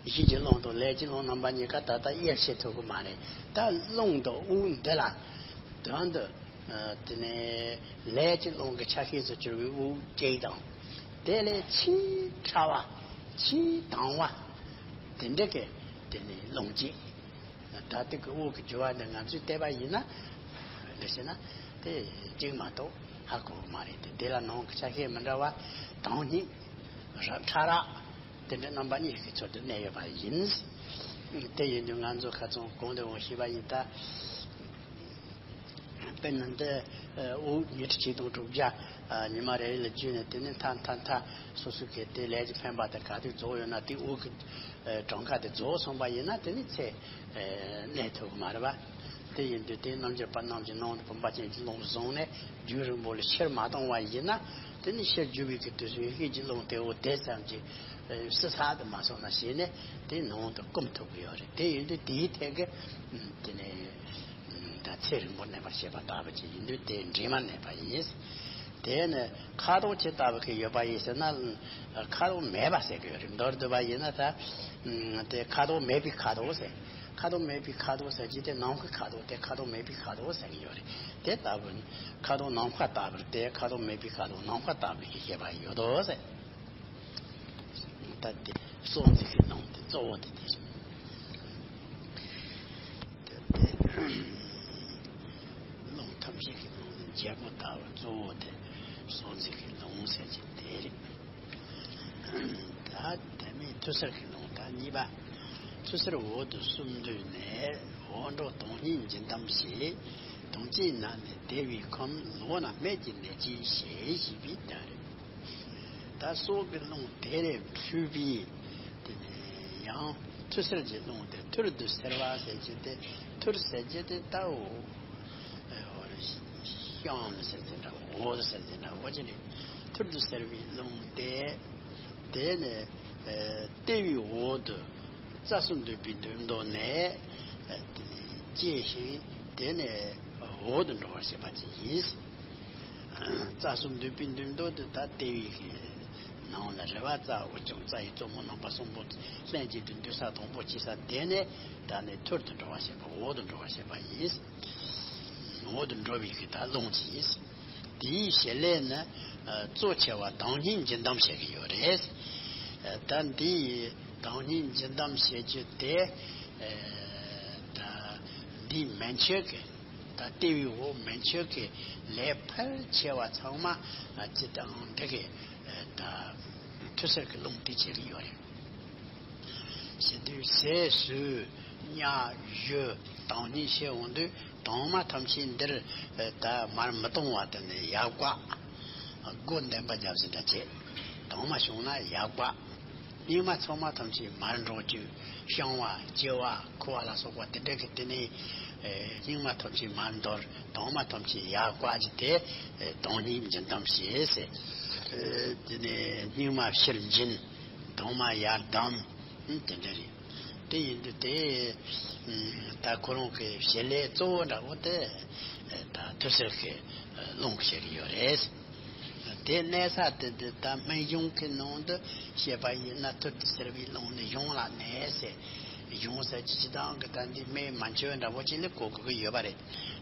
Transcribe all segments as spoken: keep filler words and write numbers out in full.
ཡེ་ཤེས་ཀྱི་རླུང་དང་ལས་ཀྱི་རླུང་རྣམ་པ་གཉིས་ཀ་ད་ལྟ་དབྱེ་ཕྱེ་ཐུབ་ཀྱི་མ་རེད། ད་རླུང་དང་དབུགས་འདི་ལ་དོན་དུ་དེ་ནས་ལས་ཀྱི་རླུང་གི་ཆ་ཤས་སུ་གྱུར་པའི་དབུགས་གཅིག་དང་། དེ་ལས་ཆེས་ཕྲ་བ་ཆེས་དྭངས་བ་དེ་འདྲ་གི་དེ་ནས་རླུང་གཅིག་ད་ལྟ་གི་དབུགས་ཀྱི་རྒྱུ་བ་འདི་ང་ཚོས་བལྟས་པ་ཡིན་ན། འདི་བྱས་ན་དེ་གཅིག་མ་གཏོགས་ཧ་གོ་གི་མ་རེད་དེ། དེ་ལ་ནང་གི་ཆ་ཤས་མི་འདྲ་བ་དྭངས་སྙིགས་རབ་ཕྲ་རགས་དེ་འདྲ་རྣམ་པ་གཉིས་ཀྱི་ཚུལ་དུ་གནས་ཡོད་པ་ཡིན། དེ་ཡིན་དུས་ང་ཚོ་ཁ་ཚང་གོང་དུ་འོང་ཤེས་པ་ཡིན་ད། དཔེར་ན་འདི་དབུགས་ཉི་ཁྲི་གཅིག་སྟོང་དྲུག་བརྒྱ་ཉི་མ་རེ་རེ་ལ་བརྒྱུད་ནས། དེ་ནས་མཐའ་མཐའ་མཐའ་སོ་སོ་གི་དེ་ལས་ཀྱི་འཕེན་པ་དེ་ག་དུས་རྫོགས་ཡོད་ན་དེ་དབུགས་ཀྱི་གྲངས་ཀ་དེ་རྫོགས་སོང་པ་ཡིན་ན་དེ་ནི་ཚེ་གནས་ཐུབ་ཀྱི་མ་རེད་པ། དེ་ཡིན་དུས་དེ་རྣལ་འབྱོར་པ་རྣམས་ཀྱི་ནང་དུ་བུམ་པ་ཅན་གྱི་རླུང་བཟུང་ནས་རྒྱུན་རིང་པོ་ལ་ཕྱིར་མ་གཏོང་བ་ཡིན་ན། དེ་ནི་ཕྱིར་རྒྱུ་བའི་གི་དུས་སུ་ཡེ་ཤེས་ཀྱི་རླུང་དེ་འོ་དེ་ཙམ་གྱིས་བསིལ་ཚགས་དུ་མ་སོང་ན་ཞེས་ནས་དེ་ནང་དུ་སྐོམ་ཐུབ་ཀྱི་ཡོད་རེད། དེ་ཡིན་དུས་དེའི་ཐད་ཀྱི་དེ་ནས་ད་ཚེ་རིང་པོ་གནས་པར་བྱེད་པ་ལྟ་བུ་ཅིག་ཡིན་དུས་དེ་འདྲེས་མ་གནས་པ་ཡིན། དེ་ནི་ཁ་དོག་ཇི་ལྟ་བུ་གི་ཡོད་པ་ཡིན་ཟེར་ན། ཁ་དོག་མེད་པ་ཟེར་གི་ཡོད་རེད། མདོར་བསྡུས་པ་ཡིན་ན་ད་དེ་ཁ་དོག་མེད་པའི་ཁ་དོག་ཟེར། ཁ་དོག་མེད་པའི་ཁ་དོག་ཟེར་གྱི་དེ་ནམ་མཁའི་ཁ་དོག་དེ་ཁ་དོག་མེད་པའི་ཁ་དོག་ཟེར་གི་ཡོད་རེད། དེ་ལྟ་བུ་ཁ་དོག་ནམ་མཁའ་ལྟ་བུར་དེ་ཁ་དོག་མེད་པའི་ཁ་དོག་ནམ་མཁའ་ལྟ་བུ་ཞེས་བཤད་པ་ཡོད་དོ་ཟེར། ད་དེ་སྲོག་འཛིན་གྱི་རླུང་དེ་གཙོ་བོ་དེ་དེ་རེད། དེ་དེ་རླུང་ཐམས་ཅད་ཀྱི་ནང་ནས་བརྒྱད་པོ་ལྟ་བུ་གཙོ་བོ་དེ་སྲོག་འཛིན་གྱི་རླུང་ཟེར་གྱི་དེ་རེད། ད་དེ་ནས་ཐོད་སེར་གྱི་རླུང་ད་གཉིས་པ། ཐོད་སེར་འོག་ཏུ་གསུམ་འདུས་ནས། འོག་འགྲོ་དྭངས་སྙིགས་འབྱིན་ཏམ་བྱེད། དྭངས་ཅན་ན་ནི་བདེ་བའི་ཁམས། ལོག་ན་སྨད་ཀྱི་གནས་ཀྱི་ཞེས་ཞེས་པའི་དོན་རེད། ད་སྲོག་གི་རླུང་དེ་ལས་འཕྲོས་པའི་དེ་ནས་ཡང་ཐོད་སེར་གྱི་རླུང་དེ་ཐུར་དུ་སེར་བ་ཟེར་གྱི་དེ། ཐུར་ཟེར་གྱི་དེ་ལྟ་བུ་ཤང་ཟེར་དེ་འདྲ་འོ་ཟེར་དེ་འདྲ་འོ་ཅི་རེད། ཐུར་དུ་སེར་བའི་རླུང་དེ་དེ་ནས་ལྟེ་བའི་འོག་ཏུ་རྩ་གསུམ་འདུས་པའི་འདུས་མདོ་ནས་སྐྱེས་ཤིང་དེ་ནས་འོག་ཏུ་འགྲོ་བར་བྱེད་པ་ཅིག་ཡིན། རྩ་གསུམ་འདུས་པའི་འདུས་མདོ་དེ་ད་ལྟེ་བའི་གི་ནང་ལ་རེད་པ། རྩ་དབུ་རྐྱང་རྩ་ཡི་གཙོ་མོ་རྣམ་པ་གསུམ་པོ་ལྷན་ཅིག་ཏུ་འདུས་ས་དང་པོ་སྐྱེས་ས་དེ་ནས་ད་ནི་ཐུར་དུ་འགྲོ་བར་བྱེད་པ། འོག་ཏུ་འགྲོ་བར་བྱེད་པ་ཡིན། འོག་ཏུ་འགྲོ་བའི་གི་ད་རླུང་ཅིག་ཡིན། དེའི་བྱེད་ལས་ནི་གཙོ་ཆེ་བ་དྭངས་སྙིགས་འབྱིན་ཏམ་བྱེད་ཀྱི་ཡོད་རེད། ད་འདི་ཡི་དྭངས་སྙིགས་འབྱིན་ཏམ་བྱེད་རྒྱུ་དེ་ད་འདི་མན་ཆད་ཀྱི་ད་ལྟེ་བའི་འོག་མན་ཆད་ཀྱི་ལས་ཕལ་ཆེ་བ་ཚང་མ་ཅི་དང་འདི་གི་ད་ཐོད་སེར་གྱི་རླུང་དེ་བྱེད་ཀྱི་ཡོད་རེད། བྱེད་དུས་ཟས་ཟོས་ཉ་གཞུ་དྭངས་སྙིགས་བྱེད་འོང་དུས་དྭངས་མ་ཐམས་ཅད་འདིར་ད་མར་མི་གཏོང་བ་དེ་ནི་ཡལ་ག་སྒོ་འདེབས་པ་རྒྱབ་ཟིན་འདྲ་བྱེད། དྭངས་མ་བྱུང་ན་ཡལ་ག་སྙིགས་མ་ཚང་མ་ཐམས་ཅད་མར་འགྲོ་རྒྱུ། བཤང་བ་གཅི་བ་ཁུ་བ་ལ་སོགས་པ་དེ་འདྲ་གི་དེ་ནས་སྙིགས་མ་ཐམས་ཅད་མར་འདོར། དྭངས་མ་ཐམས་ཅད་ཡལ་ག་ཅི་དེ་དྭངས་སྙིགས་འབྱིན་ཏམ་བྱེད་ཟེར། དེ་ནས་སྙིགས་མ་ཕྱིར་འབྱིན། དྭངས་མ་ཡར་བསྡམས། དེ་འདྲ་རེད། དེ་ཡིན་དུས་དེ་ད་ཁོ་རང་གི་བྱེད་ལས་གཙོ་བོ་འདྲ་བོ་དེ་ད་ཐོད་སེར་གྱི་རླུང་བྱེད་ཀྱི་ཡོད་རེད། དེ་གནས་ས་དེ་དེ་ད་སྨན་གཞུང་གི་ནང་དུ་བཤད་པ་ཡིན་ན་ཐུར་དུ་སེར་བའི་རླུང་ནི་གཞུང་ལ་གནས་ཟེར། གཞུང་ཟེར་གྱི་སྤྱི་བཏང་གི་ད་འདི་སྨན་མན་ཆད་འདྲ་བོ་ཅིག་ལ་གོ་དགོས་ཀྱི་ཡོད་པ་རེད།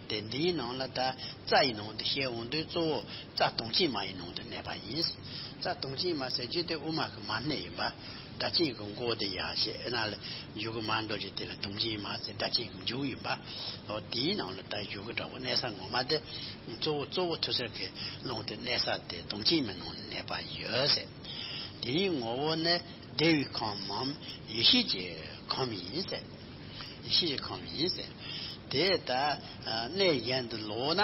དེ་འདིའི་ནང་ལ་ད་རྩ་ཡི་ནང་དུ་བཤད་འོང་དུས་གཙོ་བོ་རྩ་དྭངས་སྙིགས་མ་ཡི་ནང་དུ་གནས་པ་ཡིན། རྩ་དྭངས་སྙིགས་མ་ཟེར་རྒྱུ་དེ་དབུ་མ་གི་མ་སྣེ་ཡིན་པ། བདག་རྐྱེན་གྱི་མགོ་དེ་ཡར་བཤད་ན་ལ་མཇུག་གི་མར་འགྲོ་རྒྱུ་དེ་ལ་དྭངས་སྙིགས་མ་ཟེར་བདག་རྐྱེན་གྱི་མཇུག་ཡིན་པ། འོ་དེའི་ནང་ལ་ད་མཇུག་གི་འདྲ་བོ་གནས་ས་ངོ་མ་དེ་གཙོ་བོ་གཙོ་བོ་ཐོད་སེར་གྱི་རླུང་དེ་གནས་ས་དེ་དྭངས་སྙིགས་མའི་ནང་ནས་གནས་པ་ཡོད་ཟེར། དེའི་ངོ་བོ་ནི་བདེ་བའི་ཁམས་མམ་ཡེ་ཤེས་ཀྱི་ཁམས་ཡིན་ཟེར། ཡེ་ཤེས་ཀྱི་ཁམས་ཡིན་ཟེར། དེ་ད་གནས་གཞན་དུ་ལོག་ན་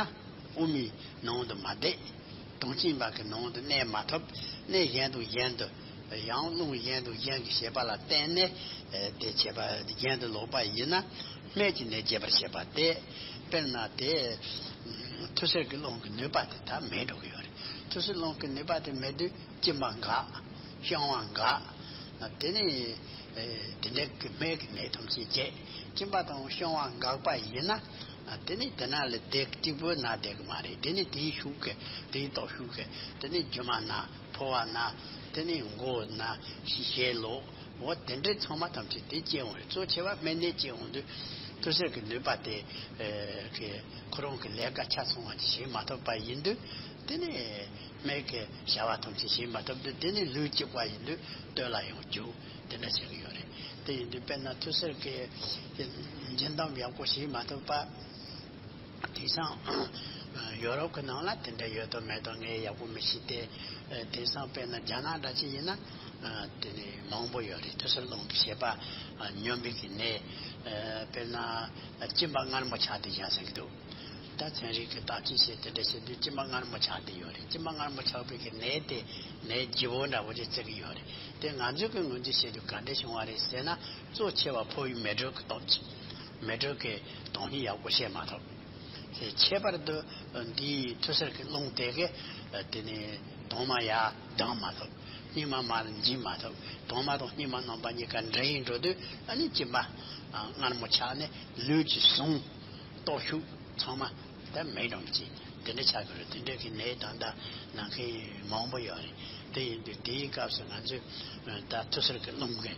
དབུ་མའི་ནང་དུ་མ་བསྡད། དྭངས་སྙིགས་མ་གི་ནང་དུ་གནས་མ་ཐུབ། གནས་གཞན་དུ་གཞན་དུ་ཡང་རླུང་གཞན་དུ་གཞན་གྱི་བྱེད་པ་ལ་བརྟེན་ནས་དེ་བྱེད་པ་གཞན་དུ་ལོག་པ་ཡིན་ན་སྨད་ཀྱི་གནས་བརྗེད་པར་བྱེད་པ་སྟེ། དཔེར་ན་དེ་ཐོད་སེར་གྱི་རླུང་གི་ནུས་པ་དེ་ད་མེད་འགྲོ་གི་ཡོད་རེད། ཐོད་སེར་རླུང་གི་ནུས་པ་དེ་མེད་དུས་གཅིན་པ་འགག་བཤང་བ་འགག་དེ་ནས་དེ་འདྲ་གི་སྨད་ཀྱི་གནས་ཐམས་ཅད་བརྗེད། གཅིན་པ་དང་བཤང་བ་འགག་པ་ཡིན་ན། དེ་ནས་དེ་ན་ལ་དེ་གཅིག་པུ་ན་བསྡད་གི་མ་རེད། དེ་ནས་དེའི་ཤུགས་ཀྱིས་དེའི་སྟོབས་ཤུགས་ཀྱིས་དེ་ནས་རྒྱུ་མ་ན་ཕོ་བ་ན། དེ་ནས་མགོ་ན་ཞེ་ལོག་འོ་དེ་འདྲའི་ཚང་མ་ཐམས་ཅད་དེ་སྐྱེ་འོང་རེད། གཙོ་ཆེ་བ་སྨན་ནད་སྐྱེ་འོང་དུས་ཐུར་སེལ་གྱི་ནུས་པ་དེ་ཨེ་གི་ཁོ་རང་གི་ལས་ཀ་ཆ་ཚང་བ་ཅིག་བྱེད་མ་ཐུབ་པ་ཡིན་དུས། དེ་ནས་སྨན་གྱི་བྱ་བ་ཐམས་ཅད་བྱེད་མ་ཐུབ་དུས། དེ་ནས་ལུས་གཅིག་པ་ཡིན་དུས་སྟོད་ལ་ཡང་རྒྱུག་དེ་འདྲ་བྱེད་ཀྱི་ཡོད་རེད། དེ་ཡིན་དུས་དཔེར་ན་ཐུར་སེལ་གྱི་འཇིན་འདམ་ཡག་པོ་བྱེད་མ་ཐུབ་པ། དེང་སང་ཡོ་རོབ་ཀྱི་ནང་ལ་དེ་འདྲ་ཡོད་དོ་མེད་དོ་ངས་ཡག་པོ་མི་ཤེས་ཏེ། དེང་སང་དཔེར་ན་རྒྱ་ནག་འདྲ་ཅིག་ཡིན་ན་དེ་ནས་མང་པོ་ཡོད་རེད། ཐུར་སེལ་རླུང་གི་བྱེད་པ་སྙོམས་པའི་གི་ནད། དཔེར་ན་གཅིན་པ་མངར་མོ་ཆགས་བསྡད་ཡ་ཟེར་གི་འདུག་ད་ཚན་རིག་གི་བརྟག་དཔྱད་བྱས་དེ་འདྲ་བྱེད་དུས་གཅིན་པ་མངར་མོ་ཆགས་བསྡད་ཡོད་རེད། གཅིན་པ་མངར་མོ་ཆགས་པའི་གི་ནད་དེ་ནད་ལྗིད་པོ་འདྲ་བོ་ཅིག་བརྩི་གི་ཡོད་རེད། དེ་ང་ཚོས་གི་ངོས་འཛིན་བྱེད་དུས་ག་འདྲ་བྱུང་བ་རེད་ཟེར་ན། གཙོ་ཆེ་བ་ཕོ་བའི་མེ་དྲོད་ཀྱི་སྟོབས་ཀྱིས། མེ་དྲོད་ཀྱི་དོན་སྙིང་ཡག་པོ་བཤད་མ་ཐུབ། ཁྱད་པར་དུ་འདིའི་ཐུར་སེལ་གྱི་རླུང་དེ་གིས་དེ་ནས་དྭངས་མ་ཡར་ལྡང་མ་ཐུབ། སྙིགས་མ་མར་འབྱིན་མ་ཐུབ། དྭངས་མ་དང་སྙིགས་མ་རྣམ་པ་གཉིས་ཀ་འདྲེས་ཡིན་འགྲོ་དུས། ཨ་ནི་གཅིན་པ་མངར་མོ་ཆགས་ནས་ལུས་ཀྱི་ཟུངས་སྟོབས་ཤུགས་ཚང་མ་ད་མེད་འགྲོ་མི་བྱེད། དེ་འདྲ་ཆགས་ཀྱི་རེད། དེ་འདྲ་གི་ནད་ད་ལྟ་ན་མཁན་མང་པོ་ཡོད་རེད། དེ་ཡིན་དུས་དེའི་སྐབས་སུ་ང་ཚོས་ད་ཐུར་སེལ་གྱི་རླུང་གི་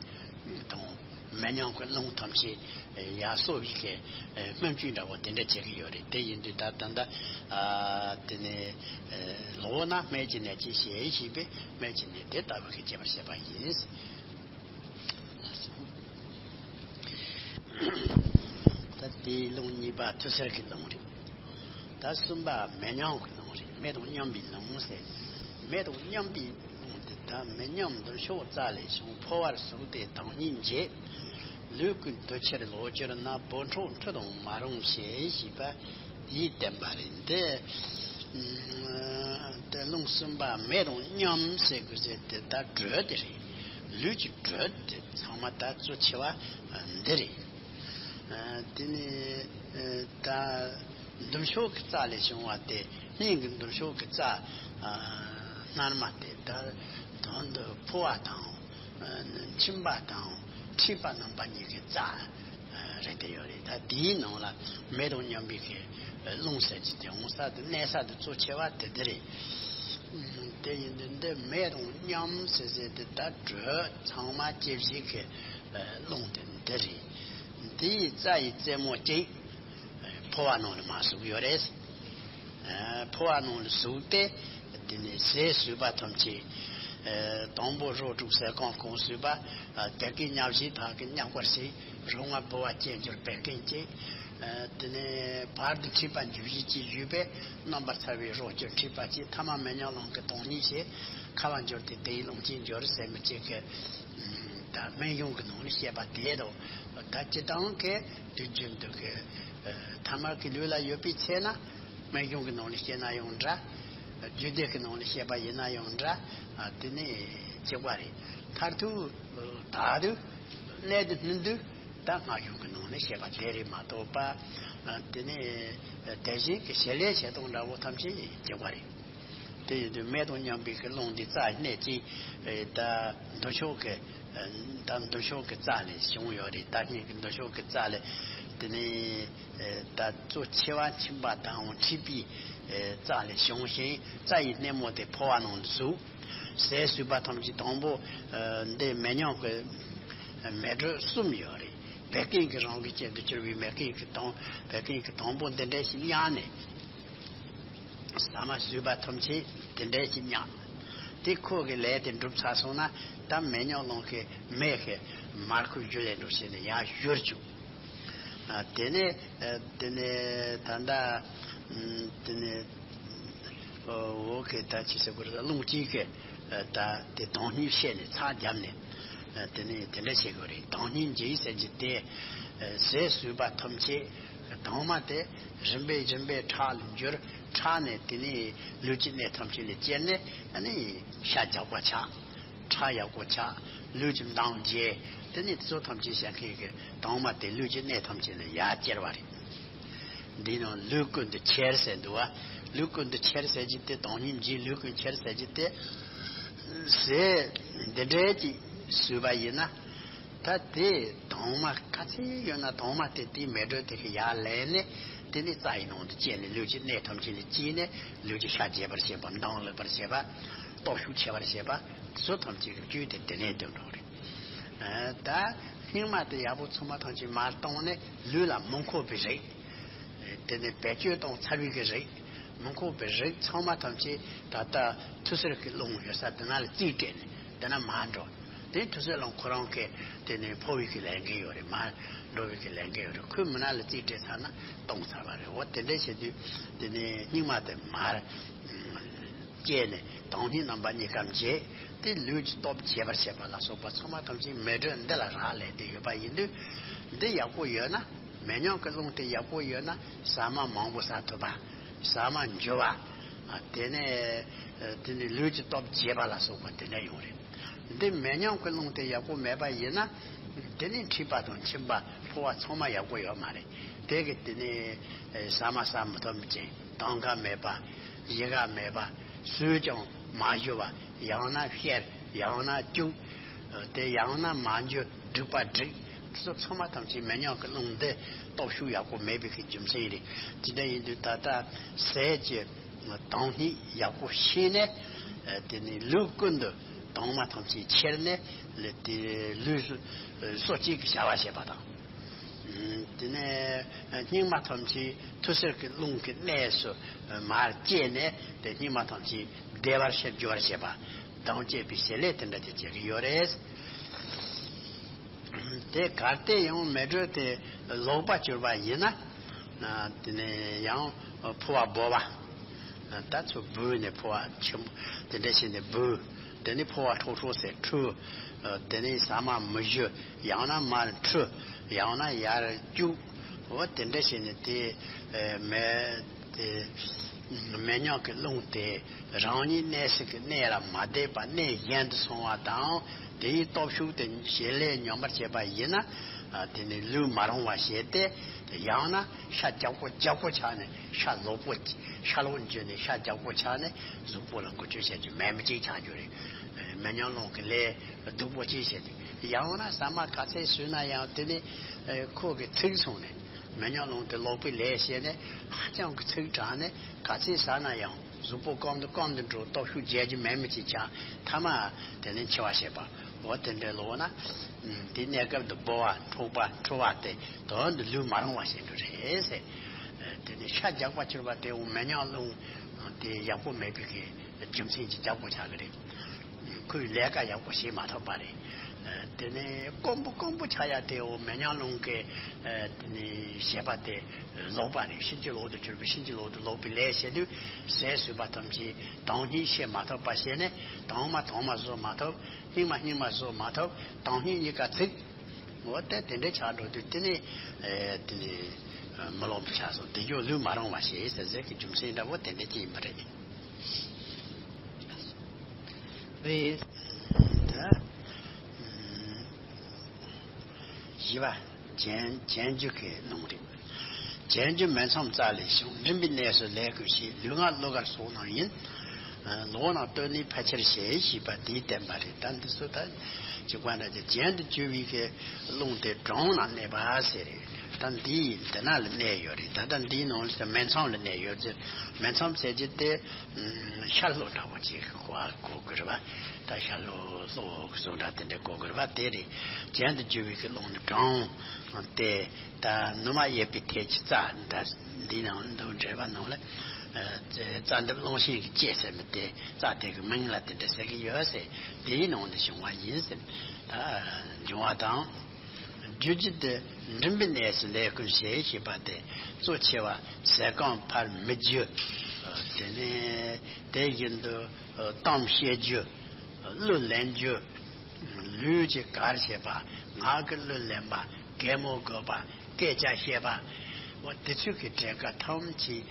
དང་། མེ་མཉམ་གྱི་རླུང་ཐམས་ཅད་ཡར་གསོ་བའི་གི་སྨན་བཅོས་འདྲ་བོ་དེ་འདྲ་བྱེད་ཀྱི་ཡོད་རེད། དེ་ཡིན་དུས་ད་ད་ལྟ་དེ་ནས་ལོག་ན་སྨན་གྱི་ནད་ཀྱིས་གཞན་ཞེས་པའི་སྨན་གྱི་ནད་དེ་ལྟ་བུ་གི་བྱེད་པར་བཤད་པ་ཡིན། ད་དེའི་རླུང་གཉིས་པ་ཐུར་སེལ་གྱི་རླུང་རེད། ད་གསུམ་པ་མེ་མཉམ་གྱི་རླུང་རེད། མེ་དང་མཉམ་པའི་རླུང་ཟེར། མེ་དང་མཉམ་པའི་རླུང་དེ་ད་མེ་མཉམ་མདུན་ཕྱོགས་རྩ་ལས་བྱུང་། ཕོ་བར་ཟུག་སྟེ་དྭངས་སྙིགས་འབྱེད། ལུས་ཀུན་དུ་ཁྱེར་ལོག་གྱུར་ན། སྦོ་འཁྲུགས་འཁྲུ་དང་མ་རུངས་བྱེད། ཞེས་པ་ཡིས་བསྟན་པ་རེད། འདི་དེ་རླུང་གསུམ་པ་མེ་དང་མཉམ་ཟེར་དགོས་ཟེར་དེ་ད་དྲོད་དེ་རེད། ལུས་ཀྱི་དྲོད་དེ་ཚང་མ་ད་གཙོ་ཆེ་བ་འདི་རེད། དེ་ནས་ད་མདུན་ཕྱོགས་ཀྱི་རྩ་ལས་བྱུང་བ་དེ། སྙིང་གི་མདུན་ཕྱོགས་ཀྱི་རྩ་སྣར་མ་དེ་ད་དོན་དུ་ཕོ་བ་དང་མཆིན་པ་དང་མཁྲིས་པ་རྣམ་པ་གཉིས་ཀྱི་རྩ་རེད་དེ་ཡོད་རེད། ད་དེའི་ནང་ལ་མེ་དང་མཉམ་པའི་གི་རླུང་ཟེར་གྱི་དེ་འོང་ས་དེ་གནས་ས་དེ་གཙོ་ཆེ་བ་དེ་དེ་རེད། དེ་ཡིན་དུས་འདི་མེ་དང་མཉམ་ཟེར་ཟེར་དེ་ད་དྲོད་ཚང་མ་སྐྱེད་བྱེད་ཀྱི་རླུང་དེ་འདི་རེད། འདི་ཡི་རྩ་ཡི་རྩེ་མོ་གཅིག་ཕོ་བ་ནང་ལ་མར་ཟུག་ཡོད་རེད། ཕོ་བ་ནང་ལ་ཟུག་སྟེ་དེ་ནས་ཟས་ཟོས་པ་ཐམས་ཅད། དང་པོ་རོ་དྲུག་ཟས་གང་གང་ཟོས་པ། དེ་ཀའི་མཉམ་བཞིན་ཐག་གི་མཉམ་པར་བྱས། རོ་ལྔ་ལྦུ་བ་སྐྱེ་འགྱུར་བད་ཀན་སྐྱེ། དེ་ནས་བར་དུ་མཁྲིས་པ་འཇུ་བྱེད་ཀྱི་བཞུས་པས། རྣམ་པར་ཚ་བའི་རོ་བཅུད་མཁྲིས་པ་སྐྱེ། ཐ་མ་མེ་མཉམ་རླུང་གི་དྭངས་སྙིགས་བྱེད། ཁ་བ་འགྱུར་ཏེ་དེའི་རླུང་གིས་འགྱུར་ཟེར་མི་གཅིག་གི་ད་སྨན་གཞུང་གི་ནང་ནས་བཤད་པ་དེ་དང་། ད་སྤྱིར་བཏང་གི་དུས་རྒྱུན་དུ་གི་ཐ་མལ་གྱི་ལུས་ལ་ཡོད་པའི་ཚེ་ན། སྨན་གཞུང་གི་ནང་ནས་བཤད་ན་ཡང་འདྲ། རྒྱུད་སྡེ་གི་ནང་ནས་བཤད་པ་ཡིན་ན་ཡང་འདྲ། དེ་ནས་གཅིག་པ་རེད། མཐར་ཐུག་ད་དུ་གནད་དུ་སྣུན་དུས་ད་སྔགས་གཞུང་གི་ནང་ནས་བཤད་པ་དེ་རེད་མ་གཏོགས་པ། དེ་ནས་དེ་བཞིན་གྱི་བྱེད་ལས་བྱེད་སྟངས་འདྲ་བོ་ཐམས་ཅད་གཅིག་པ་རེད། དེ་ཡིན་དུས་མེ་དང་མཉམ་པའི་གི་རླུང་འདི་རྩ་གནད་ཀྱིས་ད་མདུན་ཕྱོགས་ཀྱི་ད་མདུན་ཕྱོགས་ཀྱི་རྩ་ལས་བྱུང་ཡོད་རེད། ད་སྙིང་གི་མདུན་ཕྱོགས་ཀྱི་རྩ་ལས། དེ་ནས་ད་གཙོ་ཆེ་བ་མཆིན་པ་དང་མཁྲིས་པའི་རྩ་ལས་བྱུང་ཞིང་། རྩ་ཡི་སྣེ་མོ་དེ་ཕོ་བ་ནང་ལ་ཟུག་ཟས་ཟོས་པ་ཐམས་ཅད་དང་པོ་འདི་མེ་མཉམ་གྱི་མེ་དྲོད་གསུམ་ཡོད་རེད། བད་ཀན་གྱི་རང་བཞིན་ཅན་དུ་གྱུར་པའི་མེ་ཀན་གྱི་དང་། བད་ཀན་གྱི་དང་པོ་འདི་འདྲ་ཞིག་མྱངས་ནས། ཟ་མ་ཟོས་པ་ཐམས་ཅད་དེ་འདྲ་ཞིག་མྱངས། དེ་ཁོ་གི་ལས་དེ་འགྲུབ་ཚར་སོང་ན། ད་མེ་མཉམ་རླུང་གི་མེ་གི་མར་ཁུ་རྒྱུ་ལས་འགྲོ་བྱས་ནས་ཡར་བཞུར་བཅུག་དེ་ནས་དེ་ནས་ད་ལྟ་དེ་ནས་འོག་གི་ད་ཅི་ཟེར་དགོས་རེད། རླུང་གཅིག་གི་ད་དེ་དྭངས་སྙིགས་བཤད་ནས་ཚར་བརྒྱབ་ནས། དེ་ནས་དེ་འདྲ་བྱེད་དགོས་རེད། དྭངས་སྙིགས་འབྱེད་ཟེར་གྱི་དེ། ཟས་ཟོས་པ་ཐམས་ཅད་དྭངས་མ་དེ་རིམ་པས་རིམ་པས་ཁྲག་ལ་འགྱུར། ཁྲག་ནས་དེ་ནས་ལུས་ཀྱི་གནས་ཐམས་ཅད་ལ་སྐྱེལ་ནས། ཨ་ནི་ཤ་རྒྱགས་པ་ཆགས། ཁྲག་ཡག་པོ་ཆགས། ལུས་ཀྱི་མདངས་རྒྱས། དེ་ནས་དེ་ཚོ་ཐམས་ཅད་བཤད་མཁན་གྱི་དྭངས་མ་དེ་ལུས་ཀྱི་གནས་ཐམས་ཅད་ལ་ཡར་སྐྱེལ་བ་རེད། འདི་ནང་ལུས་ཀུན་ཏུ་ཁྱེར་ཟེར་འདུག་བ། ལུས་ཀུན་ཏུ་ཁྱེར་ཟེར་གྱི་དེ་དྭངས་སྙིགས་འབྱེད། ལུས་ཀུན་ཁྱེར་ཟེར་གྱི་དེ་ཟས་འདི་འདྲའི་ཅིག་ཟོས་པ་ཡིན་ན། ད་དེ་དྭངས་མ་ག་ཚད་ཡོད་ན་དྭངས་མ་དེ་དེའི་མེ་དྲོད་དེ་གི་ཡར་ལེན་ནས། དེ་ནས་རྩ་ཡི་ནང་དུ་སྐྱེལ་ནས་ལུས་ཀྱི་གནས་ཐམས་ཅད་ལ་སྐྱེལ་ནས། ལུས་ཀྱི་ཤ་རྒྱས་པར་བྱེད་པ། མདངས་ལེགས་པར་བྱེད་པ། སྟོབས་ཤུགས་ཆེ་བར་བྱེད་པ། དེ་ཚོ་ཐམས་ཅད་ཀྱི་བཅུད་དེ་དེ་ནས་ཐོན་འགྲོ་གི་རེད། ད་སྙིགས་མ་དེ་ཡག་པོ་ཚང་མ་ཐམས་ཅད་མར་བཏང་ནས་ལུས་ལ་མི་མཁོ་བའི་རིགས། དེ་ནས་བེད་སྤྱོད་གཏོང་ཚར་བའི་གི་རིགས། མི་མཁོ་བའི་རིགས་ཚང་མ་ཐམས་ཅད་ད་ལྟ་ཐུར་སེལ་གྱི་རླུང་ཡོད་ས་དེ་ན་ལ་རྩིས་སྤྲད་ནས་དེ་ན་མར་འགྲོ། དེ་ཐུར་སེལ་རླུང་ཁོ་རང་གི་དེ་ནས་འཕོ་བའི་གི་ལས་འགན་ཡོད་རེད། མར་འགྲོ་བའི་གི་ལས་འགན་ཡོད་རེད། ཁོས་མི་ན་ལ་རྩིས་སྤྲད་ཚར་ན་གཏོང་ཚར་བ་རེད། འོ་དེ་འདྲ་བྱེད་དུས་དེ་ནས་སྙིགས་མ་དེ་མར་བཅད་ནས་དྭངས་སྙིགས་རྣམ་པ་གཉིས་ཀ་འབྱེད། དེ་ལུས་ཀྱི་སྟོབས་རྒྱས་པར་བྱེད་པ་ལ་སོགས་པ་ཚང་མ་ཐམས་ཅད་མེ་དྲོད་འདི་ལ་རག་ལས་ཏེ་ཡོད་པ་ཡིན་དུས། འདི་ཡག་པོ་ཡོད་ན། མེ་མཉམ་གྱི་རླུང་དེ་ཡག་པོ་ཡོད་ན་ཟ་མ་མང་པོ་ཟ་ཐུབ་པ། ཟ་མ་འཇུ་བ། དེ་ནས་དེ་ནས་ལུས་ཀྱི་སྟོབས་རྒྱས་པ་ལ་སོགས་པ་དེ་འདྲ་ཡོང་རེད། འདི་མེ་མཉམ་གྱི་རླུང་དེ་ཡག་པོ་མེད་པ་ཡིན་ན། དེ་ནས་མཁྲིས་པ་དང་མཆིན་པ་ཕོ་བ་ཚང་མ་ཡག་པོ་ཡོད་མ་རེད། དེ་གི་དེ་ནས་ཟ་མ་ཟ་མི་ཐུབ་ཅིང་དང་ག་མེད་པ། ཡི་ག་མེད་པ། ཟོས་ཀྱང་མ་ཞུ་བ། ཡང་ན་བཤལ། ཡང་ན་སྐྱུག་དེ་ཡང་ན་མ་འཇུ། སྒྲིག་པ་སྒྲིག་དེ་ཚོ་ཚང་མ་ཐམས་ཅད་མེ་མཉམ་གྱི་རླུང་འདི་སྟོབས་ཤུགས་ཡག་པོ་མེད་པའི་གི་རྒྱུ་མཚན་རེད། ཇི་འདྲ་ཡིན་དུས་ད་ལྟ་ཟས་ཀྱི་དྭངས་སྙིགས་ཡག་པོ་ཤེས་ནས། དེ་ནས་ལུས་ཀུན་ཏུ་དྭངས་མ་ཐམས་ཅད་ཁྱེར་ནས་ལས་དེ་ལུས་གསོ་བྱེད་ཀྱི་བྱ་བ་བྱེད་པ་དང་། དེ་ནས་སྙིགས་མ་ཐམས་ཅད་ཐུར་སེལ་གྱི་རླུང་གི་གནས་སུ་མར་བཅད་ནས་དེ་སྙིགས་མ་ཐམས་ཅད་བདེ་བར་གཤེགས་འགྱུར་བར་བྱེད་པ། དྭངས་བཅས་པའི་བྱེད་ལས་དེ་འདྲ་དེ་བྱེད་ཀྱི་ཡོད་རེད། དེ་གལ་ཏེ་ཡང་མེ་དྲོད་དེ་ལོག་པ་གྱུར་པ་ཡིན་ན། དེ་ནས་ཡང་ཕོ་བ་སྦོ་བ། ད་ཚོ་སྦོས་ནས་ཕོ་བ་ཆེན་པོ་དེ་འདྲ་བྱས་ནས་སྦོས། དེ་ནས་ཕོ་བ་ཁྲོག་ཁྲོག་ཟེར་འཁྲུ། དེ་ནས་ཟ་མ་མི་ཞུ། ཡང་ན་མར་འཁྲུ། ཡང་ན་ཡར་སྐྱུག་འོ་དེ་འདྲ་བྱས་ནས་དེ་མེ་དེ་མེ་མཉམ་གྱི་རླུང་དེ་རང་ཉིད་གནས་སའི་གི་གནས་ལ་མ་བསྡད་པ་གནས་གཞན་དུ་སོང་བ་དང་། དེའི་སྟོབས་ཤུགས་དེ་བྱེད་ལས་ཉམས་པར་བྱེད་པ་ཡིན་ན། དེ་ནི་ལུས་མ་རུང་བ་བྱས་ཏེ། ཡང་ན་ཤ་རྒྱགས་པོ་རྒྱགས་པོ་ཆགས་ནས་ཤ་ལོག་པོ། ཤ་ལོག་འཇུ་ནས་ཤ་རྒྱགས་པོ་ཆགས་ནས་གཟུགས་པོ་ལ་འགུལ་སྐྱོད་བྱེད་རྒྱུ་མེད་མི་གཅིག་ཆགས་རྒྱུ་རེད། མེ་མཉམ་རླུང་གི་ལས་སྡུག་པོ་གཅིག་བྱེད་དུས། ཡང་ན་ཟ་མ་ག་ཚད་ཟོས་ན་ཡང་དེ་ནི་ཁོ་གི་ཚིག་སོང་ནས་མེ་མཉམ་རླུང་དེ་ལོག་པའི་ལས་བྱས་ནས་ཧ་ཅང་གི་ཚིག་དྲགས་ནས་ག་ཚད་ཟ་ན་ཡང་གཟུགས་པོ་སྐམ་དུ་སྐམ་དུ་འགྲོ། སྟོབས་ཤུགས་རྒྱས་རྒྱུ་མེད་མི་གཅིག་ཆགས། ཐ་མ་དེ་ནི་འཆི་བ་བྱེད་པ། འོ་དེ་འདྲའི་ལོག་ན། དེ་གནས་སྐབས་དུ་སྦོ་བ་འཁྲུག་པ་འཁྲུ་བ་དེ་དོན་དུ་ལུས་མ་རུང་བ་བྱེད་འགྲོ་རེད་ཟེར། དེ་ནི་ཤ་རྒྱགས་པ་གྱུར་པ་དེ་འོ་མེ་མཉམ་རླུང་དེ་ཡག་པོ་མེད་པའི་གི་རྒྱུ་མཚན་གྱིས་རྒྱགས་པོ་ཆགས་ཀྱི་རེད། ཁོས་ལས་ཀ་ཡག་པོ་བྱེད་མ་ཐུབ་པ་རེད། དེ་ནས་སྐམ་པོ་སྐམ་པོ་ཆགས་ཡ་དེ་འོ་མེ་མཉམ་རླུང་གི་དེ་ནས་བྱེད་པ་དེ་ལོག་པ་རེད། ཕྱིན་ཅི་ལོག་ཏུ་གྱུར་པའི་ཕྱིན་ཅི་ལོག་ཏུ་ལོག་པའི་ལས་བྱེད་དུས་ཟས་ཟོས་པ་ཐམས་ཅད་དྭངས་སྙིགས་ཤེས་མ་ཐུབ་པ་བྱས་ནས་དྭངས་མ་དྭངས་མ་བཟོ་མ་ཐུབ། སྙིགས་མ་སྙིགས་མ་བཟོ་མ་ཐུབ། དྭངས་སྙིགས་གཉིས་ཀ་ཚིག་འོ་དེ་དེ་འདྲའི་ཆགས་འགྲོ་དུས་དེ་ནི་ཨེ་དེ་ནི་མི་ལོངས་པ་ཆགས་སོང་། དེ་ཡོད་ལུས་མ་རུང་བ་ཞེས་ཟེར་ཟེར་གྱི་རྒྱུ་མཚན་འདྲ་བོ་དེ་འདྲ་ཅིག་ཡིན་པ་རེད། རེད། ད་བཞི་པ་རྒྱན་རྒྱན་རྒྱུ་གི་ལུང་རེད། རྒྱན་རྒྱུ་མེ་མཚམས་རྩ་ལས་བྱུང་། མགྲིན་པའི་གནས་སུ་ལས་ཀུན་བྱེད། ལུས་ངག་གླུ་གར་སོགས་རྣམས་ཡིན། ལོག་ན་སྟོད་ནས་ཕལ་ཆེར་བྱེད། ཞེས་པ་འདིས་བསྟན་པ་རེད། ད་འདི་ཚོ་ད་ཅིག་པ་འདྲ་ཅིག་རྒྱན་དུ་གྱུར་པའི་གི་རླུང་དེ་བྲང་ན་གནས་པ་ཟེར་རེད། ད་འདི་འདི་ན་ལ་གནས་ཡོད་རེད། ད་ལྟ་འདིའི་ནང་ལ་མེ་མཚམས་ལ་གནས་ཡོད་ཟེར། མེ་མཚམས་ཟེར་རྒྱུ་དེ་ཤར་ལྷོ་འདྲ་བོ་ཅིག་གོ་གོ་དགོས་རེད་པ། ད་ཤར་ལྷོ་ལྷོ་གི་བཟོ་འདྲ་དེ་འདྲ་གོ་དགོས་རེད་པ། དེ་རེད། རྒྱན་དུ་གྱུར་པའི་གི་རླུང་ནི་བྲང་སྟེ། ད་ནུ་མ་གཡས་པའི་ཐད་ཀྱི་རྩ་འདྲ་འདི་ནང་འདུག་འགྲེལ་པ་ནང་ལ། རྩ་འདབ་རླུང་ཤིང་གི་སྐྱེས་ཟེར་མི་དེ་རྩ་དེ་གི་མིང་ལ་དེ་འདྲ་ཟེར་གི་ཡོད་ཟེར། དེའི་ནང་དུ་བྱུང་བ་ཡིན་ཟེར། ད་འབྱུང་བ་དང་། རྒྱུ་རྒྱུ་དེ་མགྲིན་པའི་གནས་སུ་ལས་ཀུན་བྱེད་ཞེས་པ་དེ་གཙོ་ཆེ་བ་ཟས་སྐོམ་ཕར་མི་རྒྱུ། དེ་ནས་དེ་བཞིན་དུ་གཏམ་བཤད་རྒྱུ། གླུ་ལེན་རྒྱུ། ལུས་ཀྱི་གར་བྱེད་པ། ངག་གི་གླུ་ལེན་པ། གད་མོ་དགོད་པ། སྐད་ཆ་བཤད་པ། འོ་དེ་ཚོའི་གི་གྲས་ཀ་ཐམས་ཅད་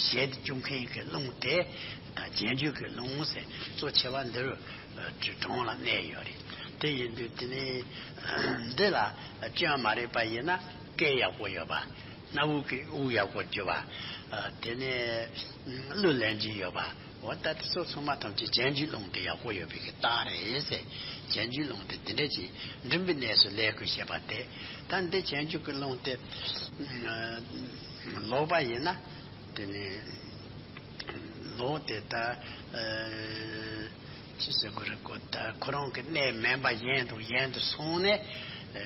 ཞལ་དུ་བཅུག་མཁན་གྱི་རླུང་དེ་ད་རྒྱན་རྒྱུ་གི་རླུང་ཟེར། གཙོ་ཆེ་བ་འདིར་བྲང་ལ་གནས་ཡོད་རེད། དེ་ཡིན་དུས་དེ་ནས་འདི་ལ་སྐྱོན་མ་རེད་པ་ཡིན་ན་སྐད་ཡག་པོ་ཡོད་པ། སྣ་བུག་གི་དབུགས་ཡག་པོ་རྒྱུ་བ། དེ་ནས་གླུ་ལེན་གྱི་ཡོད་པ། འོ་ད་དེ་ཚོ་ཚང་མ་ཐམས་ཅད་རྒྱན་རྒྱུའི་རླུང་དེ་ཡག་པོ་ཡོད་པའི་གི་རྟགས་རེད་ཟེར། རྒྱན་རྒྱུའི་རླུང་དེ་དེ་འདྲ་ཅིག་མགྲིན་པའི་གནས་སུ་ལས་ཀུན་བྱེད་པ་དེ། ད་འདི་རྒྱན་རྒྱུ་གི་རླུང་དེ་ལོག་པ་ཡིན་ན་དེ་ནི་ལོག་དེ་ད་ཨ་ ཟེར་དགོས་རེད་གོ། ད་ཁོ་རང་གི་གནས་མིན་པ་གཞན་དང་གཞན་དུ་སོང་ནས་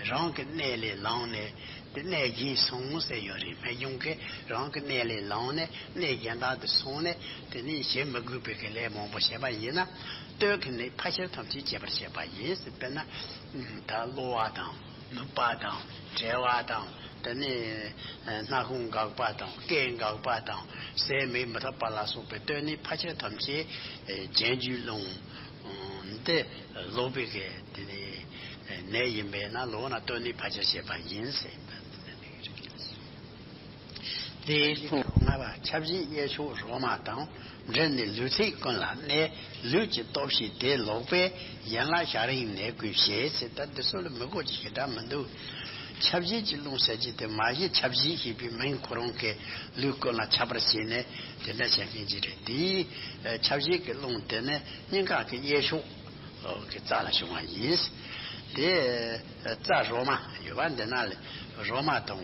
རང་གི་གནས་ལས་ལངས་ནས། དེ་གནས་གཞན་སོང་ཟེར་ཡོད་རེད། སྨན་གཞུང་གིས་རང་གི་གནས་ལས་ལངས་ནས་གནས་གཞན་དག་ཏུ་སོང་ནས། དེ་ནས་བྱེད་མི་དགོས་པའི་གི་ལས་མང་པོ་བྱས་པ་ཡིན་ན། སྟོད་ཀྱི་གནས་ཕལ་ཆེར་ཐམས་ཅད་བྱེད་པར་བྱེད་པ་ཡིན་ཟེར། དཔེར་ན་ད་གློ་བ་དང་ནུབ་པ་དང་བྲེལ་བ་དང་། དེ་ནས་སྣ་ཁུང་འགག་པ་དང་སྐེ་འགག་པ་དང་ཟས་མིད་མི་ཐུབ་པ་ལ་སོགས་པའི་སྟོད་གནས་ཕལ་ཆེར་ཐམས་ཅད་རྒྱན་གྱི་རླུང་འདི་ལོག་པའི་གི་དེ་ནས་ནད་ཡིན་པས་ན། ལོག་ན་སྟོད་གནས་ཕལ་ཆེར་བྱེད་པ་ཡིན་ཟེར། དེའི་ཁུངས་ལྔ་པ། ཆབ་བཞིའི་གཡས་ཕྱོགས་རོ་མ་དང་འབྲེལ་ནས་ལུས་ཚིགས་ཀུན་ལ་གནས། ལུས་ཀྱི་སྟོབས་ཞེས་དེ་ལོག་པས། ཡན་ལག་ཞག་རིང་ནད་ཀུན་ཞི་ཟེར། ད་འདི་ཚོ་ལ་མི་དགོས་ཀྱི་ཞེ་དྲག་མི་འདུག། ཆབ་བཞི་གྱི་རླུང་ཟེར་གྱི་དེ་མ་གཞི་ཆབ་བཞི་ཞེས་པའི་མིང་ཁོ་རང་གི་ལུས་ཀུན་ལ་ཁྱབ་པར་བྱས་ནས་དེ་འདྲ་བྱེད་མཁན་ཅིག་རེད། དེའི་ཆབ་བཞི་གི་རླུང་དེ་ནི་སྙིང་ག་གི་གཡས་ཕྱོགས་ཀྱི་རྩ་ལ་བྱུང་བ་ཡིན། དེ་རྩ་རོ་མ་ཡོད་པ་འདི་ན་ལས་རོ་མ་དང་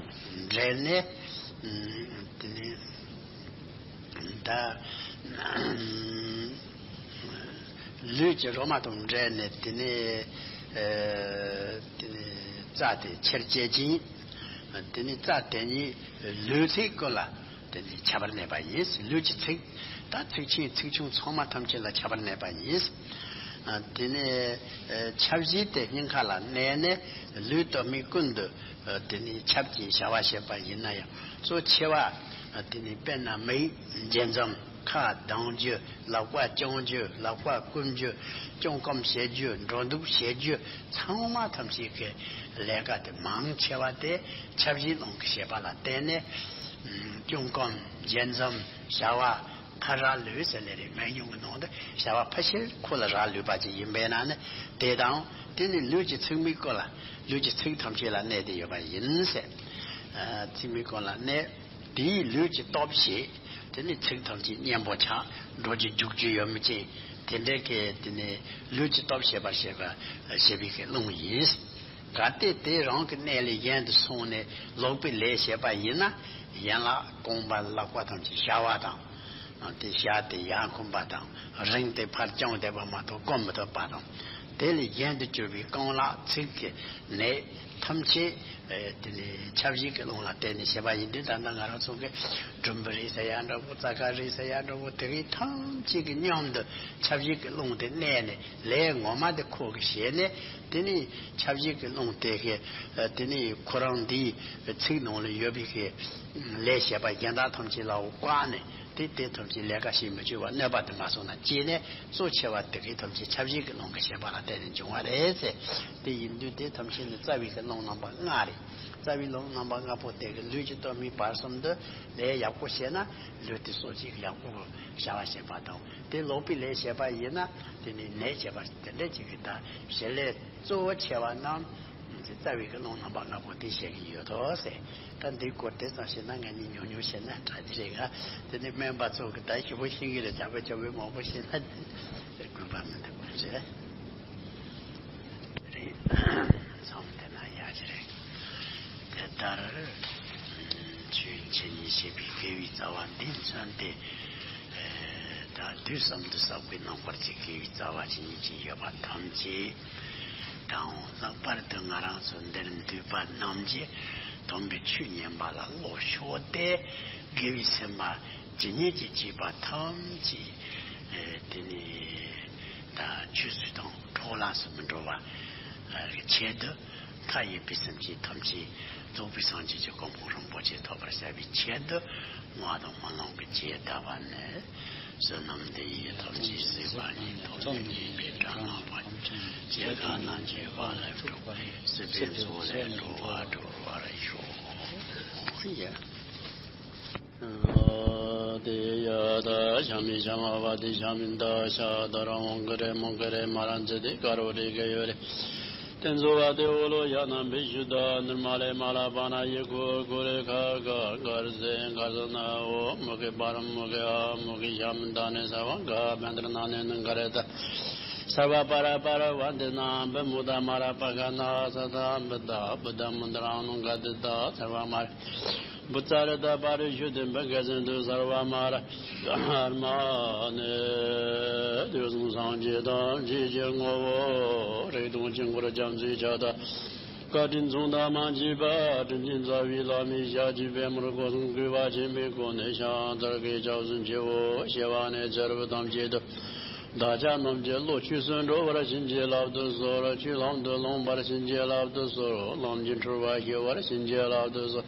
འབྲེལ་ནས། དེ་ནས་ད་ལུས་ཀྱི་རོ་མ་དང་འབྲེལ་ནས། དེ་ནས་དེ་ནས་རྩ་དེ་ཆེར་བཅད་ཅིང་། དེ་ནས་རྩ་དེ་ཉིད་ལུས་ཚིགས་ཀུན་ལ་དེ་ནས་ཁྱབ་པར་གནས་པ་ཡིན། ལུས་ཀྱི་ཚིགས་དང་ཚིགས་ཆེན་ཚིགས་ཆུང་ཚང་མ་ཐམས་ཅད་ལ་ཁྱབ་པར་གནས་པ་ཡིན། དེ་ནས་ཆབ་བཞི་དེ་སྙིང་ག་ལ་གནས་ནས་ལུས་སྟོད་སྨད་ཀུན་ཏུ་དེ་ནས་ཁྱབ་ཅིང་བྱ་བ་བྱེད་པ་ཡིན་ན་ཡང་། གཙོ་ཆེ་བ་དེ་ནས་དཔེར་ན་མིག་འབྱེད་མཚམས། ཁ་གདངས་རྒྱུ། ལག་པ་བརྐྱང་རྒྱུ། ལག་པ་བསྐུམ་རྒྱུ། བརྐྱང་བསྐུམ་བྱེད་རྒྱུ། འགྲོ་འདུག་བྱེད་རྒྱུ་ཚང་མ་ཐམས་ཅད་ཀྱི་ལས་ཀ་དེ་མང་ཆེ་བ་དེ་ཆབ་བཞིའི་རླུང་གི་བྱེད་པ་ལ་བརྟེན་ནས། བརྐྱང་བསྐུམ་འབྱེད་མཚམས། བྱ་བ་ཕར་རག་ལུས་ཟེར་ལེ་རེད། སྨན་གཞུང་གི་ནང་དུ་བྱ་བ་ཕལ་ཆེར་ཁོ་ལ་རག་ལུས་པ་ཅིག་ཡིན་པས་ན་ནི། དེ་དང་དེ་ནི་ལུས་ཀྱི་ཚིགས་མིག་ཀུན་ལ། ལུས་ཀྱི་ཚིགས་ཐམས་ཅད་ལ་གནས་ཏེ་ཡོད་པ་ཡིན་ཟེར། ཚིགས་མིག་ཀུན་ལ་གནས། དེའི་ལུས་ཀྱི་སྟོབས་ཞེས། དེ་ནི་ཚིགས་ཐམས་ཅད་མཉེན་པོ་ཆགས། འགྲོ་རྒྱུ་རྒྱུག་རྒྱུ་ཡོད་མི་ཅན། དེ་འདྲའི་གི་དེ་ནི་ལུས་ཀྱི་སྟོབས་བྱེད་པར་བྱེད་པ་བྱེད་པའི་གི་རླུང་ཡིན། གལ་ཏེ་དེ་རང་གི་གནས་ལས་གཞན་དུ་སོང་ནས་ལོག་པའི་ལས་བྱེད་པ་ཡིན་ན། ཡན་ལག་རྐང་པ་ལག་པ་ཐམས་ཅད་བྱ་བ་དང་། དེ་བྱ་དེ་ཡར་འཁུམས་པ་དང་། རིང་དེ་ཕར་བརྐྱངས་བསྡད་པ་མ་གཏོགས་བསྐུམ་མི་ཐུབ་པ་དང་། དེ་ལས་གཞན་དུ་གྱུར་པའི་རྐང་ལག་ཚིགས་ཀྱི་ནད་ཐམས་ཅད། ཨེ། དེ་ནས་ཆབ་བཞི་གི་རླུང་ལ་བརྟེན་ནས་བྱེད་པ་ཡིན་དུས། ད་ལྟ་ང་རང་ཚོ་གི་གྲུམ་བུ་རེད་ཟེར་ཡ་འདྲ་བོ། རྩ་ཁ་རེད་ཟེར་ཡ་འདྲ་བོ། དེ་གའི་ཐམས་ཅད་ཀྱི་མཉམ་དུ་ཆབ་བཞི་གི་རླུང་དེ་གནས་ནས། ལས་ངོ་མ་དེ་ཁོ་གིས་བྱས་ནས། དེ་ནས་ཆབ་བཞི་གི་རླུང་དེ་གིས། ཨ། དེ་ནས་ཁོ་རང་འདིའི་ཚིགས་ནང་ལ་ཡོད་པའི་གི་ལས་བྱེད་པ་གཞན་དག་ཐམས་ཅད་ལ་བཀག་ནས། དེ་དེ་ཐམས་ཅད་ལས་ཀ་བྱེད་མི་བཅུག་པར་གནོད་པ་དེ་མ་སོང་ན་བྱས་ནས། གཙོ་ཆེ་བ་དེ་གའི་ཐམས་ཅད་ཆབ་བཞི་གི་རླུང་གི་བྱེད་པ་ལ་བརྟེན་ནས་འབྱུང་བ་རེད་ཟེར། དེ་ཡིན་དུས་དེ་ཐམས་ཅད་ནི་རྩ་བའི་གི་རླུང་རྣམ་པ་ལྔ་རེད། རྩ་བའི་རླུང་རྣམ་པ་ལྔ་པོ་དེ་གི་ལུས་ཀྱི་སྟོད་སྨད་བར་གསུམ་དུ་ལས་ཡག་པོ་བྱས་ན། ལུས་དེ་སྲོག་གཅིག་ཡག་པོ་བྱ་བ་བྱེད་པ་དང་། དེ་ལོག་པའི་ལས་བྱེད་པ་ཡིན་ན། དེ་ནི་ནད་བྱེད་པ་དེ་འདྲ་ཅིག་གི། ད་བྱེད་ལས་གཙོ་བོ་ཆེ་བ་རྣམས། རྩ་བའི་གི་རླུང་རྣམ་པ་ལྔ་པོ་དེ་བཤད་ཀྱི་ཡོད་དོ་ཟེར། ད་འདིའི་སྐོར་དེ་ཙམ་བཤད་ན། ང་གཉིས་ཉུང་ཉུང་བཤད་ན་དྲག་གི་རེད་ག། དེ་ནི་སྨན་པ་ཚོ་གི་ད་ཞིབ་པོ་ཤེས་ཀྱི་རེད། ཇག་པ་ཇག་པའི་མང་པོ་བཤད་ན་དགོས་པ་མི་འདུག་རེད། རེད། མཚམས་དེ་ན་ཡག་གི་རེད། དེ་ལྟར་ཆོས་འཆད་ཉན་བྱེད་པའི་དགེ་བའི་རྩ་བ་འདི་མཚོན་ཏེ། ད་དུས་གསུམ་དུ་བསགས་པའི་ནང་པར་གྱི་དགེ་བའི་རྩ་བ་ཇི་སྙེད་ཅིག་ཡོད་པ་ཐམས་ཅད་དང་། ལྷག་པར་དུ་ང་རང་ཚོ་འདིར་འདུས་པ་རྣམས་ཀྱིས་དམ་པའི་ཆོས་ཉན་པ་ལ་བློ་ཕྱོགས་ཏེ། དགེ་བའི་སེམས་པ་ཇི་སྙེད་ཅིག་སྐྱེས་པ་ཐམས་ཅད། ཨེ། དེ་ནས་ད་ཆོས་ཚུལ་དང་འཕྲོག་ལས་སུ་མི་འགྲོ་བ་གི་ཆེད་དུ། མཐའ་ཡས་པའི་སེམས་ཅན་ཐམས་ཅད་རྫོགས་པའི་སངས་རྒྱས་ཀྱི་གོ་འཕང་རིན་པོ་ཆེ་ཐོབ་པར་བྱ་བའི་ཆེད་དུ། སྔགས་དང་སྨོན་ལམ་གྱི་རྒྱས་བཏབ་པ་ནི། བསོད་ནམས་འདི་ཡིས་ཐམས་ཅད་གཟིགས་པ་ཉིད། ཐོབ་ནས་ཉེས་པའི་དགྲ་རྣམས་ཕམ་བྱས། སྐྱེ་རྒ་ན་འཆིའི་རྦ་རླབས་འཁྲུགས། སྲིད་པའི་མཚོ་ལས་འགྲོ་བ་སྒྲོལ་བར་ཤོག། དེ་ཡ་ད་ཞ་མི་ཞ་མ་བ་དེ་ཞ་མི་ད་ཤ་ད་ར་འོང་གི་རེད། མོང་གི་རེད། མ་ར་འཛི་དེ་ཀ་རོ་རེ་གི་ཡོད་རེད། དེ་ཚོ་བ་དེ་འོ་ལོ་ཡ་ན་བི་ཤུ་ད་ནུར་མ་ལེ་མ་ལ་པ་ན་ཡི་ཁུ་ཁུ་རེ་ཁ་ཁ་གར་སེ་གར་ས་ན་འོ་མུ་གེ་པ་ར་མུ་གེ་ཨ་མུ་གེ་ཞ་མི་ད་ནེ་ས་བ་ག་བན་དར་ན་ནེ་ནུ་ག་རེ་ད་ས་བ་པ་ར་པ་ར་བ་དེ་ན་བི་མུ་ད་མ་ར་པ་ག་ན་ས་ད་བི་ད་བི་ད་མུ་ད་ར་ནུ་ག་དེ་ད་ས་བ་མ་ར། བུ་ཙཱ་རི་ཏ་པ་རི་ཤུ་ཏི་བུ་དགེ་སེམས་འདུས་གསར་བ་མ་ར་མ་ནི། དུས་གསུམ་སངས་རྒྱས་ཐམས་ཅད་ཀྱི་ངོ་བོ། རིག་སྟོང་དཀྱིལ་འཁོར་རྒྱ་མཚོའི་ཆ་ལྟར། བཀའ་དྲིན་མཚུངས་ཟླ་མ་མཆིས་པ། དྲིན་ཅན་རྩ་བའི་བླ་མའི་ཞབས་ཀྱི་པད་མོར་སྒོ་གསུམ་གུས་པ་ཆེན་པོས་བསྐོར་ནས་ཕྱག་འཚལ་གྱི་སྐྱབས་སུ་མཆིའོ། ཞེས་པ་ནས་ཚེ་རབས་ཐམས་ཅད་དུ། བདག་ཅག་རྣམས་ཀྱི་བློ་ཆོས་སུ་འགྲོ་བར་བྱིན་གྱིས་བརླབ་ཏུ་གསོལ། ཆོས་ལམ་དུ་ལོངས་པར་བྱིན་གྱིས་བརླབ་ཏུ་གསོལ། ལམ་གྱི་འཁྲུལ་པ་ཞི་བར་བྱིན་གྱིས་བརླབ་ཏུ་གསོལ།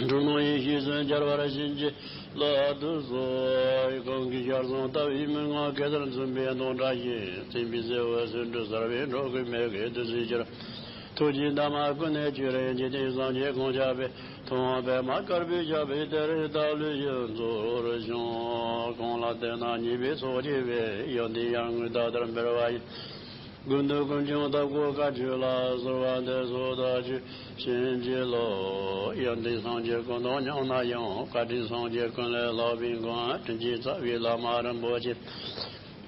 འགྲོ་རྣམས་ཡེ་ཤེས་སུ་འཆར་བར་བྱིན་གྱིས་བརླབ་ཏུ་གསོལ། གང་གི་ཞལ་གསུང་ལྟ་བའི་མན་ངག་གེ་སར་འཛིན་པའི་མདངས་བཀྲ་ཞིང་མཚན་པའི་བརྩེ་བ་སེང་འབྲུག་གསལ་བའི་འགྲོ་ཀུན་མེད་དགུའི་བདུད་རྩིའི་ཆར། ཐུགས་ཀྱི་འདབ་མ་ཀུན་ནས་བསྐྱོད་རིང་འཇིག་རྟེན་སངས་རྒྱས་གང་ཞབས་པད། ཐུབ་དབང་པདྨ་དཀར་པོའི་ཞབས་པད་དེར་བཏབ་ལུས་ཡོངས་རྫོགས་ཤོག། གང་ལ་བསྟེན་ན་ཉེས་པའི་ཚོགས་ཆེ་བས། ཡོན་ཏན་ཡར་ངོའི་ཟླ་ལྟར་འབར་བ་ཡིས། ཀུན་ཏུ་ཀུན་འབྱུང་ཐབས་མཁས་བཀའ་ཆོས་ལ། གསོལ་བ་འདེབས་སོ་བདག་ཆོས་བྱིན་གྱིས་རློབས། ཡོན་ཏན་སངས་རྒྱས་ཀུན་དང་མཉམ་ན་ཡང་། བཀའ་དྲིན་སངས་རྒྱས་ཀུན་ལས་ལྷག་པའི་མགོན། དྲིན་ཅན་རྩ་བའི་བླ་མ་རིན་པོ་ཆེ།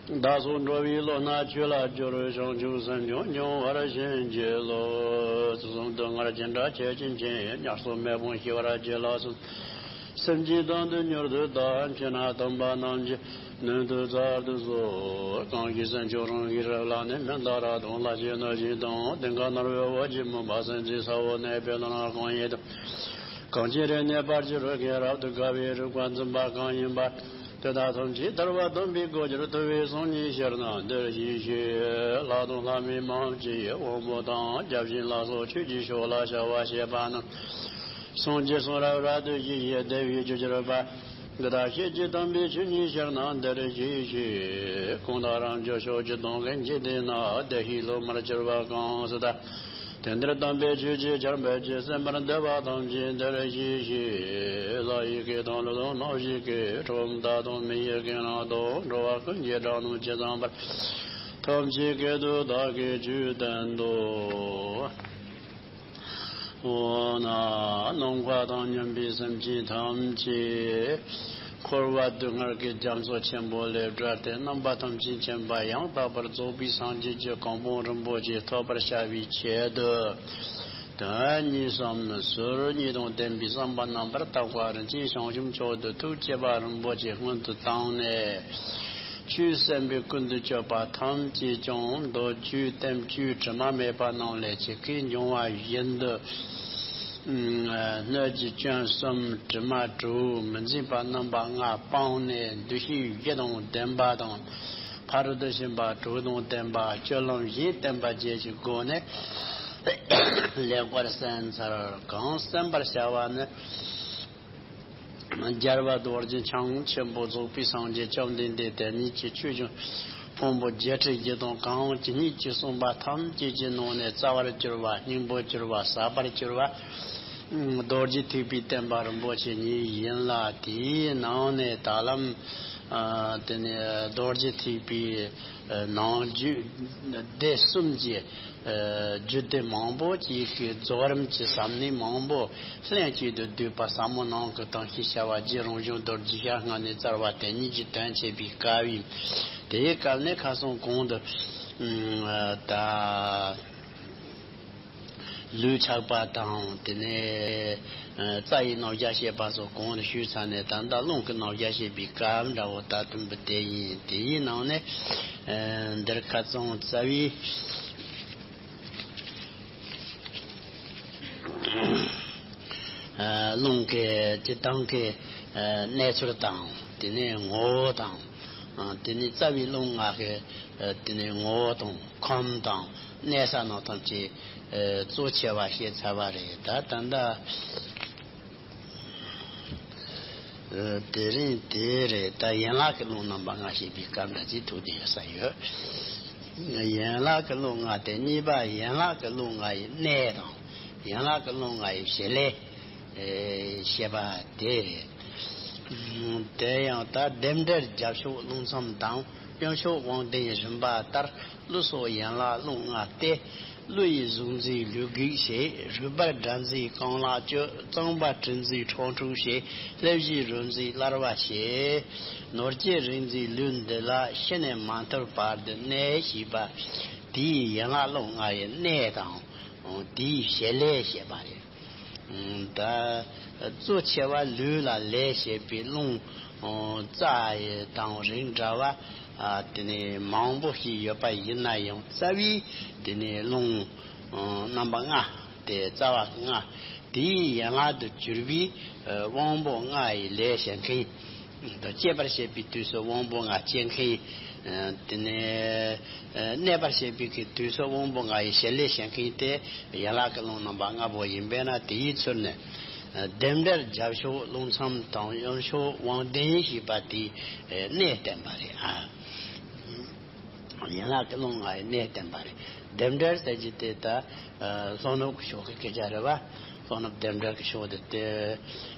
བདག་སོགས་འགྲོ་བའི་བློ་སྣ་ཆོས་ལ་སྦྱོར། བྱང་ཆུབ་སེམས་མཆོག་འབྱུང་བར་བྱིན་གྱིས་རློབས། དུས་གསུམ་དུ་སྔར་བྱིན་གྲངས་ཆེ་ཆེན་ཅན། ཉེར་སོགས་མེ་དཔུང་ཞི་བར་བྱིན་རླབས་གསུམ། སེམས་ཅན་དོན་དུ་མྱུར་དུ་བདག། མཁྱེན་ན་དམ་པ་རྣམས་ཀྱི་སྣོད་དུ་སྩལ་དུ་གསོལ། གང་ཞིག་སེམས་མཆོག་རང་གིས་རབ་བླངས་ནས། མནྡ་ར་དང་ལྷ་བཅས་གནོད་སྦྱིན་དང་། སྟེང་ཁ་ནོར་བུ་འོད་ཀྱི་མུན་པ། སེམས་ཅན་ཚ་བོ་ནད་པའི་བླ་ན་གང་ཡིན་དང་། གངས་ཅན་རིག་གནས་པར་གྱུར་མཁན། རབ་ཏུ་དགའ་བའི་རིག་པ་འཛིན་པ་གང་ཡིན་པ། དེ་དག་ཐམས་ཅད་ཐར་པ་དམ་པའི་གོ་ཆར་ཐུབ་པའི་སངས་རྒྱས་ཞལ་སྣང་འདིར་གཤེགས་ཤིག། ལྷ་དང་ལྷ་མིན་མ་བཅས་དབང་པོ་དང་། བརྒྱ་བྱིན་ལ་སོགས་ཆོས་ཀྱི་ཕྱོགས་ལ་བྱ་བ་བྱེད་པ་རྣམས། སངས་རྒྱས་གསུང་རབ་རབ་ཏུ་ཞུས་ཤིང་། བདེ་བའི་རྒྱུར་གྱུར་པ། འདི་དག་ཤེས་བྱའི་དམ་པའི་ཆོས་ཉིད་ཞལ་སྣང་འདིར་གཤེགས་ཤིག། གང་དག་རབ་འབྱོར་ཕྱོགས་བཅུ་དང་། ལྷན་ཅིག་བསྡུས་ན་བདེ་གཤེགས་སློབ་མར་གྱུར་པ་གང་སུ་དག། དེང་འདིར་དམ་པའི་ཆོས་ཀྱི་ཆར་འབེབས་ཀྱིས། གསན་པར་འདོད་པ་ཐམས་ཅད་འདིར་གཤེགས་ཤིག། ལྷ་ཡི་སྐད་དང་ཀླུ་དང་གནམ་གཤིས་སྐད། ཁྲོ་བོ་དག་དང་མི་ཡི་སྐད་རྣམས་དང་། འགྲོ་བ་ཀུན་གྱི་སྒྲ་རྣམས་ཇི་ཙམ་པར། ཐམས་ཅད་སྐད་དུ་བདག་གིས་ཆོས་བསྟན་ཏོ། འོ་ན་ནམ་མཁའ་དང་མཉམ་པའི་སེམས་ཅན་ཐམས་ཅད། འཁོར་བ་སྡུག་བསྔལ་གྱི་རྒྱ་མཚོ་ཆེན་པོ་ལས་བསྒྲལ་ཏེ། རྣམ་པ་ཐམས་ཅད་མཁྱེན་པ་ཡང་དག་པར་རྫོགས་པའི་སངས་རྒྱས་ཀྱི་གོ་འཕང་རིན་པོ་ཆེ་ཐོབ་པར་བྱ་བའི་ཆེད་དུ། དོན་གཉིས་སམ་ཟུར་གཉིས་དང་ལྡན་པའི་བསམ་པ་རྣམ་པར་དག་པ་རིན་ཆེན་བྱང་ཆུབ་མཆོག་ཏུ་ཐུགས་བསྐྱེད་པ་རིན་པོ་ཆེ་སྔོན་དུ་བཏང་ནས། ཆོས་གསན་པའི་ཀུན་ཏུ་སྤྱོད་པ་ཐམས་ཅད་ཀྱང་མདོ་རྒྱུད་བསྟན་བཅོས་དྲི་མ་མེད་པ་རྣམས་ལས་ཇི་སྐད་འབྱུང་བ་བཞིན་དུ། སྣོད་ཀྱི་སྐྱོན་གསུམ། དྲི་མ་དྲུག། མི་འཛིན་པ་རྣམ་པ་ལྔ་སྤངས་ནས། འདུ་ཤེས་བཞི་དང་ལྡན་པ་དང་། ཕ་རོལ་ཏུ་ཕྱིན་པ་དྲུག་དང་ལྡན་པ། སྤྱོད་ལམ་བཞིས་བསྟན་པ་བཅས་ཀྱི་སྒོ་ནས་ལེགས་པར་གསན་ཚར། གང་གསན་པར་བྱ་བ་ནི། རྒྱལ་བ་རྡོ་རྗེ་འཆང་ཆེན་པོ་རྫོགས་པའི་སངས་རྒྱས་བཅོམ་ལྡན་འདས་དེ་ཉིད་ཀྱི་ཆོས་ཀྱི་ཕུང་པོ་བརྒྱད་ཁྲི་བཞི་སྟོང་གང་ཇི་སྙེད་ཅིག་གསུངས་པ་ཐམས་ཅད་ཀྱི་ནང་ནས་རྩ་བར་གྱུར་པ། སྙིང་པོར་གྱུར་པ། ཟབ་པར་གྱུར་པ། རྡོ་རྗེ་ཐེག་པའི་བསྟན་པ་རིན་པོ་ཆེ་ཉིད་ཡིན་ལ། དེའི་ནང་ནས་ད་ལམ། ཨ། དེ་ནས་རྡོ་རྗེ་ཐེག་པའི་ནང་རྒྱུད་སྡེ་གསུམ་གྱི། ཨ། རྒྱུད་སྡེ་མང་པོ་ཅིག་གི་རྫོགས་རིམ་གྱི་ཟབ་གནད་མང་པོ་ལྷན་ཅིག་ཏུ་བསྡུས་པ་ཟབ་མོ་ནང་གི་དོན་ཞེས་བྱ་བ་རྗེ་རང་བྱུང་རྡོ་རྗེ་ཤར་སྔ་ནས་བཙལ་བ་དེ་ཉིད་ཀྱི་དོན་བྱེད་པའི་སྐབས་ཡིན། དེའི་སྐབས་ནས་ཁ་སང་གོང་དུ། ཨ། ད། ལུས་ཆགས་པ་དང་། དེ་ནས་རྩ་ཡི་རྣམ་གཞག་བཤད་པ་སོགས་གོང་དུ་ཞུས་ཚར་ནས། ད་ལྟ་རླུང་གི་རྣམ་གཞག་བཤད་པའི་སྐབས་འདྲ་བོ་ད་དུམ་བུ་དེ་ཡིན། དེའི་ནང་ནས། ཨ། འདིར་ཁ་སང་རྩ་བའི། ཨ། རླུང་གི་སྤྱིར་བཏང་གི། ཨ། གནས་ཚུལ་དང་། དེ་ནས་ངོ་བོ་དང་། ཨ། དེ་ནས་རྩ་བའི་རླུང་ལྔ་གི། ཨ། དེ་ནས་ངོ་བོ་དང་ཁམས་དང་གནས་ས་རྣམས་ཐམས་ཅད། ཨ། གཙོ་ཆེ་བ་བཤད་ཚར་བ་རེད། ད་ད་ལྟ། ཨ། དེ་རིང་དེ་རེད། ད་ཡན་ལག་གི་རླུང་རྣམ་པ་ལྔ་བཤད་པའི་སྐབས་འདྲ་ཅིག་ཐུག་བསྡད་ཡོད་ས་ཡོད། ཡན་ལག་གི་རླུང་ལྔ་སྟེ་གཉིས་པ། ཡན་ལག་གི་རླུང་ལྔ་ཡི་གནས་དང་། ཡན་ལག་གི་རླུང་ལྔ་ཡི་བྱེད་ལས། ཨེ། བཤད་པ་དེ་རེད། དེ་ཡང་ད་རྡེབ་འབྲེལ་རྒྱབ་ཕྱོགས་རླུང་མཚམས་དང་། གཡོན་ཕྱོགས་དབང་ལྡན་རིམ་པ་ལྟར། ཀླུ་སོགས་ཡན་ལག་རླུང་ལྔ་སྟེ། ཀླུ་ཡི་གཟུགས་མཛེས་ལུས་སྒེག་བྱེད། རུས་སྦལ་སྒྲ་མཛེས་རྐང་ལག་གཅོད། རྩང་པ་དྲི་མཛེས་ཁྲག་འཁྲུག་བྱེད། ཀླད་བཞི་རོ་མཛེས་སླར་བ་བྱེད། ནོར་སྐྱེས་རིགས་མཛེས་ལུས་འདི་ལ། ཤི་ནས་མ་ཐར་བར་དུ་གནས་ཞེས་པ། དེའི་ཡན་ལག་རླུང་ལྔ་ཡི་གནས་དང་། དེའི་བྱེད་ལས་བཤད་པ་རེད། ད་གཙོ་ཆེ་བ་ལུས་ལ་ལས་བྱེད་པའི་རླུང་རྩ་དང་རིགས་འདྲ་བ་དེ་ནས་མང་པོ་ཞིག་ཡོད་པ་ཡིན་ན་ཡང་རྩ་བའི་དེ་ནས་རླུང་རྣམ་པ་ལྔ་སྟེ་རྩ་བ་ལྔ་དེའི་ཡན་ལག་ཏུ་གྱུར་པའི་དབང་པོ་ལྔ་ཡི་ལས་བྱེད་མཁན། དང་སྐྱེད་པར་བྱེད་པའི་དུས་སུ་དབང་པོ་ལྔ་སྐྱེད་མཁན། དེ་ནས་གནས་པར་བྱེད་པའི་གི་དུས་སུ་དབང་པོ་ལྔ་ཡི་བྱེད་ལས་བྱེད་མཁན་དེ་ཡན་ལག་གི་རླུང་རྣམ་པ་ལྔ་པོ་ཡིན་པས་ན། དེའི་ཚུལ་ནི་ལྡེམ་འབྲེལ་རྒྱབ་ཕྱོགས་རླུང་མཚམས་དང་གཡོན་ཕྱོགས་དབང་ལྡན་ཞེས་པ་དེའི་གནས་བསྟན་པ་རེད་ཨ། ཡན་ལག་གི་རླུང་ལྔ་ཡི་གནས་བསྟན་པ་རེད། ལྡེམ་འབྲེལ་ཟེར་གྱི་དེ་ད་ལྷོ་ནུབ་ཀྱི་ཕྱོགས་ཀྱི་སྐད་ཆ་རེད་བ། ལྷོ་ནུབ་ལྡེམ་འབྲེལ་གྱི་ཕྱོགས་དེ་དེ་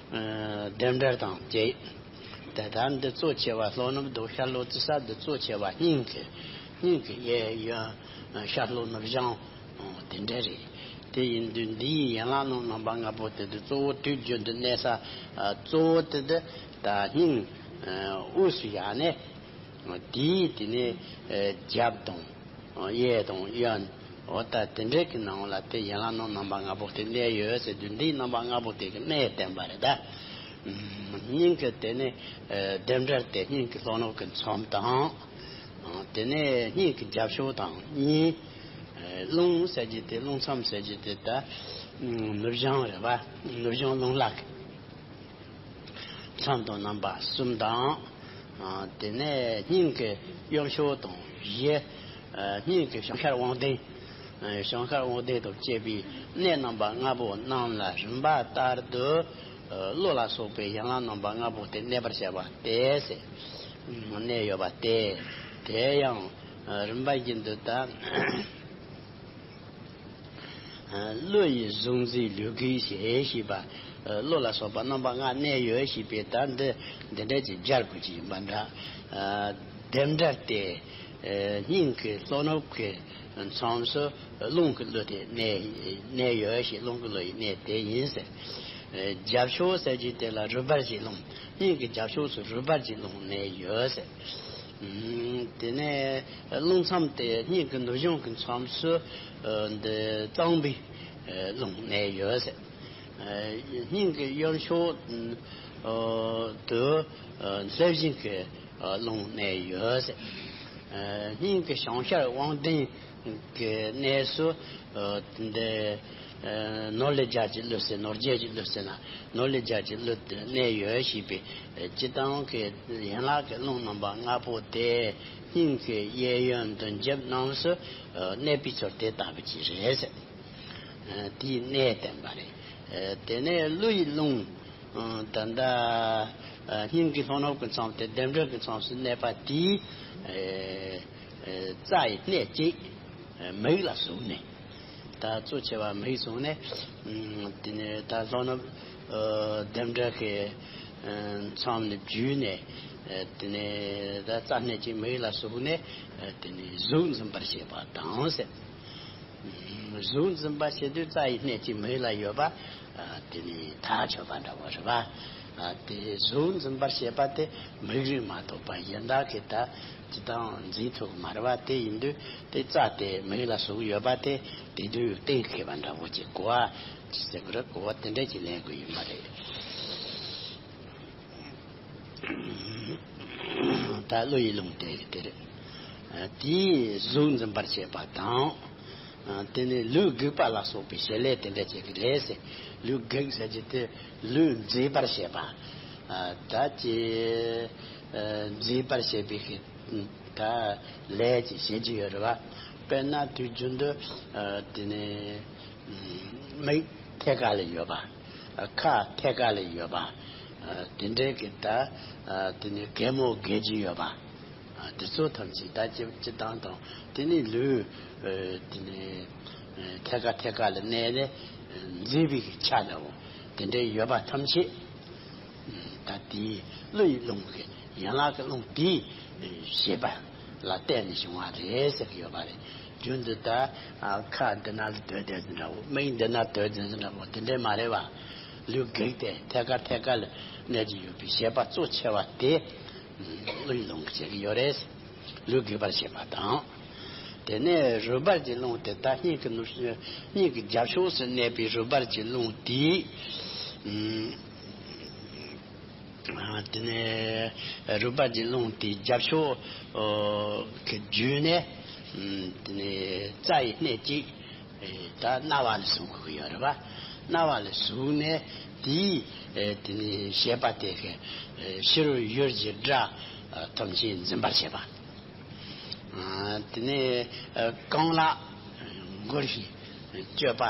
ལྡེམ་འབྲེལ་དང་བཅས། དེ་ལྟར་འདི་གཙོ་ཆེ་བ་ལྷོ་ནུབ་འདུག་ཤར་ལྷོ་རྩི་ས་འདི་གཙོ་ཆེ་བ་སྙིང་གི་སྙིང་གི་གཡས་གཡོན་ཤར་ལྷོ་ནུབ་བྱང་དེ་འདྲ་རེད། དེ་ཡིན་དུས་འདིའི་ཡན་ལག་རྣམ་པ་ལྔ་པོ་དེ་དུ་གཙོ་བོ་དུས་རྒྱུན་དུ་གནས་ས་གཙོ་བོ་དེ་དུ་ད་སྙིང་དབུས་སུ་བཞག་ནས། དེའི་དེ་ནས་རྒྱབ་དང་གཡས་དང་གཡོན། འོ་ད་དེ་འདྲའི་གི་ནང་ལ་དེ་ཡན་ལག་རྣམ་པ་ལྔ་པོ་དེ་གནས་ཡོད་ཟེར་དུས་འདིའི་རྣམ་པ་ལྔ་པོ་དེ་གི་གནས་བསྟན་པ་རེད་ད། སྙིང་གི་དེ་ནས་ལྡེམ་འབྲེལ་དེ་སྙིང་གི་ལྷོ་ནུབ་ཀྱི་མཚམས་དང་། དེ་ནས་སྙིང་གི་རྒྱབ་ཕྱོགས་དང་གཉིས། རླུང་ཟེར་གྱི་དེ་རླུང་མཚམས་ཟེར་གྱི་དེ་ད་ནུབ་བྱང་རེད་བ། ནུབ་བྱང་རླུང་ལྷ་གི་མཚམས་དང་རྣམ་པ་གསུམ་དང་། དེ་ནས་སྙིང་གི་གཡོན་ཕྱོགས་དང་བཞི། སྙིང་གི་བྱང་ཤར་དབང་ལྡན། བྱང་ཤར་དབང་ལྡན་དང་བཅས་པའི་གནས་རྣམ་པ་ལྔ་པོ་རྣམས་ལ་རིམ་པ་ལྟར་དུ་གློ་ལ་སོགས་པའི་ཡན་ལག་རྣམ་པ་ལྔ་པོ་དེ་གནས་པར་བྱ་བ་སྟེ་ཟེར། གནས་ཡོད་པ་སྟེ། དེ་ཡང་རིམ་པ་བཞིན་དུ་ད། བློ་ཡི་གཟུགས་མཛེས་ལུས་གུས་ཞེས་ཞེས་པ། བློ་ལ་སོགས་པ་རྣམ་པ་ལྔ་གནས་ཡོད་ཞེས་པའི་ད་འདི་འདི་འདྲ་ཅིག་སྦྱར་དགོས་ཀྱི་ཡིན་པ་འདྲ། ལྡེམ་འབྲེལ་དེ་སྙིང་གི་ལྷོ་ནུབ་ཀྱི་མཚམས་སུ་རླུང་གི་གློ་དེ་གནས་གནས་ཡོད་ཞེས་རླུང་གི་གློ་ཡི་གནས་དེ་ཡིན་ཟེར། རྒྱབ་ཕྱོགས་ཟེར་གྱི་དེ་ལ་རུས་སྦལ་གྱི་རླུང་། སྙིང་གི་རྒྱབ་ཕྱོགས་སུ་རུས་སྦལ་གྱི་རླུང་གནས་ཡོད་ཟེར། དེ་ནས་རླུང་མཚམས་དེ་སྙིང་གི་ནུབ་བྱང་གི་མཚམས་སུ་འདི་གཙང་པོའི་རླུང་གནས་ཡོད་ཟེར། སྙིང་གི་གཡོན་ཕྱོགས་དུ་ལྷས་བྱིན་གྱི་རླུང་གནས་ཡོད་ཟེར། སྙིང་གི་བྱང་ཤར་དབང་ལྡན་གྱི་གནས་སུ་འདི་ནོར་ལས་རྒྱལ་གྱི་གླུ་ཟེར། ནོར་རྒྱལ་གྱི་གླུ་ཟེར་ན་ནོར་ལས་རྒྱལ་གྱི་གླུ་དེ་གནས་ཡོད་ཞེས་པའི་སྤྱི་བཏང་གི་ཡན་ལག་གི་རླུང་རྣམ་པ་ལྔ་པོ་དེ་སྙིང་གི་གཡས་གཡོན་དུ་འཇིབ་རྣམས་སུ་གནས་པའི་ཚུལ་དེ་ལྟ་བུ་ཅིག་རེད་ཟེར། དེའི་གནས་བསྟན་པ་རེད། དེ་ནས་གློ་ཡི་རླུང་། ད་ལྟ་སྙིང་གི་ལྷོ་ནུབ་ཀྱི་མཚམས་དེ་ལྡེམ་འབྲེལ་གྱི་མཚམས་སུ་གནས་པ་དེའི་རྩ་ཡི་སྣེ་གཅིག་མིག་ལ་ཟུག་ནས། ད་གཙོ་ཆེ་བ་མིག་ཟུག་ནས། དེ་ནས་ད་ལྷོ་ནུབ་ལྡེམ་འབྲེལ་གྱི་མཚམས་ནས་བརྒྱུད་ནས། དེ་ནས་ད་རྩ་སྣེ་གཅིག་མིག་ལ་ཟུག་ནས། དེ་ནས་གཟུགས་འཛིན་པར་བྱེད་པ་དང་ཟེར། གཟུགས་འཛིན་པ་བྱེད་དུས་རྩ་ཡི་སྣེ་གཅིག་མིག་ལ་ཡོད་པ། དེ་ནི་ཐག་ཆོད་པ་འདྲ་བོ་རེད་པ། དེ་གཟུགས་འཛིན་པར་བྱེད་པ་དེ་མིག་རིག་མ་གཏོགས་པ་གཞན་དག་གིས་ད་ཅི་དང་འཛིན་ཐུབ་ཀྱི་མ་རེད་པ། དེ་ཡིན་དུས་དེ་རྩ་དེ་མིག་ལ་ཟུག་ཡོད་པ་དེ་དེ་དུས་གཏན་འཁེལ་བ་འདྲ་བོ་ཅིག་གོ་བ་ཅི་ཟེར་དགོས་རེད། གོ་བ་དེ་འདྲ་ཅིག་ལེན་དགོས་ཡིན་པ་རེད། ད་བློ་ཡི་རླུང་དེ་དེ་རེད། དེས་གཟུགས་འཛིན་པར་བྱེད་པ་དང་། དེ་ནས་ལུས་སྒུག་པ་ལ་སོགས་པའི་བྱེད་ལས་དེ་འདྲ་བྱེད་ཀྱི་རེད་ཟེར། ལུས་སྒུག་ཟེར་གྱི་དེ་ལུས་མཛེས་པར་བྱེད་པ། ད་ཅི། མཛེས་པར་བྱེད་པའི་ད་ལས་ཅིག་བྱེད་ཀྱི་ཡོད་རེད་བ། དཔེར་ན་དུས་རྒྱུན་དུ་དེ་ནས་མིག་ཐད་ཀ་ལ་ཡོད་པ། ཁ་ཐད་ཀ་ལ་ཡོད་པ། དེ་འདྲའི་གི་ད་དེ་ནས་གད་མོ་བགད་ཀྱི་ཡོད་པ། དེ་ཚོ་ཐམས་ཅད་ད་སྤྱི་སྤྱི་བཏང་དང་དེ་ནས་ལུས་དེ་ནས་ཐད་ཀ་ཐད་ཀ་ལ་གནས་ནས་མཛེས་པའི་གི་ཆ་འདྲ་བོ་དེ་འདྲའི་ཡོད་པ་ཐམས་ཅད། ད་དེའི་བློ་ཡི་རླུང་གི་ཡན་ལག་གི་རླུང་དེའི་བྱེད་པ་ལ་བརྟེན་ནས་བྱུང་བ་རེད་ཟེར་གྱི་ཡོད་པ་རེད། རྒྱུན་དུ་ད་ཁ་འདི་ན་ལ་སྡོད་བསྡད་ཟིན་འདྲ་བོ། མིག་འདི་ན་སྡོད་བསྡད་ཟིན་འདྲ་བོ་དེ་འདྲས་མ་རེད་བ། ལུས་སྒུག་སྟེ་ཐད་ཀར་ཐད་ཀར་ལ་གནས་ཀྱི་ཡོད་པའི་བྱེད་པ་གཙོ་ཆེ་བ་དེ་བློ་ཡི་རླུང་གིས་བྱེད་ཀྱི་ཡོད་རེད། ལུས་སྒུག་པར་བྱེད་པ་དང་། དེ་ནས་རོལ་པར་གྱི་རླུང་དེ་དག་སྙིང་གི་ནུབ། སྙིང་གི་རྒྱབ་ཕྱོགས་སུ་གནས་པའི་རོལ་པར་གྱི་རླུང་དེས། ཨ། དེ་ནས་རོལ་པར་གྱི་རླུང་དེའི་རྒྱབ་ཕྱོགས་ཀྱི་བརྒྱུད་ནས། ཨ། དེ་ནས་རྩ་ཡི་སྣེ་གཅིག་ད་རྣ་བ་ལ་ཟུག་གི་ཡོད་རེད་པ། རྣ་བ་ལ་ཟུག་ནས་དེའི། ཨ། དེ་ནས་ཤེས་པ་དེ་གིས་ཕྱི་རོལ་ཡུལ་གྱི་སྒྲ་ཐམས་ཅད་འཛིན་པར་བྱེད་པ། ཨ། དེ་ནས་ཨ། རྐང་ལག་མགུལ་གྱི་སྤྱོད་པ།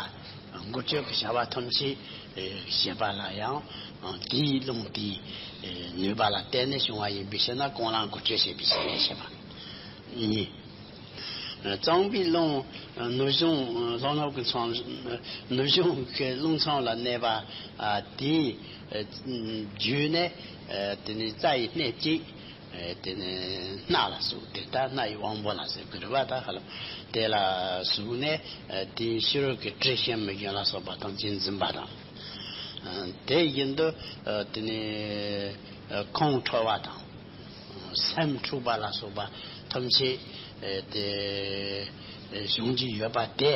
མགུལ་སྤྱོད་ཀྱི་བྱ་བ་ཐམས་ཅད་ཨ། བྱེད་པ་ལ་ཡང་ཨ། དེའི་རླུང་དེའི་ཨ། ནུས་པ་ལ་བརྟེན་ནས་བྱུང་བ་ཡིན་པའི་ཕྱིར་ན། རྐང་ལག་མགུལ་སྤྱོད་བྱེད་པའི་བྱེད་ལས་བྱེད་པ་གཉིས། ཨ། རྩོམ་པའི་རླུང་། ཨ། ནུབ་བྱུང་ལྷོ་ནུབ་ཀྱི་མཚམས། ནུབ་བྱུང་གི་རླུང་མཚམས་ལ་གནས་པ། ཨ། དེའི་ཨ། བརྒྱུད་ནས། ཨ། དེ་ནས་རྩ་ཡི་སྣེ་གཅིག་ཨེ། དེ་ནས་སྣ་ལ་ཟུག་སྟེ། ད་སྣ་ཡི་དབང་པོ་ལ་ཟེར་གི་རེད་པ། ད་ཧ་ལམ་དེ་ལ་ཟུག་ནས། ཨེ། དེའི་ཕྱི་རོལ་གྱི་དྲི་ཞིམ་མི་ཞིམ་ལ་སོགས་པ་ཐམས་ཅད་འཛིན་པ་དང་། ཨེ། དེ་བཞིན་དུ། ཨེ། དེ་ནས་ཨེ། ཁོང་ཁྲོ་བ་དང་། སེམས་འཁྲུགས་པ་ལ་སོགས་པ་ཐམས་ཅད། ཨེ། དེ་ཨེ། བྱུང་རྒྱུ་ཡོད་པ་དེ།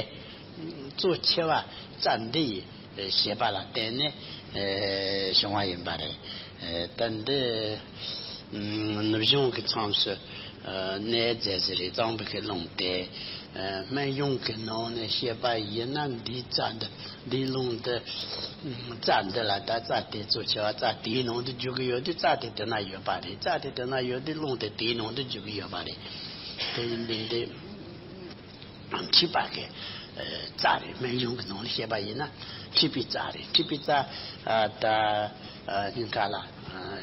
གཙོ་ཆེ་བ་རྩ་འདི་ཡི། ཨེ། ཤེས་པ་ལ་བརྟེན་ནས། ཨེ། བྱུང་བ་ཡིན་པ་རེད། ཨེ། ད་འདི་ནུབ་བྱུང་གི་མཚམས་སུ། ཨེ། གནས་མཛད་ཟེར་རེད། རྩོམ་པའི་གི་རླུང་དེ། ཨེ། སྨན་གཞུང་གི་ནང་ནས་བཤད་པ་ཡིན་ན། འདིའི་རྩ་འདི། འདིའི་རླུང་འདི། རྩ་འདི་ལ། ད་རྩ་དེ་གཙོ་ཆེ་བ། རྩ་དེའི་ནང་དུ་འཇུག་གི་ཡོད་དུས། རྩ་དེ་དེ་ན་ཡོད་པ་རེད། རྩ་དེ་དེ་ན་ཡོད་དུས། རླུང་དེ་དེའི་ནང་དུ་འཇུག་གི་ཡོད་པ་རེད། དེ་ཡིན་དུས་འདི། མཁྲིས་པ་གི། ཨེ། རྩ་རེད། སྨན་གཞུང་གི་ནང་ལ་བཤད་པ་ཡིན་ན། མཁྲིས་པའི་རྩ་རེད། མཁྲིས་པའི་རྩ། ཨ། ད། ཨ། སྙིང་ག་ལ། ཨ།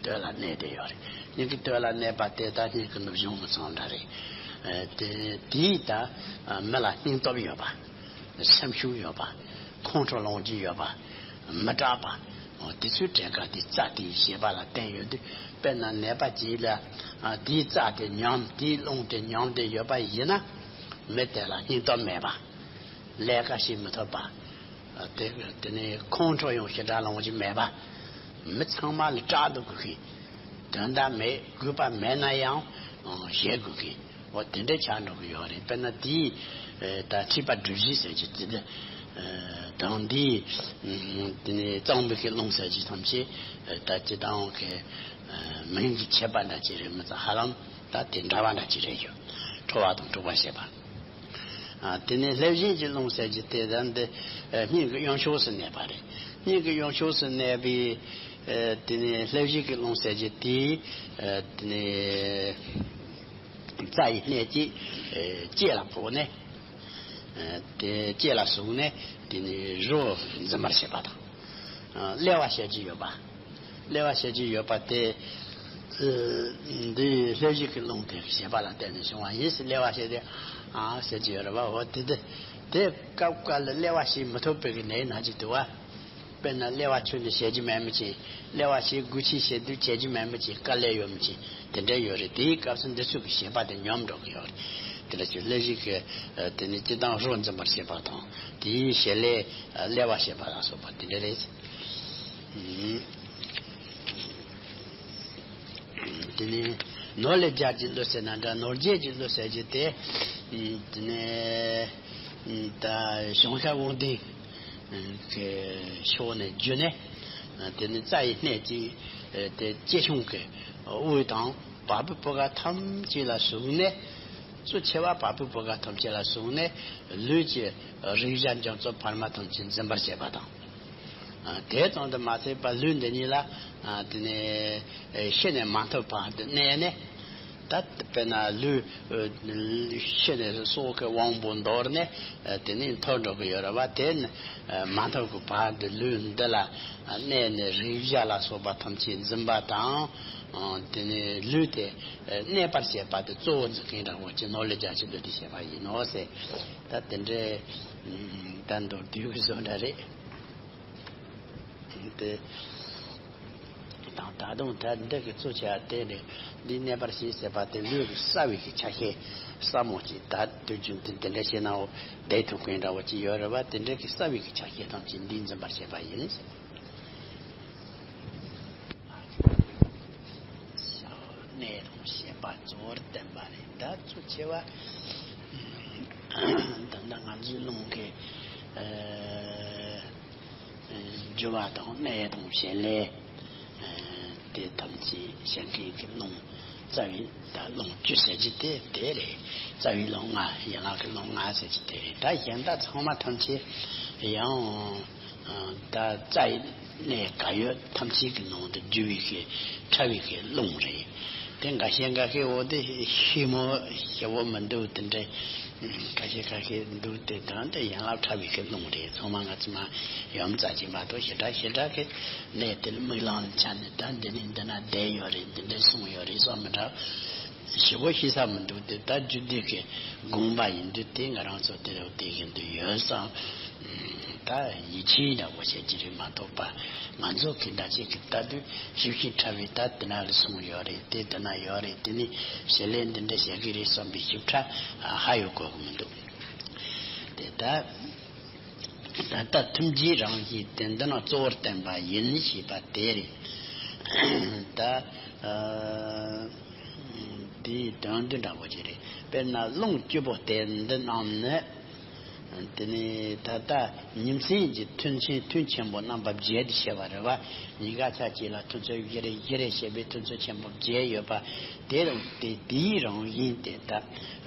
སྟོད་ལ་གནས་བསྡད་ཡོད་རེད། སྙིང་གི་སྟོད་ལ་གནས་པ་དེ་ད་སྙིང་གི་ནུབ་བྱུང་གི་མཚམས་འདྲ་རེད། ཨེ། དེ་དེས་ད། ཨ། མི་ལ་སྙིང་སྟོབས་ཡོད་པ། སེམས་ཤུགས་ཡོད་པ། ཁོང་ཁྲོ་ལངས་རྒྱུ་ཡོད་པ། མི་སྐྲག་པ། འོ། དེ་ཚོའི་གྲས་ཀ་དེ་རྩ་དེའི་ཤེས་པ་ལ་བརྟེན་ཡོད་དུས། དཔེར་ན་ནད་པ་ཅིག་ལ། ཨ། དེའི་རྩ་དེ་ཉམས། དེའི་རླུང་དེ་ཉམས་བསྡད་ཡོད་པ་ཡིན་ན། མི་དེ་ལ་སྙིང་སྟོབས་མེད་པ། དེ་དེ་ནས་ཁོང་ཁྲོ་ཡང་ཞེ་དྲག་ལངས་རྒྱུ་མེད་པ། མི་ཚང་མ་ལ་སྐྲག་འདུག་དགོས་ཀི། དོན་དག་མེད། དགོས་པ་མེད་ན་ཡང་། ཨ། བྱེད་དགོས་ཀི། འོ། དེ་འདྲ་ཆགས་འགྲོ་གི་ཡོད་རེད། དཔེར་ན་དེའི། ཨེ། ད་མཁྲིས་པ་སྒྲིབ་བྱེད་ཟེར་གྱི་དེ། ཨེ། དང་དེའི། ཨུམ། དེ་ནས་རྩོམ་པའི་གི་རླུང་ཟེར་གྱི་ཐམས་ཅད། ཨེ། ད་སྤྱིར་བཏང་གི། ཨེ། མིང་གི་ཁྱད་པར་འདྲ་ཅིག་རེད་མི་ཚད། ཧ་ལམ་ད་དེ་འདྲ་བ་འདྲ་ཅིག་རེད་ཤག། ཁྲོ་བ་དང་འཁྲུག་པ་བྱེད་པ། ཨ། དེ་ནས་ལྷོད་བཞིན་གྱི་རླུང་ཟེར་གྱི་དེ་ད་འདི། ཨེ། སྙིང་གི་གཡོན་ཕྱོགས་སུ་གནས་པ་རེད། སྙིང་གི་གཡོན་ཕྱོགས་སུ་གནས་པའི། ཨེ། དེ་ནས་ལྷོད་བཞིན་གྱི་རླུང་ཟེར་གྱི་དེའི། ཨེ། དེ་ནས། རྩ་ཡི་སྣེ་གཅིག་ཨེ། ལྕེ་ལ་ཕོག་ནས། ཨེ། དེ་ལྕེ་ལ་ཟུག་ནས་དེ་ནས་རོ་འཛིན་པར་བྱེད་པ་དང་། ཨ། སླེལ་བ་བྱེད་ཀྱི་ཡོད་པ། སླེལ་བ་བྱེད་ཀྱི་ཡོད་པ་དེ། ཨེ། འདི་ལྷོད་བཞིན་གྱི་རླུང་དེ་བྱེད་པ་ལ་བརྟེན་ནས་བྱུང་བ་ཡིན་ཟེར། སླེལ་བ་བྱེད་དེ། ཨ། བྱེད་ཀྱི་ཡོད་རེད་པ། འོ། དེ་དེ་དེ་སྐབས་འགའ་ལ་སླེལ་བ་བྱེད་མི་ཐུབ་པའི་གི་ནད་ན་གྱི་འདུག་པ། དཔེར་ན་སླེལ་བ་ཁྱོན་ནས་བྱེད་རྒྱུ་མེད་མི་ཅིག། སླེལ་བ་བྱེད་དགོས་ཆེད་བྱེད་དུས་བྱེད་རྒྱུ་མེད་མི་ཅིག། དཀའ་ལས་ཡོད་མི་ཅིག། དེ་འདྲ་ཡོད་རེད། དེའི་སྐབས་སུ་འདི་ཚོ་གི་བྱེད་པ་དེ་ཉམས་འགྲོ་གི་ཡོད་རེད། དེ་ལ་ཅིག་ལྷོད་བཞིན་གྱི། ཨ། དེ་ནི་སྤྱིར་བཏང་རོ་འཛིན་པར་བྱེད་པ་དང་། དེའི་བྱེད་ལས། ཨ། སླེལ་བ་བྱེད་པ་ལ་སོགས་པ་དེ་འདྲ་རེད། ཨུམ། དེ་ནས་ནོར་ལས་རྒྱལ་གྱི་གླུ་ཟེར་ན་འདྲ། ནོར་རྒྱས་ཀྱི་གླུ་ཟེར་གྱི་དེ། ཨུམ། དེ་ནས། ཨུམ། ད་གཞུང་ཞབས་དབང་ལྡན། ཨུམ། གི་ཕྱོགས་ནས་བརྒྱུད་ནས། ཨ། དེ་ནས་རྩ་ཡི་སྣེ་གཅིག། ཨེ། དེ་ལྕེ་གཞུང་གི་དབུས་དང་བ་སྤུའི་བུ་ག་ཐམས་ཅད་ལ་ཟུག་ནས། གཙོ་ཆེ་བ་བ་སྤུའི་བུ་ག་ཐམས་ཅད་ལ་ཟུག་ནས། ལུས་ཀྱི་རེག་བྱ་འཇམ་རྩུབ་བར་མ་ཐམས་ཅད་འཛིན་པར་བྱེད་པ་དང་། ཨ། དེ་ཙམ་དུ་མ་ཟད་པར་ལུས་འདི་ཉིད་ལ། ཨ། དེ་ནས། ཨེ། ཤི་ནས་མ་ཐར་བར་དུ་གནས་ནས། ད་དཔེར་ན་ལུས། ཨེ། ཤི་ནས་སྲོག་གི་དབང་པོ་འདོར་ནས། ཨེ། དེ་ནས་འཐོར་འགྲོ་གི་ཡོད་རེད་པ། དེ་ནི། ཨེ། མ་ཐར་གྱི་བར་དུ་ལུས་འདི་ལ། ཨ། གནས་ནས་རེག་བྱ་ལ་སོགས་པ་ཐམས་ཅད་འཛིན་པ་དང་། ཨ། དེ་ནས་ལུས་དེ། ཨེ། གནས་པར་བྱེད་པ་དེ་གཙོ་བོ་འཛིན་མཁན་འདྲ་བོ་ཅིག། ནོར་ལས་རྒྱལ་གྱི་གླུ་དེ་བྱས་པ་ཡིན་ནོ་ཟེར། ད་དེ་འདྲའི། ཨུམ། ད་མདོར་བསྡུས་ཀྱི་བཟོ་འདྲ་རེད། དེ་དང་། ད་དུང་ད་འདི་གི་གཙོ་ཆེ་བ་དེ་ནི། འདི་གནས་པར་བྱེད་ཟེར་བ་དེ་ལུས་ཀྱི་གསལ་བའི་གི་ཆ་ཤས་ཟབ་མོ་ཅིག། ད་དུས་རྒྱུན་དུ་འདི་འདྲ་བྱས་ནའོ་བསྡད་ཐུབ་མཁན་འདྲ་བོ་ཅིག་ཡོད་རེད་པ། དེ་འདྲ་གི་གསལ་བའི་གི་ཆ་ཤས་ཐམས་ཅད་འདིས་འཛིན་པར་བྱེད་པ་ཡིན། གནས་དང་ཞེན་པ་གཙོ་བོར་བསྟན་པ་རེད། ད་གཙོ་ཆེ་བ། ད་ལྟ་ང་ཚོའི་རླུང་གི་ཨ་རྒྱུ་བ་དང་གནས་དང་བྱེད་ལས། ཨ་དེ་ཐམས་ཅད་བཤད་མཁན་གྱི་རླུང་རྩ་བའི་ད་རླུང་བཅུ་ཟེར་གྱི་དེ་དེ་རེད། རྩ་བའི་རླུང་ལྔ། ཡན་ལག་གི་རླུང་ལྔ་ཟེར་གྱི་དེ་རེད། ད་གཞན་དག་ཚང་མ་ཐམས་ཅད་ཡང་ད་རྩ་ཡི་གནས་ག་ཡོད་ཐམས་ཅད་ཀྱི་ནང་དུ་རྒྱུ་བའི་གི་ཕྲ་བའི་གི་རླུང་རེད། དེ་འགའ་ཤས་འགའ་ཤས་འོ་དེ་ཞིབ་མོ་ཞིབ་པོ་མི་འདུག་དེ་འདྲ། འགའ་ཤས་འགའ་ཤས་འདུག་དེ་དང་དེ་ཡན་ལག་ཕྲ་བའི་གི་རླུང་རེད། ཚང་མ་ང་ཚོ་མ་ཡོང་ཙམ་ཅིག་མ་གཏོགས་ཞེ་དྲག་ཞེ་དྲག་གི་གནས་དེ་ལ་མིག་ལམ་ཆ་ནས་ད་འདི་ནས་འདི་ན་བསྡད་ཡོད་རེད། འདི་འདྲ་གསུངས་ཡོད་རེད་བསམ་མི་འདྲ། ཞིབ་པོ་ཤེས་ས་མི་འདུག་དེ་ད་རྒྱུད་སྡེ་གི་དགོངས་པ་ཡིན་དུས་དེ་ང་རང་ཚོ་དེ་རུ་དེ་བཞིན་དུ་ཡོད་ཙང་། ད་ཡིད་ཆེས་འདྲ་པོ་བྱེད་ཀྱི་རེད་མ་གཏོགས་པ། ང་ཚོ་གི་ད་ཅིག་གི་ལྟ་དུས་ཞིབ་ཞིབ་ཕྲ་བའི་ད་དེ་ན་ལ་གསུངས་ཡོད་རེད། དེ་དེ་ན་ཡོད་རེད། དེ་ནི་བྱེད་ལས་འདི་འདྲ་བྱེད་ཀྱི་རེད་བསམ་པའི་ཞིབ་ཕྲ་ཧ་ཡོད་དགོས་ཀྱི་མི་འདུག་དེ་ད། ད་ལྟ་ཐུན་རྗེས་རང་བཞིན་དེ་འདི་ན་གཙོ་བོར་བསྟན་པ་ཡིན་ཞེས་པ་དེ་རེད། ད་ཨ་དེའི་དོན་དུ་འདྲ་པོ་ཅིག་རེད། དཔེར་ན་རླུང་བཅུ་པོ་སྟེ་འདི་རྣམས་ནི། དེ་ནས་ད་ལྟ་ཉིན་མཚན་གྱི་ཐུན་ཆེན་ཐུན་ཆེན་པོ་རྣམ་པ་བརྒྱད་དུ་བཤད་པ་རེད་བ། ཉིན་གང་ཆ་གཅིག་ལ་ཐུན་ཚོད་བཞི་རེ་བཞི་རེ་བྱས་པའི་ཐུན་ཚོད་ཆེན་པོ་བརྒྱད་ཡོད་པ། དེ་རུ་དེ་དེའི་རང་བཞིན་དེ་ད་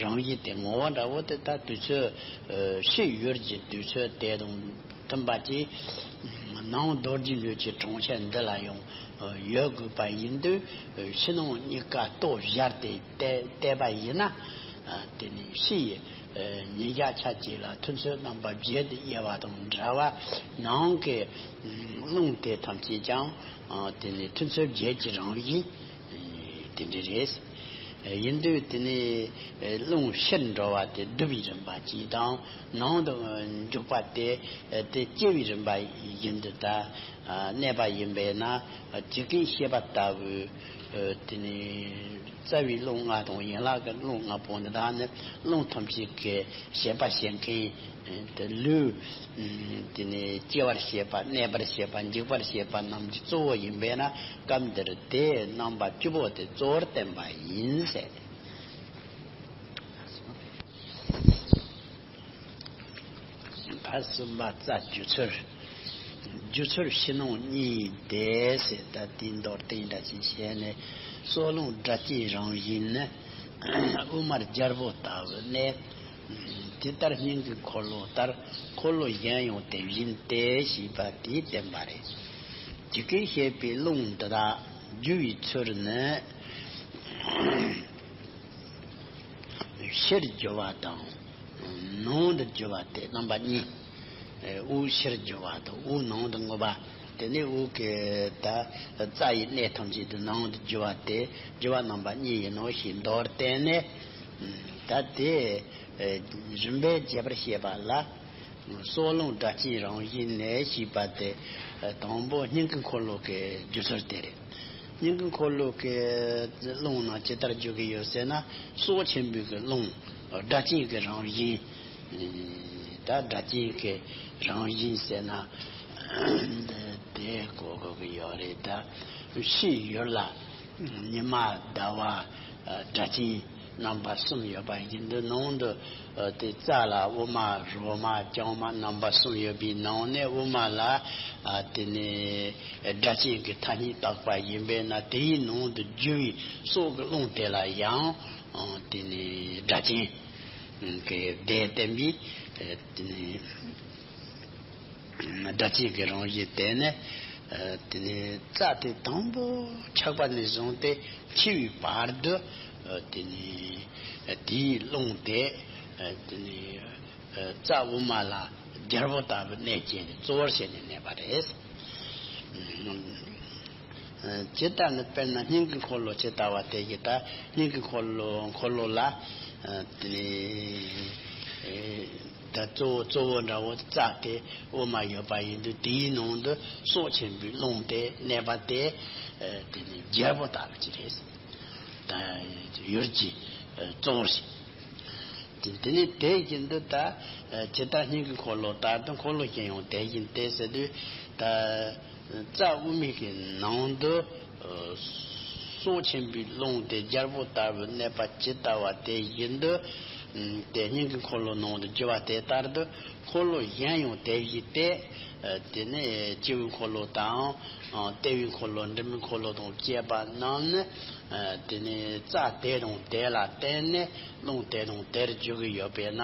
རང་བཞིན་དེ་ངོ་བོ་འདྲ་བོ་དེ་ད་དུས་ཚོད་ཕྱི་ཡུལ་གྱི་དུས་ཚོད་དེ་དང་མཐུན་པ་ཅིག་ནང་རྡོ་རྗེ་ལུས་ཀྱི་གྲོང་ཁྱེར་འདི་ལ་ཡང་ཡོད་དགོས་པ་ཡིན་དུས། ཕྱི་ནང་གཉིས་ཀ་ལྟོ་བཞར་ཏེ་བལྟས་བལྟས་པ་ཡིན་ན། དེ་ནི་ཕྱི་ཡི་ཉིན་ཞག་ཆ་གཅིག་ལ་ཐུན་ཚོད་རྣམ་པ་བརྒྱད་དུ་དབྱེ་བ་དང་འདྲ་བ། ནང་གི་རླུང་དེ་ཐམས་ཅད་ཀྱང་དེ་ནི་ཐུན་ཚོད་བརྒྱད་ཀྱི་རང་བཞིན་དེ་འདྲ་རེད། ཡིན་དུས་དེ་ནི་རླུང་ཕྱིར་འགྲོ་བ་དེ་བསྡུ་བའི་རིམ་པ་གཅིག་དང་། ནང་དུ་འཇུག་པ་དེ་དེ་སྐྱེ་བའི་རིམ་པ་བཞིན་དུ་ད་གནས་པ་ཡིན་པས་ན། ཇི་སྐད་བཤད་པ་ལྟ་བུའི་དེ་ནི་རྩ་བའི་རླུང་ལྔ་དང་ཡན་ལག་གི་རླུང་ལྔ་པོ་འདི་དག་ནི་རླུང་ཐམས་ཅད་ཀྱི་བྱེད་པ་བྱེད་མཁན་དེ་ལུས་དེ་ནི་སྐྱེ་བར་བྱེད་པ། གནས་པར་བྱེད་པ། འཇིག་པར་བྱེད་པ་རྣམས་ཀྱི་གཙོ་བོ་ཡིན་པས་ན། སྐབས་འདིར་དེ་རྣམ་པ་བཅུ་པོ་དེ་གཙོ་བོར་བསྟན་པ་ཡིན་ཟེར། ཕར་གསུམ་པ་རྩ་རྒྱུ་ཚུལ། རྒྱུ་ཚུལ་ཕྱི་ནང་གཉིས་ཏེ་ཟེར། ད་དེའི་མདོར་བསྟན་འདྲ་ཅིག་བྱས་ནས། སྲོག་རླུང་སྒྲ་གཅན་རང་བཞིན་ནི། དབུ་མར་རྒྱལ་པོ་ལྟ་བུ་གནས། ཇི་ལྟར་སྙིང་གི་འཁོར་ལོ་ལྟར། འཁོར་ལོ་གཞན་ཡང་དེ་བཞིན་ཏེ་ཞེས་པ་དེས་བསྟན་པ་རེད། ཇི་སྐད་བཤད་པའི་རླུང་འདི་དག་རྒྱུ་བའི་ཚུལ་ནི། ཕྱིར་རྒྱུ་བ་དང་ནང་དུ་རྒྱུ་བ་སྟེ་རྣམ་པ་གཉིས། དབུགས་ཕྱིར་རྒྱུ་བ་དང་དབུགས་ནང་དུ་རྔུབ་པ། དེ་ནས་དབུགས་ཀྱི་ད་རྩ་ཡི་གནས་ཐམས་ཅད་དུ་ནང་དུ་རྒྱུ་བ་སྟེ། རྒྱུ་བ་རྣམ་པ་གཉིས་ཡིན་ནོ་ཞེས་མདོར་བསྟན་ནས། ད་དེ་རིམ་པས་རྒྱས་པར་བཤད་པ་ལ། སྲོག་རླུང་སྒྲ་གཅན་རང་བཞིན་ནི་ཞེས་པ་དེ་དང་པོ་སྙིང་གི་འཁོར་ལོ་གི་རྒྱུ་ཚུལ་དེ་རེད། སྙིང་གི་འཁོར་ལོ་གི་རླུང་ནང་ཇི་ལྟར་རྒྱུ་གི་ཡོད་ཟེར་ན། སྲོག་ཆེན་པོའི་གི་རླུང་སྒྲ་གཅན་གི་རང་བཞིན། ད་སྒྲ་གཅན་གི་རང་བཞིན་ཟེར་ན་དེ་གོ་དགོས་གི་ཡོད་རེད། ད་ཕྱི་ཡུལ་ལ་ཉི་མ་ཟླ་བ་སྒྲ་གཅན་རྣམ་པ་གསུམ་ཡོད་པ་ཡིན་དུས། ནང་དུ་དེ་རྩ་ལ་དབུ་མ་རོ་མ་རྐྱང་མ་རྣམ་པ་གསུམ་ཡོད་པའི་ནང་ནས་དབུ་མ་ལ་དེ་ནས་སྒྲ་གཅན་གྱི་ཐ་སྙད་བཏགས་པ་ཡིན་པས་ན། དེའི་ནང་དུ་རྒྱུ་བའི་སྲོག་གི་རླུང་དེ་ལ་ཡང་དེ་ནས་སྒྲ་གཅན་གྱི་བརྡས་བསྟན་པའི་དེ་ནས། སྒྲ་གཅན་གྱི་རང་བཞིན་དེ་ནི། ཨ་དེ་ནི་རྩ་དེ་དང་པོ་ཆགས་པ་ནས་བཟུང་སྟེ་འཆི་བའི་བར་དུ། ཨ་དེ་ནི་དེའི་རླུང་དེ། ཨ་དེ་ནི་ཨ་རྩ་དབུ་མ་ལ་རྒྱལ་པོ་ལྟ་བུ་གནས་བྱས་ནས་གཙོ་བོར་བྱས་ནས་གནས་པ་རེད། ཨ་ཇི་ལྟར་ནི་དཔེར་ན་སྙིང་གི་འཁོར་ལོ་ཇི་ལྟ་བ་དེ་བཞིན། ད་སྙིང་གི་འཁོར་ལོ་འཁོར་ལོ་ལ། ཨ་དེ་ནི་ཨེ་ད་གཙོ་བོ་གཙོ་བོ་འདྲ་བོ་རྩ་དེ་དབུ་མ་ཡོད་པ་ཡིན་དུས། དེའི་ནང་དུ་སྲོག་ཆེན་པོའི་རླུང་དེ་གནས་པ་དེ། ཨ་དེ་ནི་རྒྱལ་པོ་ལྟ་བུ་ཅིག་རེད། ད་ཡུལ་གྱི་ཨ་གཙོ་བོ་ཞིག་དེ་དེ་ནི་དེ་བཞིན་དུ་ད་ཨ་ཇི་ལྟར་སྙིང་གི་འཁོར་ལོ་ལྟར་དུ། འཁོར་ལོ་གཞན་ཡང་དེ་བཞིན་ཏེ་ཟེར་དུས། ད་རྩ་དབུ་མའི་གི་ནང་དུ་ཨ་སྲོག་ཆེན་པོའི་རླུང་དེ་རྒྱལ་པོ་ལྟ་བུ་གནས་པ་ཇི་ལྟ་བ་དེ་བཞིན་དུ། དེ་སྙིང་གི་འཁོར་ལོ་ནང་དུ་བསྒྱུར་བ་དེ་ལྟར་དུ་འཁོར་ལོ་གཞན་ཡང་དེ་བཞིན་ཏེ། དེ་ནས་སྤྱི་བོའི་འཁོར་ལོ་དང་། ལྟེ་བའི་འཁོར་ལོ། མགྲིན་པའི་འཁོར་ལོ་དང་བཅས་པ་རྣམས་ནི། དེ་ནས་རྩ་དེ་དང་དེ་ལ་བརྟེན་ནས་རླུང་དེ་དང་དེར་རྒྱུ་གི་ཡོད་པས་ན།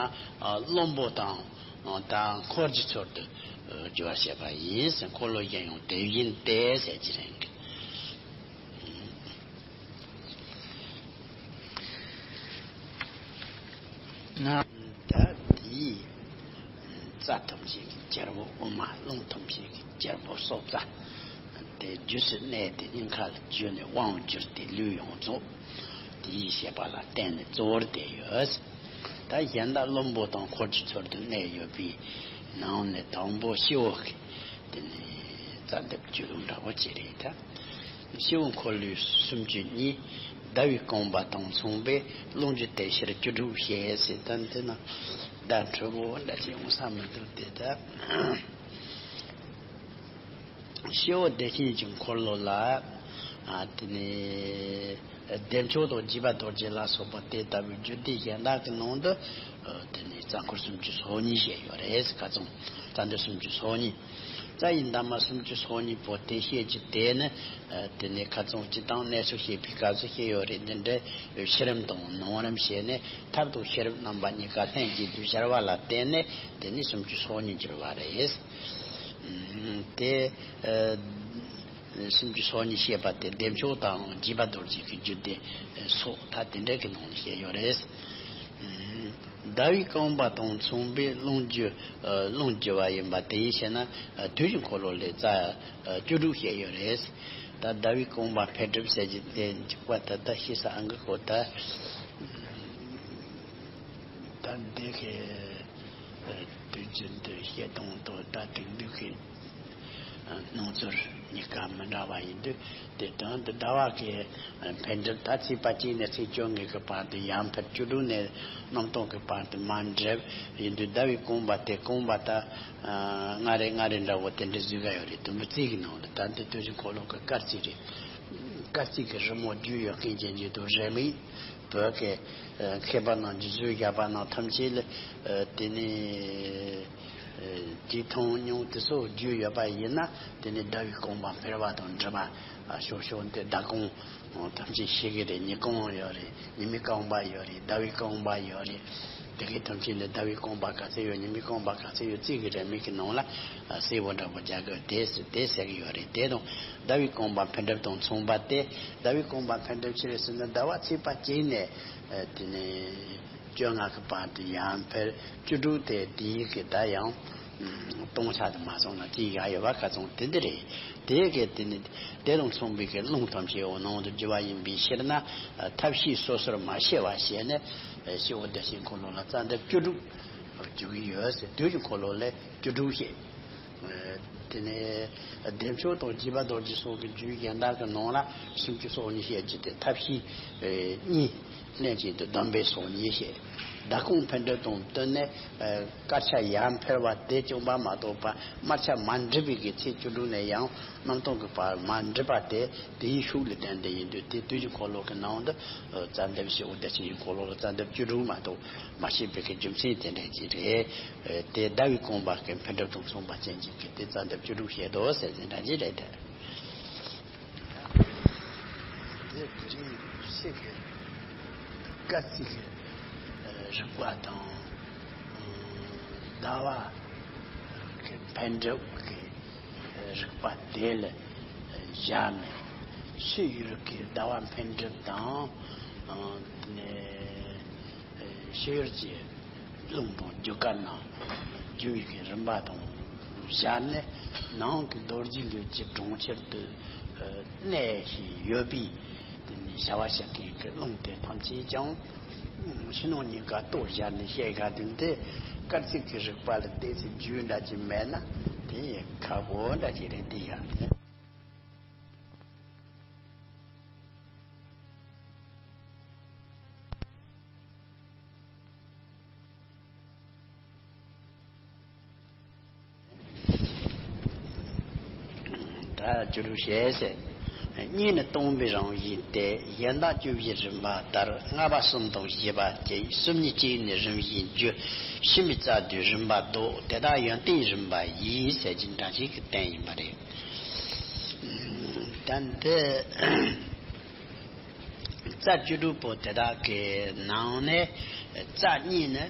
བློན་པོ་དང་། ད་འཁོར་གྱི་ཚུལ་དུ་བསྒྱུར་བར་བྱེད་པ་ཡིན། འཁོར་ལོ་གཞན་ཡང་དེ་བཞིན་ཏེ་ཟེར་གྱི་རེད། ད་དེའི་རྩ་ཐམས་ཅད་ཀྱི་རྒྱལ་པོ་དབུ་མ། རླུང་ཐམས་ཅད་ཀྱི་རྒྱལ་པོ་སྲོག་རྩ། དེ་རྒྱུ་ཕྱིར་གནས་དེ་སྙིང་ཁ་ལ་བརྒྱུས་ནས་དབང་བསྒྱུར་ཏེ་ལུས་ཡོངས་རྫོགས་དེའི་བྱེད་པ་ལ་བརྟེན་ནས་གཙོ་བོར་བསྡད་ཡོད། ད་གཞན་དག་བློན་པོ་དང་འཁོར་གྱི་ཚུལ་དུ་གནས་ཡོད་པའི་ནང་ནས་དང་པོ་སྤྱི་བོ་གི་དེ་ནས་རྩ་འདེབས་བཅུ་དྲུག་འདྲ་བོ་ཅིག་རེད་ད། སྤྱི་བོ་འཁོར་ལོའི་སུམ་ཅུ་གཉིས། ཟླ་བའི་རྐང་པ་དང་མཚུངས་པས་རླུང་རྒྱུ་དེ་ཕྱིར་བཅུ་དྲུག་བྱས་ཟེར། ད་འདི་ན་བརྡ་འཕྲོད་པོ་འདྲ་ཅིག་ཡོང་ས་མི་འདུག་དེ་ད། སྤྱི་བོ་བདེ་ཆེན་གྱི་འཁོར་ལོ་ལ། ཨ་དེ་ནས་བདེ་མཆོག་དང་འཇིགས་པ་རྡོ་རྗེ་ལ་སོགས་པ་དེ་ལྟ་བུའི་རྒྱུད་སྡེ་གཞན་དག་གི་ནང་དུ། ཨ་དེ་ནས་རྩ་འཁོར་སུམ་ཅུ་སོ་གཉིས་བཤད་ཡོད་རེད། ཁ་ཚང་རྩ་འདི་སུམ་ཅུ་སོ་གཉིས། རྩ་ཡི་འདབ་མ་སུམ་ཅུ་སོ་གཉིས་པོ་དེ་བཤད་རྒྱུ་དེ་ནི། ཨ་དེ་ནས་ཁ་ཚང་སྤྱིར་བཏང་གནས་ཚུལ་བཤད་པའི་སྐབས་སུ་བཤད་ཡོད་རེད། འདི་འདྲའི་ཕྱི་རིམ་དང་ནང་རིམ་བཤད་ནས་ཐབས་དང་ཤེས་རབ་རྣམ་པ་གཉིས་ཀ་ལྷན་ཅིག་ཏུ་སྦྱར་བ་ལ་བརྟེན་ནས་དེ་ནི་སུམ་ཅུ་སོ་གཉིས་གྱུར་པ་རེད། དེ། ཨ། སུམ་ཅུ་སོ་གཉིས་བཤད་པ་དེ་བདེ་མཆོག་དང་འཇིགས་པ་རྡོ་རྗེ་གི་རྒྱུད་སྡེ་སོགས་ད་དེ་འདྲ་གི་ནང་ནས་བཤད་ཡོད་རེད། ཟླ་བའི་རྐང་པ་དང་མཚུངས་པའི་རླུང་རྒྱུ། རླུང་རྒྱུ་བ་ཡིན་པ་དེ་ཡིན་ཞེ་ན། དུས་ཀྱི་འཁོར་ལོ་ལས་རྩ་བཅུ་དྲུག་བཤད་ཡོད་རེད། ད་ཟླ་བའི་རྐང་པ་འཕེལ་འགྲིབ་ཟེར་གྱི་དེ་འཇིགས་པ་ད་ལྟ་ཤེས་ས་ཨང་གི་གོ་ད། ད་འདི་གི་དུས་རྒྱུན་དུ་བཤད་སྟངས་དང་ད་དེང་དུས་ཀྱི་སྣང་ཚུལ་གཉིས་ཀ་མི་འདྲ་བ་ཡིན་དུས། དེ་དོན་དུ་ཟླ་བ་གི་འཕེལ་འགྲིབ་ད་ཚེས་པ་གཅིག་ནས་ཚེས་བཅོ་ལྔ་གི་བར་དུ་ཡར་འཕེལ། བཅུ་དྲུག་ནས་གནམ་སྟོང་གི་བར་དུ་མར་འགྲིབ་ཡིན་དུས། ཟླ་བའི་རྐང་པ་དེ་རྐང་པ་ད་ལྔ་རེ་ལྔ་རེ་འདྲ་བོ་དེ་འདྲ་བཟོས་ཀ་ཡོད་རེད། དུམ་བུ་རྩིས་ཀྱི་ནང་དུ་ད་འདི་དུས་ཀྱི་འཁོར་ལོ་གི་སྐར་རྩིས་རེད། སྐར་རྩིས་ཀྱི་རི་མོ་བརྒྱུད་ཡོད་མཁན་ཅན་གྱི་དུ་རེ་མིག་བོད་ཀྱི་མཁས་པ་རྣམས་ཀྱིས་བཟོས་བཞག་པ་རྣམས་ཐམས་ཅད་ལ། དེ་ནས་རྗེས་མཐོང་མྱོང་དེ་ཚོ་བརྒྱུད་ཡོད་པ་ཡིན་ན། དེ་ནས་ཟླ་བའི་རྐང་པ་འཕེལ་བ་དང་འགྲིབ་པ་ཤོག་ཤོག་འདི་ཟླ་རྐང་ཐམས་ཅད་ཤེས་ཀྱི་རེད། ཉི་རྐང་ཡོད་རེད། ཉི་མའི་རྐང་པ་ཡོད་རེད། ཟླ་བའི་རྐང་པ་ཡོད་རེད། དེ་གའི་ཐམས་ཅད་ནས་ཟླ་བའི་རྐང་པ་ག་ཚད་ཡོད། ཉི་མའི་རྐང་པ་ག་ཚད་ཡོད། རྩིས་ཀྱི་རེ་མིག་གི་ནང་ལ་གསལ་བོ་འདྲ་པོ་རྒྱག་གི་དེ་དེ་ཟེར་གྱི་ཡོད་རེད། དེ་དང་ཟླ་བའི་རྐང་པ་འཕེལ་འགྲིབ་དང་མཚུངས་པ་སྟེ། ཟླ་བའི་རྐང་པ་འཕེལ་འགྲིབ་ཅི་རེད་ཟེར་ན། ཟླ་བ་ཚེས་པ་གཅིག་ནས་དེ་ནས་བཅོ་ལྔ་གི་བར་དུ་ཡར་འཕེལ། བཅུ་དྲུག་དེ་དེའི་གི་ད་ཡང་སྟོང་ཆ་དུ་མ་སོང་ན་ཅི་ཡག་ཡོད་པ་ཁ་ཚང་དེ་འདི་རེད། དེ་གི་དེ་ནི་དེ་དང་མཚུངས་པའི་གི་རླུང་ཐམས་ཅད་འོ་ནང་དུ་རྒྱུ་བ་ཡིན་པའི་ཕྱིར་ན། ཐབས་ཤེས་སོ་སོར་མ་ཕྱེ་བར་བྱས་ནས་སྤྱི་བོ་བདེ་ཆེན་འཁོར་ལོ་ལ་རྩ་འདེབས་བཅུ་དྲུག་བརྗོད་ཀྱི་ཡོད་ཟེར། དུས་ཀྱི་འཁོར་ལོ་ལས་བཅུ་དྲུག་བཤད། དེ་ནས་བདེ་མཆོག་དང་འཇིགས་པ་རྡོ་རྗེ་སོགས་ཀྱི་རྒྱུད་གཞན་དག་གི་ནང་ལ་སུམ་ཅུ་སོ་གཉིས་བཤད་རྒྱུ་དེ་ཐབས་ཤེས་གཉིས། ལན་གཅིག་ཏུ་སྡོམ་པའི་སོ་གཉིས་བཤད། ཟླ་རྐང་འཕེལ་འགྲིབ་དང་བསྟུན་ནས་སྐར་ཆ་ཡར་འཕེལ་བ་དེ་བྱུང་པ་མ་གཏོགས་པ། དམར་ཆ་མར་འགྲིབ་པའི་གི་ཚེས་བཅུ་དྲུག་ནས་ཡང་གནམ་སྟོང་གི་བར་མར་འགྲིབ་པ་དེ་དེའི་ཤུགས་ལ་བརྟེན་ཏེ་ཡིན་དུས། དེ་དུས་ཀྱི་འཁོར་ལོ་གི་ནང་དུ་རྩ་འདེབས་སྤྱི་བོ་བདེ་ཆེན་གྱི་འཁོར་ལོ་ལ་རྩ་འདེབས་བཅུ་དྲུག་མ་གཏོགས་མ་བཤད་པའི་གི་རྒྱུ་མཚན་དེ་འདྲ་ཅིག་རེད། དེ་ཟླ་བའི་རྐང་པ་གི་འཕེལ་འགྲིབ་དང་མཚུངས་པ་ཅན་ཅིག་གི་དེ་རྩ་འདེབས་བཅུ་དྲུག་བཤད་དོ་ཟེར་ཟིན་འདྲ་ཅིག་རེད་དེ། དེ་དེ་རིང་ཕྱེད་ཀྱི་སྐར་རྩིས་ཀྱི་རིག་པ་དང་། ཟླ་བ་གི་འཕེལ་འགྲིབ་ཀྱི་རིག་པ་དེ་ལ་བཞག་ནས། ཕྱི་ཡུལ་གྱི་ཟླ་བ་འཕེལ་འགྲིབ་དང་། ཕྱི་ཡུལ་གྱི་རླུང་དང་རྒྱུ་སྐར་རྣམས་རྒྱུ་བའི་གི་རིམ་པ་དང་སྦྱར་ནས། ནང་གི་རྡོ་རྗེ་ལུས་ཀྱི་གྲོང་ཁྱེར་དུ་གནས་ཤིང་ཡོད་པའི་དེ་ནི་བྱ་བ་བྱེད་མཁན་གྱི་རླུང་དེ་ཐམས་ཅད་ཀྱང་ཕྱི་ནང་གཉིས་ཀ་གཏོར་བཞག་ནས་བཤད་ག་དུས། དེ་སྐར་རྩིས་ཀྱི་རིག་པ་ལ་ཏོག་ཙམ་རྒྱུས་འདྲ་ཅིག་མེད་ན་དེ་ཁག་པོ་འདྲ་ཅིག་རེད། དེ་ཡང་དེ། ད་བཅུ་དྲུག་བཤད་ཟེར། གཉིས་ནི་སྟོང་པའི་རང་བཞིན་ཏེ། གཞན་དག་བཅུ་བཞིའི་རིམ་པ་ལྟར། ལྔ་པ་གསུམ་དང་བཞི་པ་བཅས། གསུམ་གཉིས་གཅིག་ནི་རིམ་བཞིན་རྒྱུ། ཕྱི་མའི་རྩ་བསྡུས་རིམ་པ་ལྡོག་དེ་དག་ཡོན་ཏན་རིམ་པ་ཡིས་ཟེར་གྱི་འདྲ་ཞིག་གི་བསྟན་ཡིན་པ་རེད། ད་འདི་རྩ་བཅུ་དྲུག་པོ་དེ་དག་གི་ནང་ནས་རྩ་གཉིས་ནི་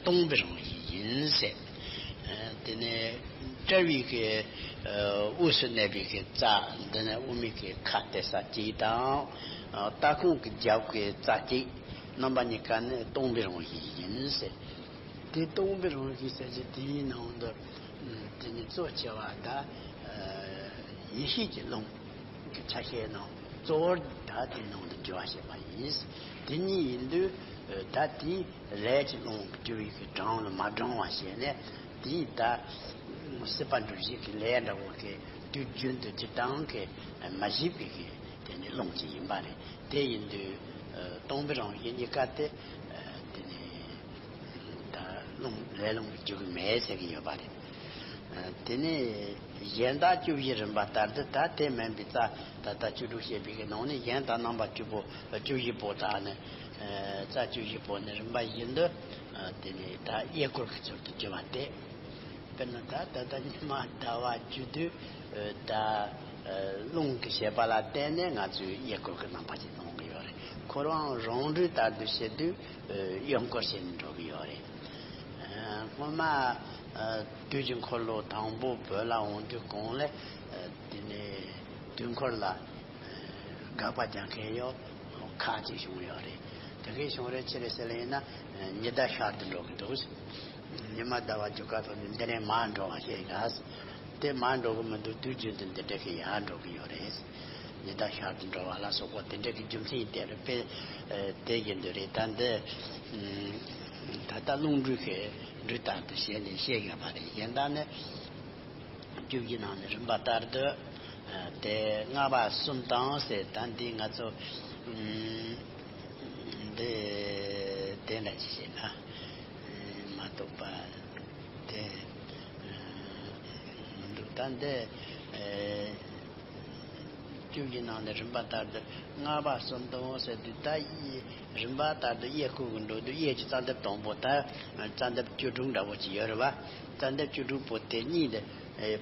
སྟོང་པའི་རང་བཞིན་ཡིན་ཟེར། དེ་ནས་དཔྲལ་བའི་གི་དབུས་སུ་གནས་པའི་གི་རྩ། འདི་ནས་དབུ་མའི་གི་ཁ་གཏད་ས་གཅིག་དང་། ལྟ་ཁུང་གི་རྒྱབ་ཀྱི་རྩ་གཅིག་རྣམ་པ་གཉིས་ཀ་ནི་སྟོང་པའི་རང་བཞིན་ཡིན་ཟེར། དེ་སྟོང་པའི་རང་བཞིན་ཟེར་གྱི་དེའི་ནང་དུ་དེ་ནི་གཙོ་ཆེ་བ་ད་ཡེ་ཤེས་ཀྱི་རླུང་གི་ཆ་ཤས་ནང་གཙོ་བོར་ད་དེའི་ནང་དུ་འགྱུར་བ་བྱེད་པ་ཡིན། དེ་གཉིས་ཡིན་དུས་ད་དེའི་ལས་ཀྱི་རླུང་གི་རྒྱུ་བའི་གི་གྲངས་ལ་མ་གྲངས་པ་བྱས་ནས། དེའི་ད་སྲིད་པ་འགྲོ་བཞི་གི་ལས་འདྲ་བོ་གི་དུས་རྒྱུན་དུ་སྤྱི་བཏང་གི་མ་བྱས་པའི་གི་དེ་ནི་རླུང་ཅིག་ཡིན་པ་རེད། དེ་ཡིན་དུས་སྟོང་པའི་རང་བཞིན་གཉིས་ཀ་དེ་དེ་ནི་ད་རླུང་ལས་རླུང་གི་རྒྱུ་གི་མེད་ཟེར་གི་ཡོད་པ་རེད། དེ་ནས་གཞན་དག་བཅུ་བཞིའི་རིམ་པ་ལྟར་དུ། ད་དེ་མིན་པའི་རྩ་ད་ལྟ་བཅུ་དྲུག་བཤད་པའི་གི་ནང་ནས་གཞན་དག་རྣམ་པ་བཅུ་པོ་བཅུ་བཞི་པོ་དག་ནི། རྩ་བཅུ་བཞི་པོ་ནི་རིམ་པ་བཞིན་དུ་དེ་ནས་ད་གཡས་སྐོར་གྱི་ཚུལ་དུ་གྱུར་པ་སྟེ། དཔེར་ན་ད་ད་ལྟ་ཉི་མ་ཟླ་བ་བཅུ་དུས་ད་རླུང་གི་བྱེད་པ་ལ་བརྟེན་ནས་ང་ཚོས་གཡས་སྐོར་གྱི་རྣམ་པ་ཅིག་མཐོང་གི་ཡོད་རེད། འཁོར་བའང་རང་འགྲོས་ལྟར་དུ་བྱེད་དུས་གཡོན་སྐོར་བྱས་ནས་འགྲོ་གི་ཡོད་རེད། སྔོན་མ་དུས་ཀྱི་འཁོར་ལོ་དང་པོ་བོད་ལ་འོང་དུས་གོང་ལ་དེ་ནས་དུས་འཁོར་ལ་དགག་པ་རྒྱག་མཁན་ཡོད་ཁག་ཅིག་བྱུང་ཡོད་རེད། དེ་གས་བྱུང་རེད། ཅི་རེད་ཟེར་ལ་ཡིན་ན་ཉི་ཟླ་ཤར་དུ་འགྲོ་གི་འདུག་ཉི་མ་ཟླ་བ་རྒྱུ་སྐར་ཐོག་ནས་འདི་ནས་མར་འགྲོ་བ་ཞིག་ཡིན་ལ། དེ་མར་འགྲོ་གི་མི་འདུག་དུས་རྒྱུན་དུ་འདི་འདྲ་ཞིག་ཡར་འགྲོ་གི་ཡོད་རེད། ཉི་ཟླ་ཤར་དུ་འགྲོ་བ་ལ་སོགས་པ་དེ་འདྲ་གི་རྒྱུ་མཚན་དེ་རེད་པས། དེ་བཞིན་དུ་རེད། ད་འདི་ད་ལྟ་རླུང་འགྲོས་ཀྱི་འགྲོས་ལྟར་དུ་བྱས་ནས་བཤད་ཡོད་པ་རེད། གཞན་དག་ནི་བཅུ་བཞི་ནང་ནས་རིམ་པ་ལྟར་དུ། དེ་ལྔ་པ་གསུམ་དང་ཟེར། ད་འདི་ང་ཚོ་འདི་དེ་འདྲ་ཅིག་བྱས་ན་མ་གཏོགས་པ་དེ་མི་འདུག་ད་འདི་བཅུ་བཞི་ནང་ནས་རིམ་པ་ལྟར་དུ་ལྔ་པ་གསུམ་དང་ཟེར་དུས། ད་ཡི་རིམ་པ་ལྟར་དུ་གཡས་སྐོར་གྱི་འགྲོ་དུས། གཡས་ཀྱི་རྩ་འདབ་དང་པོ་ད་རྩ་འདབ་བཅུ་དྲུག་འདྲ་བོ་ཅིག་ཡོད་རེད་བ། རྩ་འདབ་བཅུ་དྲུག་པོ་དེ་གཉིས་དེ་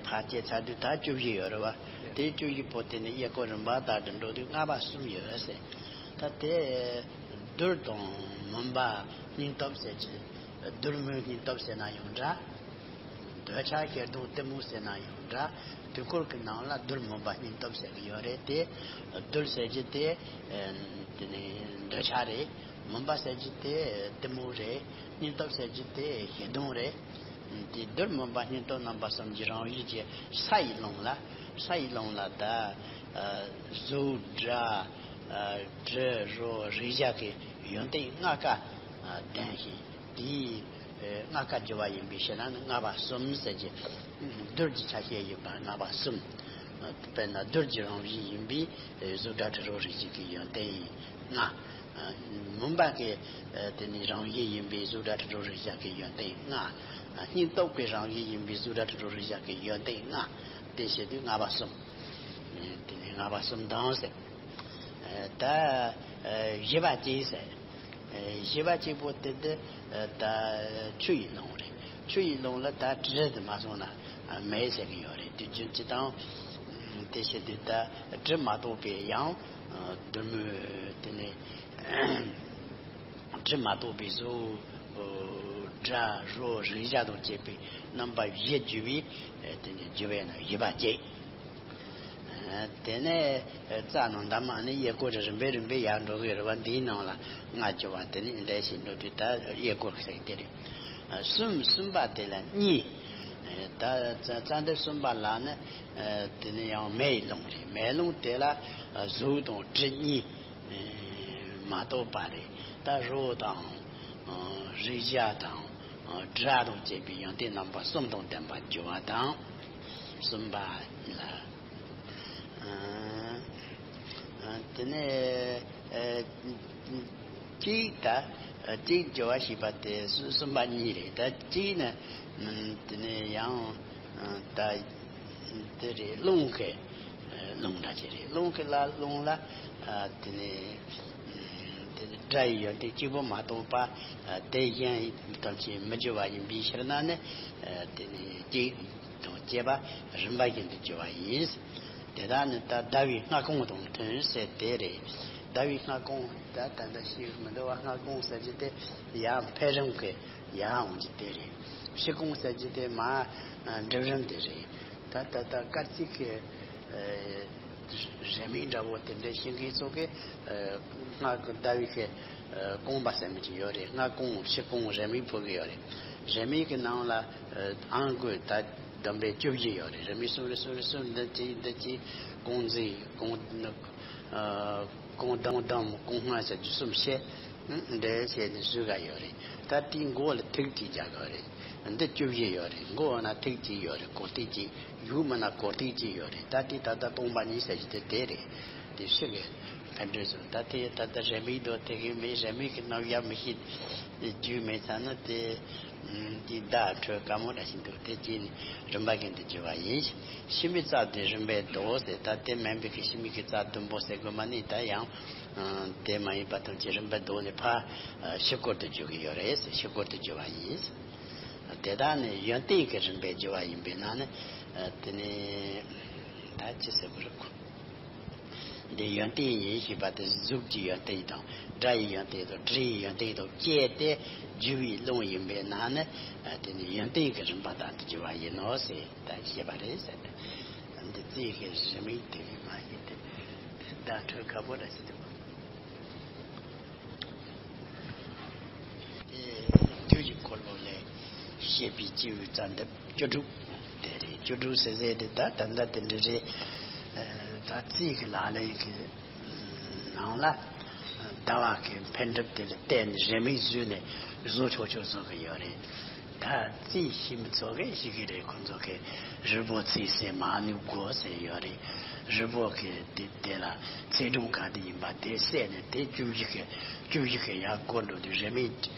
ཕར་བཅད་ཚར་དུས་ད་བཅུ་བཞི་ཡོད་རེད་བ། དེ་བཅུ་བཞི་པོ་དེ་ནི་གཡས་སྐོར་རིམ་པ་ལྟར་དུ་འགྲོ་དུས་ལྔ་པ་གསུམ་ཡོད་ཟེར། ད་དེ་རྡུལ་དང་མུན་པ་སྙིང་སྟོབས་ཟེར་གྱི། རྡུལ་མུན་སྙིང་སྟོབས་ཟེར་ན་ཡང་འདྲ། འདོད་ཆགས་ཞེ་སྡང་གཏི་མུག་ཟེར་ན་ཡང་འདྲ། དུས་འཁོར་གྱི་ནང་ལ་རྡུལ་མུན་པ་སྙིང་སྟོབས་ཟེར་གྱི་ཡོད་རེད་དེ། རྡུལ་ཟེར་གྱི་དེ་དེ་ནི་འདོད་ཆགས་རེད། མུན་པ་ཟེར་གྱི་དེ་གཏི་མུག་རེད། སྙིང་སྟོབས་ཟེར་གྱི་དེ་ཞེ་སྡང་རེད། དེ་རྡུལ་མུན་པ་སྙིང་སྟོབས་རྣམ་པ་གསུམ་གྱི་རང་བཞིན་གྱི་ས་ཡི་རླུང་ལ། ས་ཡི་རླུང་ལ་ད་གཟུགས་སྒྲ་དྲི་རོ་རེག་བྱ་གི་ཡོན་ཏན་ལྔ་ཀ་ལྡན་ཞིང་། དེའི་ལྔ་ཀ་སྦྱོར་བ་ཡིན་པའི་ཕྱིར་ན་ནི་ལྔ་པ་གསུམ་ཟེར་གྱི། རྡུལ་གྱི་ཆ་ཤས་ཡིན་པ་ལྔ་པ་གསུམ། དཔེར་ན་རྡུལ་གྱི་རང་བཞིན་ཡིན་པའི་གཟུགས་སྒྲ་དྲི་རོ་རེག་བྱ་གི་ཡོན་ཏན་ལྔ། མུན་པ་གི་དེ་ནི་རང་བཞིན་ཡིན་པའི་གཟུགས་སྒྲ་དྲི་རོ་རེག་བྱ་གི་ཡོན་ཏན་ལྔ། སྙིང་སྟོབས་ཀྱི་རང་བཞིན་ཡིན་པའི་གཟུགས་སྒྲ་དྲི་རོ་རེག་བྱ་གི་ཡོན་ཏན་ལྔ། དེ་བྱེད་དུས་ལྔ་པ་གསུམ། དེ་ནི་ལྔ་པ་གསུམ་དང་ཟེར། ད་བཞི་པ་གཅིག་ཟེར། བཞི་པ་གཅིག་པོ་དེ་དེ་ད་ཆུ་ཡི་རླུང་རེད། ཆུ་ཡི་རླུང་ལ་ད་དྲི་དེ་མ་སོང་ན་མེད་ཟེར་གི་ཡོད་རེད། དུས་རྒྱུན་སྤྱི་དང་། དེ་བྱེད་དུས་ད་དྲི་མ་གཏོགས་པའི་ཡང་རྡུལ་མུན་དེ་ནི་དྲི་མ་གཏོགས་པའི་གཟུགས་སྒྲ་རོ་རེག་བྱ་དང་བཅས་པའི་རྣམ་པ་བཞི་བསྡུས་པའི་དེ་ནི་བསྡུས་པས་ན་བཞི་པ་གཅིག། དེ་ནས་རྩ་ནང་འདབ་མ་ནི་གཡས་སྐོར་རིམ་པས་རིམ་པས་ཡར་འགྲོ་གི་རེད་བ། འདིའི་ནང་ལ་ལྔ་སྦྱོར་བ་དེ་ནི་འདྲ་ཞིག་འགྲོ་དུས་ད་གཡས་སྐོར་ཟེར་དེ་རེད། གསུམ། གསུམ་པ་དེ་ལ་གཉིས། ད་རྩ་འདབ་གསུམ་པ་ལ་ནི་དེ་ནི་ཡང་མེ་ཡི་རླུང་རེད། མེ་རླུང་དེ་ལ་གཟུགས་དང་དྲི་གཉིས་མ་གཏོགས་པ་རེད། ད་རོ་དང་རེག་བྱ་དང་སྒྲ་དང་བཅས་པའི་ཡོན་ཏན་རྣམ་པ་གསུམ་དང་ལྡན་པ་སྦྱོར་བ་དང་། གསུམ་པ་ལ། དེ་ནས་གཅིག་ད་གཅིག་སྦྱོར་བ་ཞེས་པ་དེ་གསུམ་པ་གཉིས་རེད། ད་གཅིག་ནི་དེ་ནས་ཡང་ད་དེ་རེད། རླུང་གི་ རླུང་འདྲ་ཅིག་རེད། རླུང་གི་ལ་རླུང་ལ་ཨ་དེ་ནས་དེ་ནས་སྒྲ་ཡི་ཡོན་ཏན་གཅིག་པོ་མ་གཏོགས་པ་ཨ་དེ་གཞན་ཐམས་ཅད་མི་སྦྱོར་བ་ཡིན་པའི་ཕྱིར་ན་ནི་ཨ་དེ་ནས་གཅིག་དང་བཅས་པ་རིམ་པ་བཞིན་དུ་སྦྱོར་བ་ཡིན། དེ་དག་ནི་ད་ཟླ་བའི་སྔ་གོང་དང་མཐུན་ཟེར་དེ་རེད། ཟླ་བའི་སྔ་གོང་ད་ད་ལྟ་ཤེས་མི་འདུག་བ། སྔ་གོང་ཟེར་རྒྱུ་དེ་ཡང་འཕེལ་རིམ་གྱི་ཡར་འོང་རྒྱུ་དེ་རེད། ཕྱི་གོང་ཟེར་རྒྱུ་དེ་མར་འགྲིབ་རིམ་དེ་རེད། ད་ད་ལྟ་སྐར་རྩིས་ཀྱི་རེ་མིག་འདྲ་བོ་དེ་འདྲ་ཤེས་མཁན་ཚོ་གི་སྔ་གི་ཟླ་བའི་གི་གོང་པ་ཟེར་མི་ཅིག་ཡོད་རེད། སྔ་གོང་ཕྱི་གོང་རེ་མིག་ཕུལ་གི་ཡོད་རེད། རེ་མིག་གི་ནང་ལ་ཨང་ཀི་ད་བསྡོམས་པས་བཅུ་བཞི་ཡོད་རེད། རེ་མིག་གསུམ་རེ་གསུམ་རེ་གསུམ་འདི་གཅིག་འདི་གཅིག་གོང་འཛིན་གོང་གོང་གདམ་གདམ་གོང་སྔ་ཟེར་རྒྱུ་གསུམ་བཤད། འདྲ་བྱས་ནས་བཟོས་ག་ཡོད་རེད། ད་དེའི་མགོ་ལ་ཐིག་གཅིག་རྒྱག་གི་ཡོད་རེད། འདི་བཅུ་བཞི་ཡོད་རེད། མགོ་ན་ཐིག་གཅིག་ཡོད་རེད། གོ་ཐིག་གཅིག་ཡུག་མིན་ན་གོ་ཐིག་གཅིག་ཡོད་རེད། ད་དེ་ད་ལྟ་སྟོང་པ་ཉིད་ཟེར་གྱི་དེ་དེ་རེད། དེ་ཕྱི་གི་ཕན་འབྲས་སུ་ད་དེ་ད་ལྟ་རེ་མིག་དོ་དེ་གི་མེད། རེ་མིག་གི་རྣམ་གཞག་མི་ཤེས། རྒྱུས་མེད་ཚ་ན་དེ་དེ་བརྡ་འཕྲོད་དཀའ་མོ་འདྲ་ཞིག་འདུག་དེ་གཅིག་ནི་རིམ་པ་གི་འདི་བརྗོད་པ་ཡིན། ཕྱི་མའི་རྩ་དེ་རིམ་པས་ལྡོག་ཟེར། ད་དེ་མིན་པའི་གི་ཕྱི་མའི་གི་རྩ་བདུན་པོ་ཟེར་དགོས་མ་ནི་ད་ཡང་དེ་མ་ཡིན་པ་དང་ཅི་རིམ་པས་ལྡོག་ནས་ཕར་ཕྱི་སྐོར་དུ་བརྗོད་ཀྱི་ཡོད་རེད་ཟེར། ཕྱི་སྐོར་དུ་བརྗོད་པ་ཡིན། དེ་དག་ནི་ཡོན་ཏན་གྱི་རིམ་པས་བརྗོད་པ་ཡིན་པས་ན་ནི་དེ་ནི་ད་ཅི་ཟེར་དགོས་རེད། འདི་ཡོན་ཏན་ཡིན་ཞེས་པ་དེ་གཟུགས་ཀྱི་ཡོན་ཏན་དང་སྒྲ་ཡི་ཡོན་ཏན་དང་དྲི་ཡི་ཡོན་ཏན་དང་བཅས་ཏེ་བརྗོད་པའི་རླུང་ཡིན་པས་ན་ནི་དེ་ནི་ཡོན་ཏན་གྱི་རིམ་པ་དང་དུ་བརྗོད་པ་ཡིན་ནོ་ཟེར་ད་བཤད་པ་རེད་ཟེར་ཏེ། འདི་རྩིས་ཀྱི་རིམ་ཡིག་དེ་གི་མ་ཡིན་ཏེ་བརྡ་འཕྲོད་དཀའ་པོ་རེད་ཟེར་འདུག་དུས་ཀྱི་འཁོར་ལོ་ལས་བཤད་པའི་སྐྱེས་བུའི་རྩ་འདི་བཅུ་དྲུག་དེ་རེད། བཅུ་དྲུག་ཟེར་ཟེར་དེ་ད་ད་ལྟ་དེ་འདྲ་རེད། ད་རྩིས་ཀྱི་ལག་ལེན་གྱི་ནང་ལ་ཟླ་བ་གི་འཕེལ་འགྲིབ་དེ་ལ་བརྟེན་ནས་རེ་མིག་བཟོས་ནས་བཟོ་ཆོག་ཆོག་བཟོ་གི་ཡོད་རེད། ད་རྩིས་ཤེས་མི་ཚོ་གིས་ཤེས་ཀྱི་རེད། ཁོང་ཚོ་གིས་རི་བོ་རྩིས་ཟེར་མ་ནུབ་གོ་ཟེར་ཡོད་རེད། རི་བོ་གི་དེ་དེ་ལ་ཚེག་གྲུམ་ག་དེ་ཡིན་པ་དེ་བསད་ནས་དེ་བཅུ་བཞི་གི་བཅུ་བཞི་གི་ཡར་བསྐོར་འགྲོ་དུས་རེ་མིག་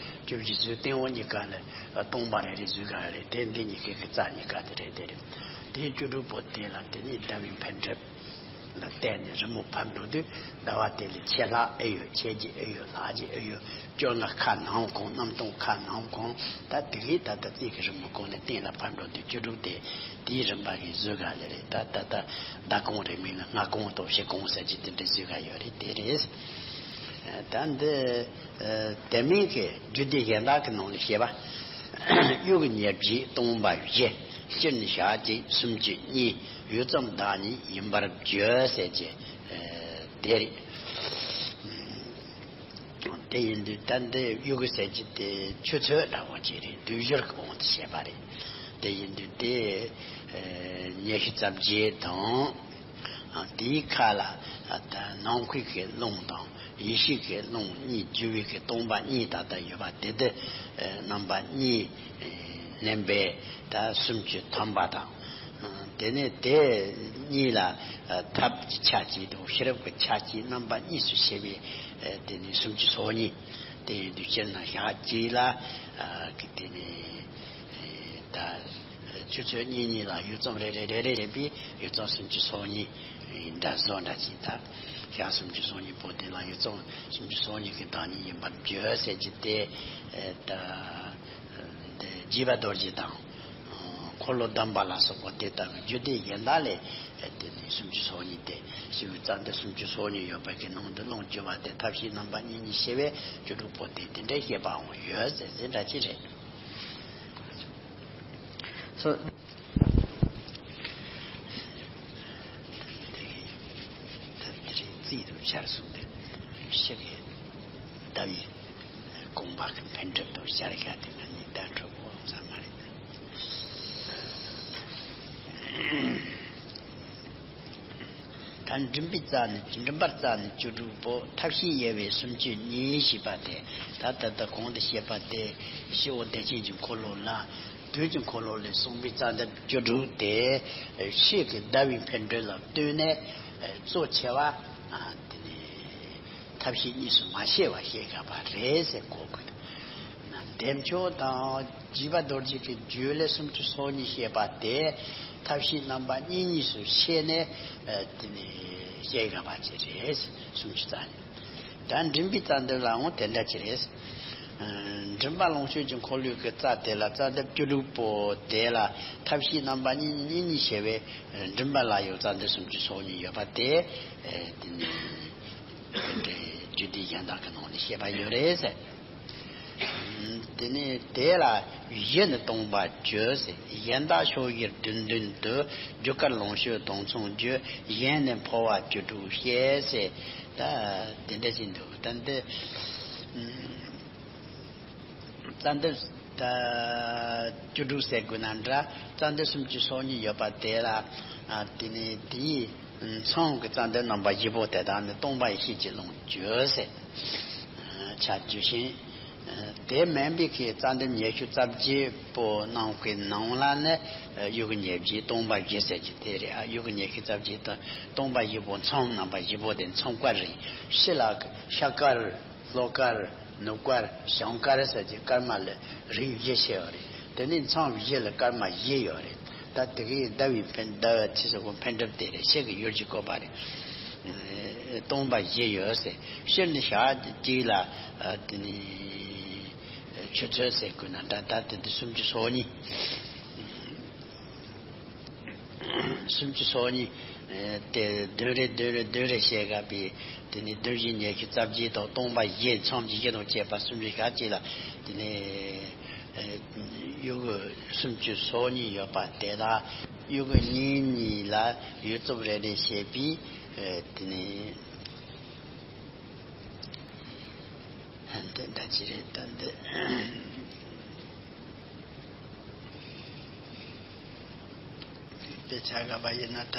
བཅུ་བཞི་བཟོས། སྟེང་འོག་གཉིས་ཀ་ལ་སྟོང་པ་རེ་རེ་བཟོས་ག་རེད། དེ་འདི་གཉིས་ཀའི་གི་རྩ་གཉིས་ཀ་དེ་རེད། དེ་རེད། དེ་བཅུ་དྲུག་པོ་དེ་ལ་དེ་ནས་ཟླ་བའི་འཕེལ་འགྲིབ་ལ་བརྟེན་ནས་རི་མོ་ཕབ་འགྲོ་དུས་ཟླ་བ་དེ་ལ་ཆེ་ལྷག་ཨེ་ཡོད། ཆེ་རྒྱས་ཨེ་ཡོད། ལྷག་རྒྱས་ཨེ་ཡོད། བཅོ་ལྔ་ཁ་ནང་གོང་། གནམ་སྟོང་ཁ་ནང་གོང་། ད་དེ་གའི་ད་ལྟ་རྩིས་ཀྱི་རི་མོ་གོང་ནས་སྟེང་ལ་ཕབ་འགྲོ་དུས་བཅུ་དྲུག་དེ་དེའི་རིམ་པ་གི་བཟོས་ག་ལེ་རེད། ད་ད་ལྟ་ཟླ་གོང་རེ་མིག་ལ་སྔ་གོང་དང་ཕྱི་གོང་ཟེར་གྱི་དེ་འདྲ་བཟོས་ག་ཡོད་རེད། དེ་རེད། ད་འདི་དེ་མིན་གྱི་རྒྱུད་སྡེ་གཞན་དག་གི་ནང་ལ་བཤད་པ། དབྱུག་གི་ཉེར་བརྒྱད་སྟོང་པ་བཞི། སྤྱིར་ནི་ཞག་གཅིག་སུམ་ཅུ་གཉིས། ཡུད་ཙམ་བདག་ཉིད་ཡིན་པར་བརྗོད་ཟེར་གྱི་དེ་རེད། དེ་ཡིན་དུས་ད་འདི་དབྱུག་གི་ཟེར་གྱི་དེ་ཆུ་ཚོད་འདྲ་བོ་ཅིག་རེད། དུས་སྦྱོར་གྱི་དབང་དུ་བྱས་པ་རེད། དེ་ཡིན་དུས་དེ་ཉི་ཤུ་རྩ་བརྒྱད་དང་། དེའི་ཁ་ལ་ནང་ཁུལ་གྱི་རླུང་དང་ཡེ་ཤེས་ཀྱི་རླུང་གཉིས། རྒྱུ་བའི་གི་སྟོང་པ་གཉིས་ད་ལྟ་ཡོད་པ་དེ་དེ་རྣམ་པ་གཉིས་བསྣན་པས་ད་སུམ་ཅུ་ཐམ་པ་དང་། དེ་ནས་དེ་གཉིས་ལ་ཐབས་ཀྱི་ཆ་གཅིག་དང་ཤེས་རབ་ཀྱི་ཆ་གཅིག་རྣམ་པ་གཉིས་སུ་ཕྱེ་བས་དེ་ནས་སུམ་ཅུ་སོ་གཉིས། དེ་ཡིན་དུས་སྤྱིར་ན་ཞག་གཅིག་ལ་གི་དེ་ནས་ད། ཆུ་ཚོད་གཉིས་གཉིས་ལ་ཡུད་ཙམ་རེ་རེ་རེ་རེ་རེ་བས་ཡུད་ཙམ་སུམ་ཅུ་སོ་གཉིས་འདྲ་བཟོ་འདྲ་ཅིག་ད་ཞག་སུམ་ཅུ་སོ་གཉིས་པོ་དེ་ལ་ཡུད་ཙམ་སུམ་ཅུ་སོ་གཉིས་ཀྱི་བདག་ཉིད་ཡིན་པར་བརྗོད་ཟེར་གྱི་དེ་ད་འདི་རྒྱས་པ་རྡོ་རྗེ་དང་འཁོར་ལོ་སྡོམ་པ་ལ་སོགས་པ་དེ་ལྟ་བུའི་རྒྱུད་སྡེ་གཞན་དག་ལས་དེ་ནི་སུམ་ཅུ་སོ་གཉིས་ཏེ་ཞེས་པའི་རྩ་འདི་སུམ་ཅུ་སོ་གཉིས་ཡོད་པའི་གི་ནང་དུ་ལོངས་སྤྱོད་པ་དེ་ཐབས་ཤེས་རྣམ་པ་གཉིས་གཉིས་ཤེས་པས་བཅུ་དྲུག་པོ་དེ་དེ་འདྲའི་བཤད་པའང་ཡོད་ཟེར་ཟེར་འདྲ་ཅིག་རེད། སོ། དེ་རིང་རྩིས་དང་ཆར་གསུམ་དེ་ཕྱི་གི་ཟླ་བའི་དགོངས་པ་གི་འཕེལ་འགྲིབ་དང་ཤར་ཤར་དེ་ང་གཉིས་ཟླ་འཕྲོད་པོ་ཙམ་མ་རེད། ད་མགྲིན་པའི་རྩ་ནི་མགྲིན་པར་རྩ་ནི་བཅུ་དྲུག་པོ་ཐབས་ཤེས་དབྱེ་བས་སུམ་ཅུ་གཉིས་ཞེས་པ་དེ་ད་ད་ལྟ་གོང་དུ་བཤད་པ་དེ་སྤྱི་བོ་བདེ་ཆེན་གྱི་འཁོར་ལོ་ལ། དུས་ཀྱི་འཁོར་ལོ་ལས་གསུངས་པའི་རྩ་འདབ་བཅུ་དྲུག་དེ་ཕྱིས་ཀྱི་ཟླ་བའི་འཕེལ་འགྲིབ་ལ་ལྟོས་ནས་གཙོ་ཆེ་བ་དེ་ནི་ཐབས་ཤེས་གཉིས་སུ་མ་ཕྱེ་བ་བཤད་དགོས་པ་རེད་ཟེར་གོ་དགོས། བདེ་མཆོག་དང་རྒྱས་པ་རྡོ་རྗེ་གི་རྒྱུད་ལས་སུམ་ཅུ་སོ་གཉིས་བཤད་པ་དེ་ ཐབས་ཤེས་རྣམ་པ་གཉིས་གཉིས་སུ་ཕྱེ་ནས་དེ་ནས་བཤད་དགོས་པ་ཅིག་རེད། སུམ་ཅུ་རྩ་གཉིས། ད་མགྲིན་པའི་རྩ་འདོན་ལའང་དེ་འདྲ་ཅིག་རེད། མགྲིན་པ་ལོངས་སྤྱོད་ཀྱི་འཁོར་ལོའི་གི་རྩ་དེ་ལ་རྩ་འདབ་བཅུ་དྲུག་པོ་དེ་ལ་ཐབས་ཤེས་རྣམ་པ་གཉིས་གཉིས་གཉིས་བྱས་པའི་མགྲིན་པ་ལ་ཡང་རྩ་འདབ་སུམ་ཅུ་སོ་གཉིས་ཡོད་པ་དེ་དེ་ནས་རྒྱུད་སྡེ་གཞན་དག་གི་ནང་ནས་བཤད་པ་ཡོད་རེད་ཟེར། དེ་ནས་དེ་ལ་གཞི་ནི་སྟོང་པ་བཅུ་ཟེར། གཞན་དག་ཕྱོགས་བཞིར་བསྡུ་འདུན་དུ། རྒྱུ་སྐར་ལོངས་སྤྱོད་དོན་མཚུངས་བརྗོད། གཞན་ནི་འཕོ་བ་བཅུ་དྲུག་བཤད་ཟེར། ད་དེ་འདྲ་ཞིག་འདུག་ད་འདི་རྩ་འདི་ད་བཅུ་དྲུག་ཟེར་དགོས་ན་འདྲ། རྩ་འདི་སུམ་ཅུ་སོ་གཉིས་ཡོད་པ་དེ་ལ་དེ་ནས་དེའི་མཚམས་ཀྱི་རྩ་འདི་རྣམ་པ་བཞི་པོ་དེ་དག་ནི་སྟོང་པ་ཡེ་ཤེས་ཀྱི་ཀློང་བརྗོད་ཟེར། ཆ་བཅུ་ཤིང་། དེ་མིན་པའི་གི་རྩ་འདི་ཉི་ཤུ་རྩ་བརྒྱད་པོ་རྣམས་ཀྱི་ནང་ལ་ནི་དབྱུ་གུ་ཉེར་བརྒྱད་སྟོང་པ་བཞི་ཟེར་གྱི་དེ་རེད། ཨ་དབྱུ་གུ་ཉི་ཤུ་རྩ་བརྒྱད་དང་སྟོང་པ་བཞི་པོ་མཚམས་རྣམ་པ་བཞི་པོ་དེ་མཚམས་སྐར་རེད། ཕྱི་ལ་ཤ་སྐར། ལྷོ་སྐར། ནུབ་སྐར། བྱང་སྐར་ཟེར་གྱི་སྐར་མ་ལ་རིགས་བཞི་ཕྱེ་བ་རེད། དེ་ནས་མཚམས་བཞི་ལ་སྐར་མ་བཞི་ཡོད་རེད། ད་དེ་གའི་ཟླ་བའི་འཕེན། ཟླ་བའི་ཚེས་སོགས་འཕེན་གྲུབ་དེ་རེད། ཕྱེད་ཀྱི་ཡུལ་གྱི་བཀོད་པ་རེད། སྟོང་པ་བཞི་ཡོད་ཟེར། སྤྱིར་ནི་ཞག་གཅིག་ལ་དེ་ནི་ཆུ་ཚོད་ཟེར་དགོས་ན་འདྲ། ད་དེ་འདི་སུམ་ཅུ་སོ་གཉིས། སུམ་ཅུ་སོ་གཉིས། དེ་བདུན་རེ་བདུན་རེ་བདུན་རེ་བྱས་དགོས་པས། དེ་ནི་བདུན་བཞི་ཉི་ཤུ་རྩ་བརྒྱད་དང་སྟོང་པ་བཞི་མཚམས་ཀྱི་བཞི་དང་བཅས་པ་སུམ་ཅུ་ཞེ་གཅིག་ལ། དེ་ནི་དབྱུ་གུ་སུམ་ཅུ་སོ་གཉིས་ཡོད་པ་དེ་དག་དབྱུ་གུ་གཉིས་གཉིས་ལ་ཡུལ་ཚོ་རེ་རེ་བྱས་པས། དེ་ནི། འདི་འདྲ་ཅིག་རེད། ད་འདི་དཔེ་ཆ་དགའ་པ་ཡིན་ན། ད་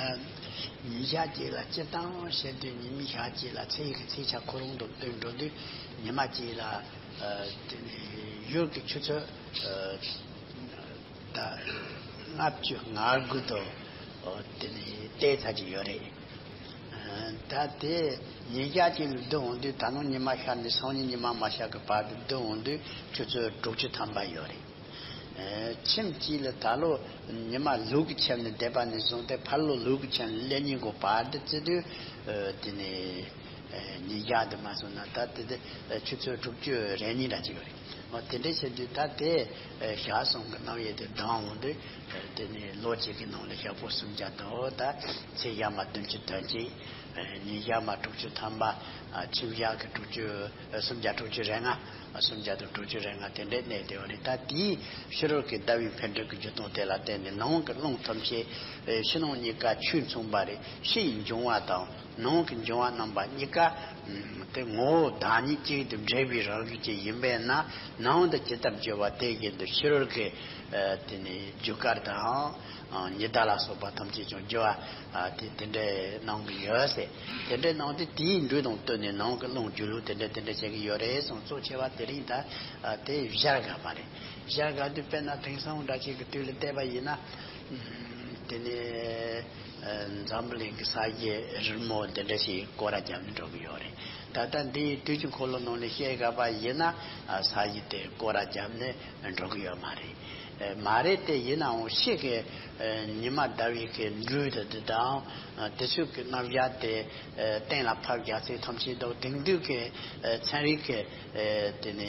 ཉིན་ཞག་གཅིག་ལ་སྤྱིར་བཏང་བཤད་དུས་ཉི་མའི་ཞག་གཅིག་ལ་ཚེས་ཀྱི་ཚེས་ཆ་ཁོ་རང་དང་བསྟུན་འགྲོ་དུས། ཉི་མ་གཅིག་ལ་ཨ་དེ་ནས་ཡུལ་གྱི་ཆུ་ཚོད་ཨ་ད་ལྔ་བཅུ་ང་དགུ་དང་དེ་ནས་ཏོག་ཙམ་ཅིག་ཡོད་རེད། ད་དེ་ཉིན་ཞག་གཅིག་ལ་བསྡུ་འོང་དུས། ད་ནངས་ཉི་མ་ཤར་ནས་སང་ཉིན་ཉི་མ་མ་ཤར་གྱི་བར་དུ་བསྡུ་འོང་དུས་ཆུ་ཚོད་དྲུག་ཅུ་ཐམ་པ་ཡོད་རེད། ཨ་ཁྱིམ་གཅིག་ལ་ད་ལོ་ཉི་མ་ལུག་གི་ཁྱིམ་ནས་འདས་པ་ནས་བཟུང་སྟེ་ཕར་ལོ་ལུག་གི་ཁྱིམ་ནས་སླེབས་ཉིན་གྱི་བར་དུ་བརྩིས་དུས། ཨ་དེ་ནས་ཨ་ཉིན་ཞག་དུ་མ་སོང་ན་ད་དེ་དེ་ཆུ་ཚོད་དྲུག་ཅུ་རེ་གཉིས་འདྲ་ཅིག་ཡོད་རེད། འོ་དེ་འདྲ་བྱེད་དུས་ད་དེ་ཨ་ཞག་གསུམ་གྱི་རྣམ་དབྱེ་དེ་ལྡང་འོང་དུས། ཨ་དེ་ནས་ལོ་གཅིག་གི་ནང་ལ་ཞག་པོ་སུམ་བརྒྱ་དང་། ད་ཚེས་ཞག་མ་བདུན་ཅུ་དོན་གཅིག་ཨ་ཉིན་ཞག་མ་དྲུག་ཅུ་ཐམ་པ། ཨ་ཁྱིམ་ཞག་གི་དྲུག་ཅུ། ཨ་སུམ་བརྒྱ་དྲུག་ཅུ་རེ་ལྔ། ཨ་སུམ་བརྒྱ་དང་དྲུག་ཅུ་རེ་ལྔ་དེ་འདྲའི་གནས་བསྡད་པ་རེད། ད་དེའི་ཕྱི་རོལ་གྱི་ཟླ་བའི་འཕེལ་འགྲིབ་ཀྱི་རྒྱུ་སྟོང་དེ་ལ་བརྟེན་ནས་ནང་གི་རླུང་ཐམས་ཅད་ཨ་ཕྱི་ནང་གཉིས་ཀ་ཆོས་མཚུངས་པ་རེད། ཕྱི་ཡི་འབྱུང་བ་དང་ནང་གི་འབྱུང་བ་རྣམ་པ་གཉིས་ཀ་ཨ་དེ་ངོ་བོ་བདག་ཉིད་གཅིག་ཏུ་འབྲེལ་བའི་རང་བཞིན་ཅན་ཡིན་པས་ན། ནང་དུ་ཇི་ལྟར་རྒྱུ་བ་དེ་བཞིན་དུ་ཕྱི་རོལ་གྱི་ཨ་དེ་ནི་རྒྱུ་སྐར་དང་། ཨ་ཉི་ཟླ་ལ་སོགས་པ་ཐམས་ཅད་ཀྱང་རྒྱུ་བ་ཨ་དེ་དེ་འདྲའི་སྣང་གི་ཡོད་ཟེར། དེ་འདྲའི་སྣང་དུས་དེའི་འགྲོས་དང་བསྟུན་ནས་ནང་གི་རླུང་རྒྱུ་ལུགས་དེ་འདྲ་དེ་འདྲ་བྱེད་ཀྱི་ཡོད་རེད་གསུངས། གཙོ་ཆེ་བ་དེ་རིང་ད་ཨ་དེ་སྦྱར་དགོས་པ་རེད། སྦྱར་དགོས་དུས་དཔེར་ན་དེང་སང་འདྲ་ཅིག་གི་དུས་ལ་བལྟས་པ་ཡིན་ན། དེ་ནས་ཨ་འཛམ་བུ་གླིང་གི་ས་གཞི་རིལ་མོ་འདི་འདྲ་ཞིག་སྐོར་ར་བརྒྱབ་ནས་འགྲོ་གི་ཡོད་རེད། ད་ལྟ་འདིའི་དུས་ཀྱི་འཁོར་ལོ་ནང་ནས་བཤད་དགོས་པ་ཡིན་ན། ཨ་ས་གཞི་དེ་སྐོར་ར་བརྒྱབ་ནས་འགྲོ་གི་ཡོད་མ་རེད། ཨ་མ་རེད་དེ། ཡིན་ནའང་ཕྱི་གི་ཨ་ཉི་མ་ཟླ་བའི་གི་འགྲོས་དེ་དེ་དང་། ཨ་དེ་ཚོའི་གི་རྣམ་གཞག་དེ་ཨ་གཏན་ལ་ཕབ་རྒྱག་ཚད་ཐམས་ཅད་དང་། དེང་དུས་ཀྱི་ཨ་ཚན་རིག་གི་ཨ་དེ་ནས་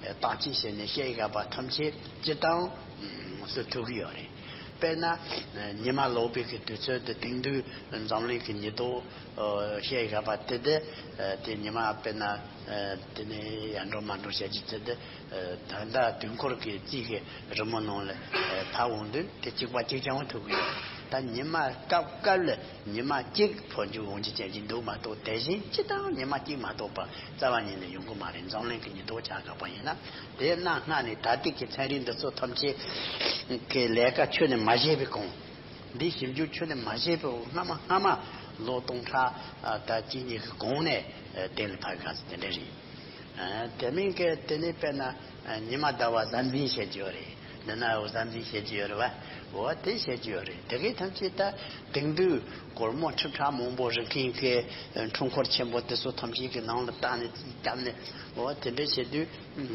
ཨ་བརྟག་དཔྱད་བྱས་ནས་བཤད་དགོས་པ་ཐམས་ཅད་སྤྱིར་བཏང་ཨ་སུ་ཐུག་གི་ཡོད་རེད། དཔེར་ན་ཨ་ཉི་མ་ལོག་པའི་གི་དུས་ཚོད་དེ། དེང་དུས་འཛམ་གླིང་གི་ཉི་ལྡོག་ཨ་བཤད་དགོས་པ་དེ་དེ། ཨ་དེ་ཉི་མ་དཔེར་ན་ཨ་དེ་ནས་ཡར་འགྲོ་མར་འགྲོ་བྱེད་ཀྱི་ཚེ་དེ། ཨ་ད་ལྟ་དུས་འཁོར་གྱི་རྩིས་ཀྱི་རི་མོ་ནང་ལ་ཨ་ཕབ་འོང་དུས་དེ་གཅིག་པ་གཅིག་རྐྱང་ཐུག་གི་ཡོད། ད་ཉི་མ་སྐབས་སྐབས་ལ་ཉི་མ་གཅིག་འཕོ་འགྱུར་འོང་རྒྱུ་ཅན་ཅིག་འདུག་མ་གཏོགས། དེ་བཞིན་སྤྱིར་བཏང་ཉི་མ་གཅིག་མ་གཏོགས་པ་རྩ་བ་ཉིད་ནས་ཡོང་གི་མ་རེད། འཛམ་གླིང་གི་ཉི་ལྡོག་ཆ་བཞག་པ་ཡིན་ན། དེ་གནའ་སྔ་ནས་ད་ལྟའི་གི་ཚན་རིག་འདི་ཚོ་ཐམས་ཅད་ཀྱི་ལས་ཀ་ཁྱོན་ནས་མ་བྱས་པའི་གོང་། འདི་ཞིབ་འཇུག་ཁྱོན་ནས་མ་བྱས་པའི་སྔ་མ་སྔ་མ་ལོ་སྟོང་ཕྲག་ཨ་ད་གཅིག་གཉིས་ཀྱི་གོང་ནས་ཨ་གཏན་ལ་ཕབ་ག་ཚོད་དེ་འདྲ་རེད། ཨ་དེ་མིན་གྱི་དེ་ནས་དཔེར་ན་ཨ་ཉི་མ་ཟླ་བ་གཟའ་འཛིན་བཤད་ཀྱི་ཡོད་རེད། འདི་ན་འོ་གཟའ་འཛིན་བཤད་ཀྱི་ཡོད་རེད་བ། འོ་དེ་བཤད་ཀྱི་ཡོད་རེད། དེ་གའི་ཐམས་ཅད་ད་དེང་དུས་སྒོར་མོ་ཁྲི་ཕྲག་མང་པོ་རག་མཁན་གྱི་ཨ་འཕྲུལ་འཁོར་ཆེན་པོ་དེ་ཚོ་ཐམས་ཅད་ཀྱི་ནང་ལ་བཏང་ནས་རྩིས་བརྒྱབ་ནས། འོ་དེ་འདྲ་བྱེད་དུས་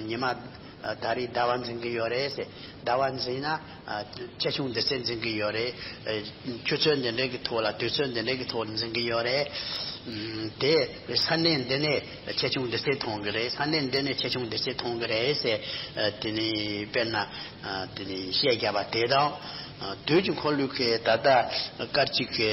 ཉི་མ་ ད་རེས་ཟླ་བ་འཛིན་གྱི་ཡོད་རེད་ཟེར། ཟླ་བ་འཛིན་ན་ཨ་ཆེ་ཆུང་འདི་ཚོ་འཛིན་གྱི་ཡོད་རེད། ཨ་ཆུ་ཚོད་འདི་འདྲའི་གི་ཐོག་ལ་དུས་ཚོད་འདི་འདྲའི་གི་ཐོག་ལ་འཛིན་གྱི་ཡོད་རེད། ཨམ་དེ་ས་གནས་འདི་ནས་ཆེ་ཆུང་འདི་ཚོ་མཐོང་གི་རེད། ས་གནས་འདི་ནས་ཆེ་ཆུང་འདི་ཚོ་མཐོང་གི་རེད་ཟེར། ཨ་དེ་ནས་དཔེར་ན་ཨ་དེ་ནས་བཤད་རྒྱབ་པ་དེ་དང་། ཨ་དུས་ཀྱི་འཁོར་ལོ་གི་ད་ལྟ་སྐར་གཅིག་གི་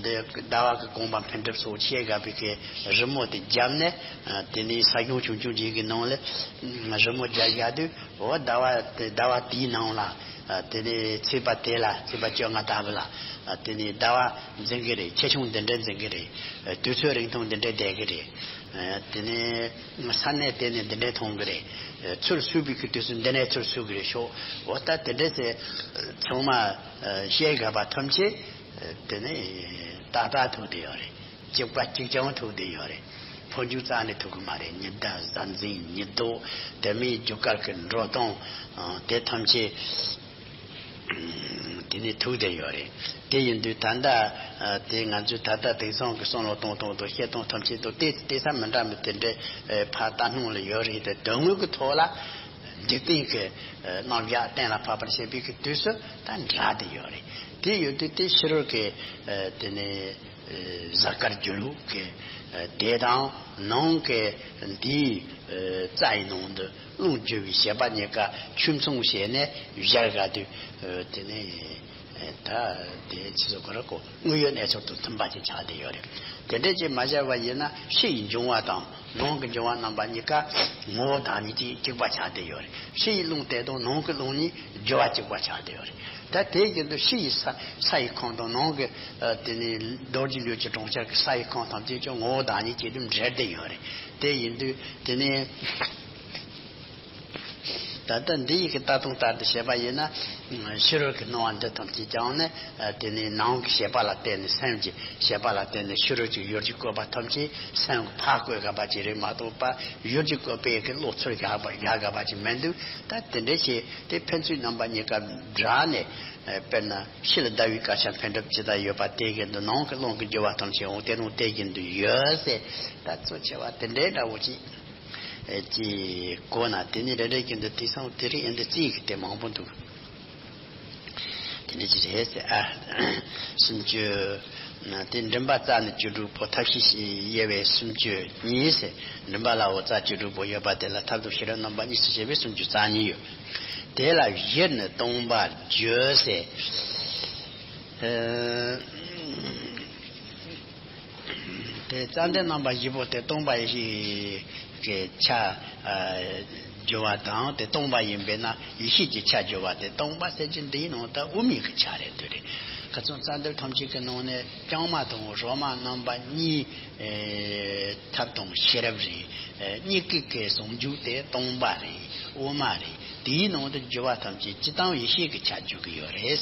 འདི་ཟླ་བ་གི་གོམ་པ་འཕེལ་འགྲིབ་སོགས་བཤད་རྒྱབ་པའི་གི་རི་མོ་དེ་བརྒྱབ་ནས། ཨ་དེ་ནས་ས་ཞིང་ཆུང་ཆུང་ཅིག་གི་ནང་ལ་ཨམ་རི་མོ་བརྒྱབ་བཞག་དུས། འོ་ཟླ་བ་དེ་ཟླ་བ་དེའི་ནང་ལ། ཨ་དེ་ནས་ཚེས་པ་དེ་ལ་ཚེས་པ་བཅོ་ལྔ་ལྟ་བུ་ལ། ཨ་དེ་ནས་ཟླ་བ་འཛིན་གྱི་རེད། ཆེ་ཆུང་འདི་འདྲ་འཛིན་གྱི་རེད། ཨ་དུས་ཚོད་རིང་ཐུང་འདི་འདྲ་བསྡད་ཀྱི་རེད། ཨ་དེ་ནས་ས་གནས་དེ་ནས་འདི་འདྲ་མཐོང་གི་རེད། ཨ་ཚུར་བསུས་པའི་གི་དུས་སུ་འདི་ནས་ཚུར་བསུ་གི་རེད་ཤོག་འོ་ད་དེ་འདྲ་ཟེར་ཚང་མ་ཨ་བཤད་དགོས་པ་ཐམས་ཅད་ཨ་དེ་ནས་ཏག་ཏག་ཐུག་བསྡད་ཡོད་རེད། གཅིག་པ་གཅིག་རྐྱང་ཐུག་བསྡད་ཡོད་རེད། འཕོ་འགྱུར་རྩ་ནས་ཐུག་གི་མ་རེད། ཉི་ཟླ་གཟའ་འཛིན་ཉི་ལྡོག་དེ་མིན་རྒྱུ་སྐར་གྱི་འགྲོ་སྟངས་དེ་ཐམས་ཅད་དེ་ནས་ཐུག་བསྡད་ཡོད་རེད། དེ་ཡིན་དུས་ད་ལྟ་དེ་ང་ཚོས་ད་ལྟ་དེང་སང་གི་བསམ་བློ་གཏོང་སྟངས་དང་བཤད་སྟངས་ཐམས་ཅད་དང་དེ་དེ་ས་མི་འདྲ་མི་དེ་འདྲའི་ཕར་ལྟ་སྣང་ལ་ཡོད་རེད་དེ། དོན་དངོས་ཀྱི་ཐོག་ལ་འཇིག་རྟེན་གྱི་རྣམ་གཞག་གཏན་ལ་ཕབ་པར་བྱེད་པའི་གི་དུས་སུ་ད་འདྲ་དེ་ཡོད་རེད། དེ་ཡོད་དུས་དེ་ཕྱི་རོལ་གྱི་དེ་ནས། གཟའ་སྐར་སྒྱུ་ལུག་གི་དེ་དང་ནང་གི་འདིའི་རྩ་ཡི་ནང་དུ་རླུང་རྒྱུ་བའི་བྱེད་པ་གཉིས་ཀ་ཁྱུ་མཚུངས་བྱས་ནས་སྦྱར་དགོས་དུས། དེ་ནས་ད་དེ་ཕྱི་སོ་ཁོ་ར་ཀོ་དངོས་ཡོད་གནས་ཚུལ་དང་མཐུན་པ་ཅིག་ཆགས་བསྡད་ཡོད་རེད། དེ་འདྲ་ཅིག་མ་སྦྱར་བ་ཡིན་ན་ཕྱི་ཡི་འབྱུང་བ་དང་ནང་གི་འབྱུང་བ་རྣམ་པ་གཉིས་ཀ་ངོ་བོ་བདག་ཉིད་ཀྱིས་གཅིག་པ་ཆགས་བསྡད་ཡོད་རེད། ཕྱི་ཡི་རླུང་དེ་དང་ནང་གི་རླུང་གཉིས་རྒྱུ་བ་གཅིག་པ་ཆགས་བསྡད་ཡོད་རེད། ད་དེ་བཞིན་དུ་ཕྱི་ཡི་ས་ས་ཡི་ཁམས་དང་ནང་གི་ཨ་དེ་ནས་རྡོ་རྗེ་ལུས་ཀྱི་གྲོང་ཁྱེར་གྱི་ས་ཡི་ཁམས་ཐམས་ཅད་ཀྱང་ངོ་བོ་བདག་ཉིད་ཀྱིས་དུ་འབྲེལ་བསྡད་ཡོད་རེད། དེ་ཡིན་དུས་དེ་ནས་ད་ལྟ་འདི་ཡི་གི་ལྟ་སྟངས་ལྟར་དུ་བྱས་པ་ཡིན་ན། ཕྱི་རོལ་གྱི་སྣང་བ་འདི་ཐམས་ཅད་ཀྱང་ནི་ཨ་དེ་ནས་ནང་གི་བྱེད་པ་ལ་བརྟེན་ནས་སེམས་ཀྱི་བྱེད་པ་ལ་བརྟེན་ནས་ཕྱི་རོལ་གྱི་ཡུལ་གྱི་བཀོད་པ་ཐམས་ཅད་སེམས་ཀྱིས་ཕར་བཀོད་དགོས་པ་ཅིག་རེད་མ་གཏོགས་པ་ཡུལ་གྱི་བཀོད་པའི་གི་བློ་ཚུར་བཞག་པ་བཞག་དགོས་པ་ཅིག་མི་འདུག་ད་དེ་འདྲ་བྱས་དེ་ཕན་ཚུན་རྣམ་པ་གཉིས་ཀ་སྦྲགས་ནས། ཨ་དཔེར་ན་ཕྱི་ལ་ཟླ་བའི་དཀར་ཆ་འཕེལ་འགྲིབ་ཇི་ལྟར་ཡོད་པ་དེ་བཞིན་དུ་ནང་གི་རླུང་གི་རྒྱུ་བ་ཐམས་ཅད་འོང་དེ་རླུང་དེ་བཞིན་དུ་ཡོད་ཟེར། ད་གཙོ་ཆེ་བ་དེ་འདྲའི་འདྲ་བོ་ཅིག་ཨ་ཅིག་གོ་ན་དེ་ནི་རེ་རེ་བཞིན་དུ་དེང་སང་དེ་རིང་ཨེ་འདི་རྩིས་ཀྱི་དེ་མང་པོ་འདུག་དེ་འདྲ་ཅིག་རེད་ཟེར། ཨ་སུམ་ཅུ། དེ་མགྲིན་པ་རྩ་ནས་བཅུ་དྲུག་པོ་ཐབས་ཤེས་དབྱེ་བས་སུམ་ཅུ་གཉིས་ཟེར། མགྲིན་པ་ལ་འོད་རྩ་བཅུ་དྲུག་པོ་ཡོད་པ་དེ་ལ་ཐབས་དང་ཤེས་རབ་རྣམ་པ་གཉིས་སུ་ཕྱེ་བས་སུམ་ཅུ་རྩ་གཉིས་ཡོད། དེ་ལ་བཞིར་ནི་སྟོང་པར་བརྗོད་ཟེར། ཨ་དེ་རྩ་འདི་རྣམ་པ་བཞི་པོ་དེ་སྟོང་པ་ཡེ་ཤེས་ཀྱི་ཆ་ཨ་སྦྱོར་བ་དང་། དེ་སྟོང་པ་ཡིན་པས་ན་ཡེ་ཤེས་ཀྱི་ཆ་སྦྱོར་བ་དེ། སྟོང་པ་ཟེར་གྱི་འདིའི་ནང་ད་དབུ་མའི་གི་ཆ་རེད་འདུག་རེད། ཁ་སང་རྩ་འདི་ཐམས་ཅད་ཀྱི་ནང་ནས་རྐྱང་མ་དང་རོ་མ་རྣམ་པ་གཉིས་ཨེ་ཐབས་དང་ཤེས་རབ་རེད། ཨེ་གཉིས་ཀའི་གི་ཟུང་འཇུག་དེ་སྟོང་པ་རེད། དབུ་མ་རེད། དེའི་ནང་དུ་སྦྱོར་བ་ཐམས་ཅད་སྤྱི་དང་ཡེ་ཤེས་ཀྱི་ཆ་སྦྱོར་གྱི་ཡོད་རེད།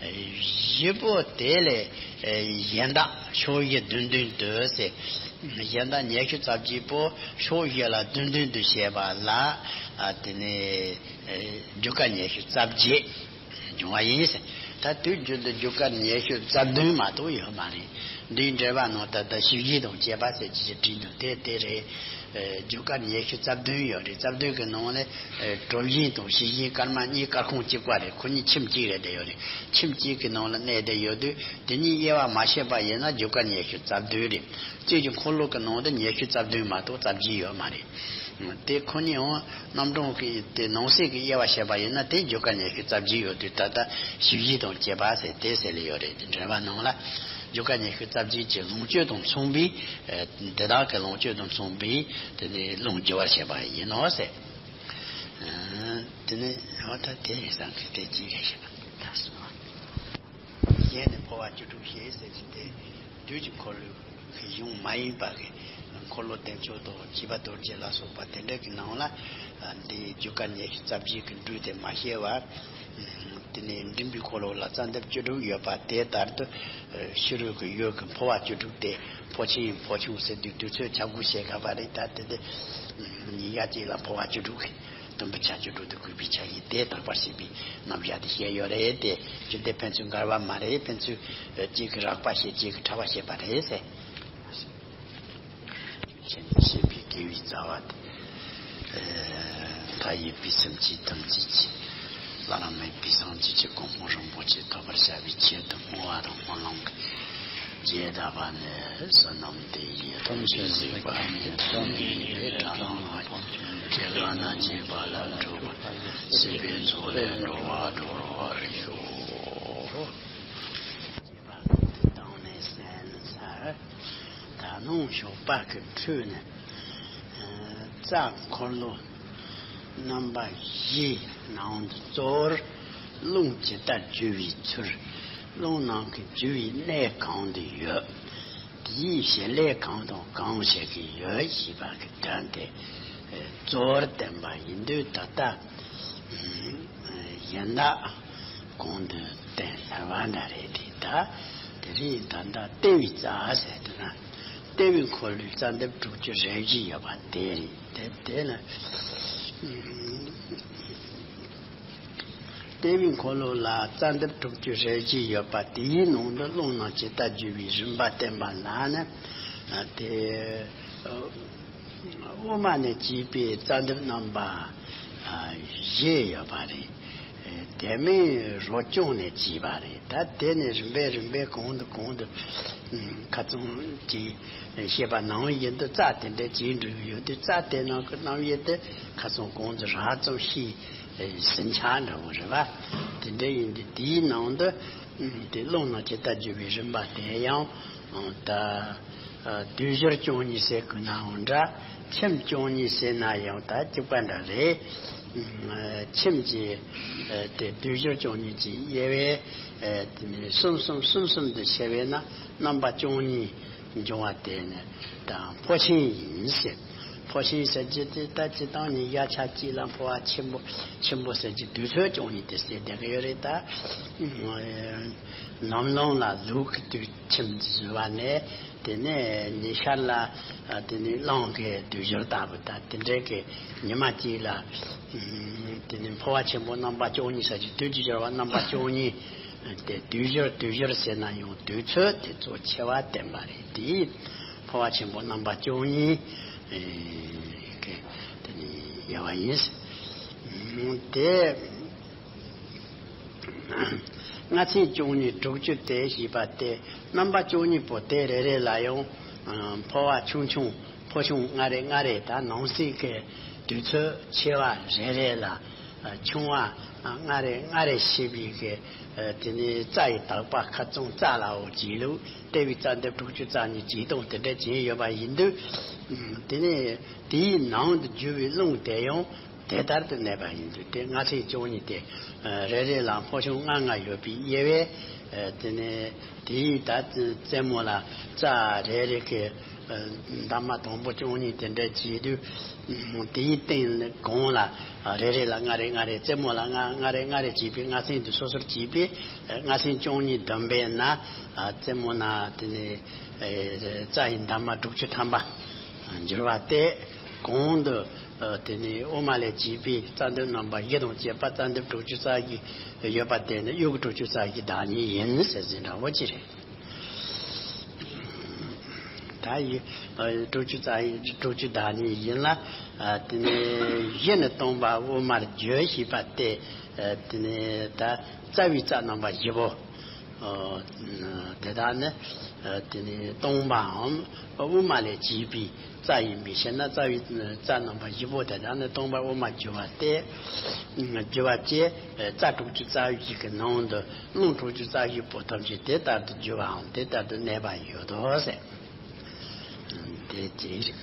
བཞི་པོ་དེ་ལས་གཞན་དག་ཕྱོགས་བཞི་བདུན་བདུན་དུ་ཟེར། གཞན་དག་ཉི་ཤུ་རྩ་བརྒྱད་པོ་ཕྱོགས་བཞི་ལ་བདུན་བདུན་དུ་བཤད་པ་ལ། ཨ་དེ་ནས་རྒྱུ་སྐར་ཉི་ཤུ་རྩ་བརྒྱད་འབྱུང་བ་ཡིན་ཟེར། ད་དུས་རྒྱུན་དུ་རྒྱུ་སྐར་ཉི་ཤུ་རྩ་བདུན་མ་གཏོགས་ཡོད་མ་རེད། འདིའི་འགྲེལ་པ་ནང་ད་ལྟ་བཞི་བཞི་དང་བཅས་པ་ཟེར་གྱི་བྲིས་འདུག་དེ་དེ་རེད། རྒྱུ་སྐར་ཉི་ཤུ་རྩ་བདུན་ཡོད་རེད། རྩ་བདུན་གྱི་ནང་ནས་ཨེ་གྲོ་བཞིན་དང་བཞི་བཞིན་སྐར་མ་གཉིས་སྐར་ཁུང་གཅིག་པ་རེད། ཁོ་གཉིས་ཁྱིམ་གཅིག་རེད་བསྡད་ཡོད་རེད། ཁྱིམ་གཅིག་གི་ནང་ལ་གནས་བསྡད་ཡོད་དུས་དེ་གཉིས་དབྱེ་བ་མ་ཕྱེ་བ་ཡིན་ན་རྒྱུ་སྐར་ཉི་ཤུ་རྩ་བདུན་རེད། རྩིས་ཀྱི་འཁོར་ལོ་གི་ནང་དུ་ཉི་ཤུ་རྩ་བདུན་མ་གཏོགས་རྩ་བརྒྱད་ཡོད་མ་རེད། དེ་ཁོ་གཉིས་ཡང་རྣམ་གྲངས་ཀྱི་དེ་ནང་གསེས་ཀྱི་དབྱེ་བ་ཕྱེ་བ་ཡིན་ན་དེ་རྒྱུ་སྐར་ཉི་ཤུ་རྩ་བརྒྱད་ཡོད་དུས་ད་ལྟ་བཞི་བཞི་དང་བཅས་པ་ཟེར་དེ་ཟེར་ལེ་ཡོད་རེད། དེ་འགྲེལ་པ་ནང་ལ་རྒྱུ་སྐར་ཉི་ཤུ་རྩ་བརྒྱད་ཀྱི་ལོངས་སྤྱོད་དང་མཚུངས་པའི་དེ་དག་གི་ལོངས་སྤྱོད་དང་མཚུངས་པའི་དེ་ནི་རླུང་རྒྱུ་བར་བྱེད་པ་ཡིན་ནོ་ཟེར། དེ་ནི་འོ་ད་དེ་ཡི་སང་གི་དེ་གཅིག་རེད་ཤག་ད་སོང་། གཞན་ནི་འཕོ་བ་བཅུ་དྲུག་ཞེས་ཟེར་གྱི་དེ་དུས་ཀྱི་འཁོར་ལོའི་གཞུང་མ་ཡིན་པ་གི་འཁོར་ལོ་བསྟན་བཅོས་དང་བྱིས་པ་རྡོ་རྗེ་ལ་སོགས་པ་དེ་འདྲ་གི་ནང་ལ་འདི་རྒྱུ་སྐར་ཉི་ཤུ་རྩ་བརྒྱད་ཀྱི་འགྲོས་དེ་མ་ཤེས་པ། དེ་ནས་མགྲིན་པའི་འཁོར་ལོ་ལ་རྩ་འདབ་བཅུ་དྲུག་ཡོད་པ་དེ་ལྟར་དུ་ཕྱི་རོལ་གྱི་ཡུལ་གྱི་འཕོ་བ་བཅུ་དྲུག་སྟེ། འཕོ་ཆེན་འཕོ་ཆུང་ཟེར་དུས་དུས་ཚོད་ཁྱབ་དགོས་བྱེད་དགོས་པ་རེད། ད་དེ་དེ་ཉིན་ཡ་གཅིག་ལ་འཕོ་བ་བཅུ་དྲུག་གི་དུམ་བུ་ཆ་བཅུ་དྲུག་ཏུ་བགོས་པའི་ཆ་ཡིས་དེ་དག་པར་བྱེད་པའི་རྣམ་གཞག་དེ་བཤད་ཡོད་རེད་དེ། རྒྱུ་དེ་ཕན་ཚུན་འགལ་བ་མ་རེད། ཕན་ཚུན་གཅིག་གི་རགས་པ་བཤད་གཅིག་གི་ཕྲ་བ་བཤད་པ་རེད་ཟེར། ཆེན་པོ་ཞེས་པའི་དགེ་བའི་རྩ་བ་དེ། མཐའ་ཡས་པའི་སེམས་ཅན་ཐམས་ཅད་ཀྱིས་བླ་ན་མེད་པའི་སངས་རྒྱས་ཀྱི་གོ་འཕང་རིན་པོ་ཆེ་ཐོབ་པར་བྱ་བའི་ཆེད་དུ་བསྔོ་བ་དང་སྨོན་ལམ་གྱི་རྒྱས་གདབ་པ་ནི་བསོད་ནམས་འདི་ཡིས་ཐམས་ཅད་གཟིགས་པ་ཉིད། ཐོབ་ནས་ཉེས་པའི་དགྲ་རྣམས་ཕམ་བྱས་ནས། སྐྱེ་རྒ་ན་འཆིའི་རྦ་རླབས་འཁྲུགས་པ། སྲིད་པའི་མཚོ་ལས་འགྲོ་བ་སྒྲོལ་བར་ཤོག། ཅེས་པ་གི་དང་ནས་གསན་ཚར། ད་ནང་ཞོགས་པ་གི་འཕྲོས་ནས་རྩ་འཁོར་ལོ་རྣམ་པ་བཞིའི་ནང་དུ་གཙོ་བོར་རླུང་ཇི་ལྟར་རྒྱུ་བའི་ཚུལ། རླུང་ནང་གི་རྒྱུ་བའི་གནས་གང་དུ་ཡོད། དེའི་བྱེད་ལས་གང་དང་གང་བྱེད་ཀྱི་ཡོད་ཞེས་པ་གི་དོན་དེ་གཙོ་བོར་བསྟན་པ་ཡིན་དུས། ད་ལྟ་ཡན་ལག་གོང་དུ་བསྟན་ཚར་བ་འདྲ་རེད་དེ། ད་དེ་རིང་ད་ལྟ་ལྟེ་བའི་རྩ་ཟེར་དུས་ན། ལྟེ་བའི་འཁོར་ལོའི་རྩ་འདབ་དྲུག་ཅུ་རེ་བཞི་ཡོད་པ་དེ་རེད། དེ་དེ་ནི་ལྟེ་བའི་འཁོར་ལོ་ལ་རྩ་འདབ་དྲུག་ཅུ་རེ་བཞི་ཡོད་པ་དེའི་ནང་དུ་རླུང་ནང་ཇི་ལྟར་རྒྱུ་བའི་རིམ་པ་བསྟན་པ་ལ་ནི། དེ་དབུ་མ་ནས་བྱས་པའི་རྩ་འདབ་རྣམ་པ་བཞི་ཡོད་པ་རེད། དེ་མིན་རོ་རྐྱང་ནས་བྱས་པ་རེད། ད་དེ་ནས་རིམ་པས་རིམ་པས་གོང་དུ་གོང་དུ་ཁ་ཚོན་གྱིས་བཤད་པ་ནང་བཞིན་དུ་རྩ་དེ་འདྲ་ཇི་འདྲ་ཡོད་དུས། རྩ་དེ་ནང་གི་རྣམ་དབྱེ་དེ་ཁ་ཚོན་གོང་དུ་རགས་ཙམ་ཤེས་ཟིན་ཆ་འདྲ་བོ་རེད་པ། དེ་འདྲ་ཡིན་དུས་དེའི་ནང་དུ་དེ་རླུང་ནང་ཇི་ལྟར་རྒྱུ་བའི་རིམ་པ་དེ་ཡང་ད་དུས་སྦྱོར་བཅུ་གཉིས་ཟེར་དགོས་ནའང་འདྲ། ཁྱིམ་བཅུ་གཉིས་ཟེར་ན་ཡང་ད་གཅིག་པ་འདྲ་རེད། ཁྱིམ་གྱི་དེ་དུས་སྦྱོར་བཅུ་གཉིས་ཀྱི་དབྱེ་བས་གསུམ་གསུམ་གསུམ་གསུམ་དུ་ཕྱེ་བས་ན་རྣམ་པ་བཅུ་གཉིས་འབྱུང་བ་དེ་ནི་ད་འཕོ་ཆེན་ཡིན་ཟེར། འཕོ་ཆེན་ཟེར་རྒྱུ་དེ་ད་སྤྱིར་བཏང་ནས་ཡ་ཆ་གཅིག་ལ་འཕོ་བ་ཆེན་པོ་ཆེན་པོ་ཟེར་རྒྱུ་དུས་ཚོད་བཅུ་གཉིས་དེ་ཟེར་བསྡད་ཀྱི་ཡོད་རེད། ད་ནམ་ལངས་ལ་ལུག་གི་དུས་ཁྱིམ་བཟོས་པ་ནས། དེ་ནས་ཉི་ཤར་ལ་དེ་ནས་གླང་གི་དུས་སྦྱོར་ལྟ་བུ་དང་དེ་འདྲའི་གི་ཉི་མ་གཅིག་ལ་དེ་ནས་འཕོ་བ་ཆེན་པོ་རྣམ་པ་བཅུ་གཉིས་ཟེར་གྱི་དུས་ཀྱི་སྦྱོར་བ་རྣམ་པ་བཅུ་གཉིས། དེ་དུས་སྦྱོར་དུས་སྦྱོར་ཟེར་ན་ཡང་དུས་ཚོད་དེ་གཙོ་ཆེ་བ་བསྟན་པ་རེད། དེ་འཕོ་བ་ཆེན་པོ་རྣམ་པ་བཅུ་གཉིས་གི་དེ་ནས་དབྱེ་བ་ཡིན། དེ། ལྔ་ཚན་བཅུ་གཉིས་དྲུག་ཅུ་སྟེ་ཞེས་པ་སྟེ། རྣམ་པ་བཅུ་གཉིས་པོ་དེ་རེ་རེ་ལ་ཡང་འཕོ་བ་ཆུང་ཆུང་འཕོ་ཆུང་ལྔ་རེ་ལྔ་རེ། ད་ནང་གསེས་ཀྱི་དུས་ཚོད་ཆེ་བ་རེ་རེ་ལ་ཆུང་བ་ལྔ་རེ་ལྔ་རེ་ཕྱེ་བའི་གི་དེ་ནས་རྩ་ཡི་དག་པ་ཁ་ཚོན་རྩ་ལའོ་རྗེས་ལུགས་ལྟེ་བའི་རྩ་འདབ་དྲུག་ཅུ་རྩ་གཉིས་ཇི་ལྟར་དེ་འདྲ་བྱས་ཡོད་པ་ཡིན་དུས། དེ་ནས་དེའི་ནང་དུ་རྒྱུ་བའི་རླུང་དེ་ཡང་དེ་ལྟར་དུ་གནས་པ་ཡིན་དུས། དེ་ལྔ་ཚན་བཅུ་གཉིས་ཏེ། རེ་རེ་ལ་འཕོ་ཆུང་ལྔ་ལྔ་ཡོད་པའི་དབྱེ་བས། དེ་ནས་དེའི་ད་རྩེ་མོ་ལ་རྩ་རེ་རེ་གི་འདབ་མ་དང་པོ་བཅུ་གཉིས་དེ་འདྲ་བྱས་དུས། དེའི་སྟེང་གོང་ལ་རེ་རེ་ལ་ལྔ་རེ་ལྔ་རེ། རྩེ་མོ་ལ་ལྔ་ལྔ་རེ་ལྔ་རེ་བྱས་པའི་ལྔ་ཚན་དུ་སོ་སོར་བྱས་པའི་ལྔ་ཚན་བཅུ་གཉིས་བསྡོམས་པས་ན། རྩེ་མོ་ན་དེ་ནས་རྩ་ཡི་འདབ་མ་དྲུག་ཅུ་ཐམ་པ་འགྱུར་བ་སྟེ། གོང་དུ་དེ་ནས་དབུ་མ་ལས་བྱས་པའི་རྩ་འདབ་རྣམ་པ་བཞི་དང་བཅས་པ་རྩ་འདབ་དྲུག་ཅུ་རྩ་བཞི་ཡོད་པ་དེ་ནི་དབྱུག་གུ་དྲུག་ཅུ་རྩ་བཞི་བདག་ཉིད་ཡིན་ཟེར་ཟིན་འདྲ་བོ་ཅི་རེད། ད་ཡི་དྲུག་ཅུ་རྩ་བཞི་དྲུག་ཅུ་བདག་ཉིད་ཡིན་ལ། དེ་ནས་བཞི་ནི་སྟོང་པ་དབུ་མར་བརྗོད་ཞེས་པ་སྟེ། དེ་ནས་ད་རྩ་བའི་རྩ་རྣམ་པ་བཞི་པོ། དེ་དག་ནི་དེ་ནི་སྟོང་པའམ་དབུ་མ་ལས་བྱས་པའི་རྩ་ཡིན་པའི་ཕྱིར་ན། རྩ་བའི་རྩ་རྣམ་པ་བཞི་པོ་དེ་དག་ནི་སྟོང་པ་དབུ་མར་གྱུར་པ་སྟེ། གྱུར་པ་སྟེ་རྩ་དྲུག་ཅུ་རྩ་བཞི་གི་ནང་དུ་རླུང་དྲུག་ཅུ་རྩ་བཞི་པོ་ཐམས་ཅད་དེ་ལྟར་དུ་གྱུར་པའམ་དེ་ལྟར་དུ་གནས་པ་ཡོད་དོ་ཟེར། དེ་ཅི་རེད།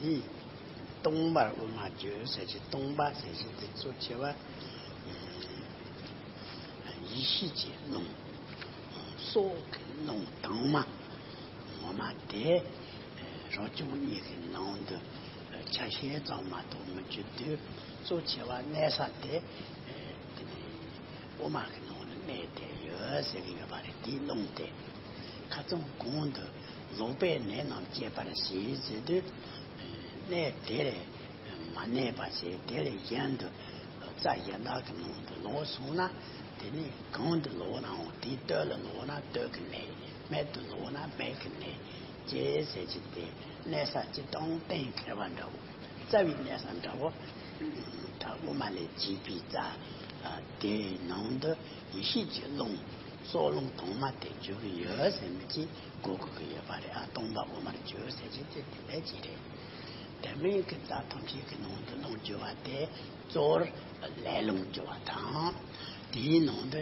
དེ་སྟོང་པར་དབུ་མ་བརྗོད་ཟེར་གྱི། སྟོང་པ་ཟེར་གྱི་དེ་གཙོ་ཆེ་བ་ཡེ་ཤེས་ཀྱི་རླུང་། སྲོག་གི་རླུང་དྭངས་མ་ངོ་མ་དེ་རང་བྱུང་གཉིས་ཀྱི་ནང་དུ་ཆ་ཤས་ཙམ་མ་གཏོགས་མི་འཇུག་དུས། གཙོ་ཆེ་བ་གནས་ས་དེ་དེ་ནི་དབུ་མ་གི་ནང་དུ་གནས་ཏེ་ཡོད་ཟེར་གྱི་ཡོད་པ་རེད། དེའི་རླུང་དེ་ཁ་ཚང་གོང་དུ་ལོག་པའི་གནས་རྣམས་སྐྱེད་པར་བྱེད་ཟེར་དུས། གནས་དེ་ལས་མ་གནས་པ་བྱས། དེ་ལས་གཞན་དུ་རྩ་གཞན་དག་གི་ནང་དུ་ལོག་སོང་ན། དེ་ནི་གང་དུ་ལོག་ནའང་དེའི་སྟོད་ལ་ལོག་ན་སྟོད་ཀྱི་གནས། སྨད་དུ་ལོག་ན་སྨད་ཀྱི་གནས། ཅེས་ཟེར་གྱི་དེ་གནས་ས་སྤྱིར་བཏང་གཏན་འཁེལ་བ་འདྲ་བོ། རྩ་བའི་གནས་ས་འདྲ་བོ། ད་དབུ་མ་ལས་བརྒྱུད་པའི་རྩ་དེའི་ནང་དུ་ཡེ་ཤེས་ཀྱི་རླུང་སྲོག་རླུང་དྭངས་མ་དེ་རྒྱུ་གི་ཡོད་ཟེར་མི་ཅིག་གོ་དགོས་ཀྱི་ཡོད་པ་རེད། ཨ། སྟོང་པ་དབུ་མར་གྱུར་ཟེར་གྱི་དེ་དེ་འདྲ་ཅིག་རེད། དེ་མིན་གྱི་རྩ་ཐམས་ཅད་ཀྱི་ནང་དུ་རླུང་རྒྱུ་བ་དེ་གཙོ་བོར་ལས་རླུང་རྒྱུ་བ་དང་། དེའི་ནང་དུ་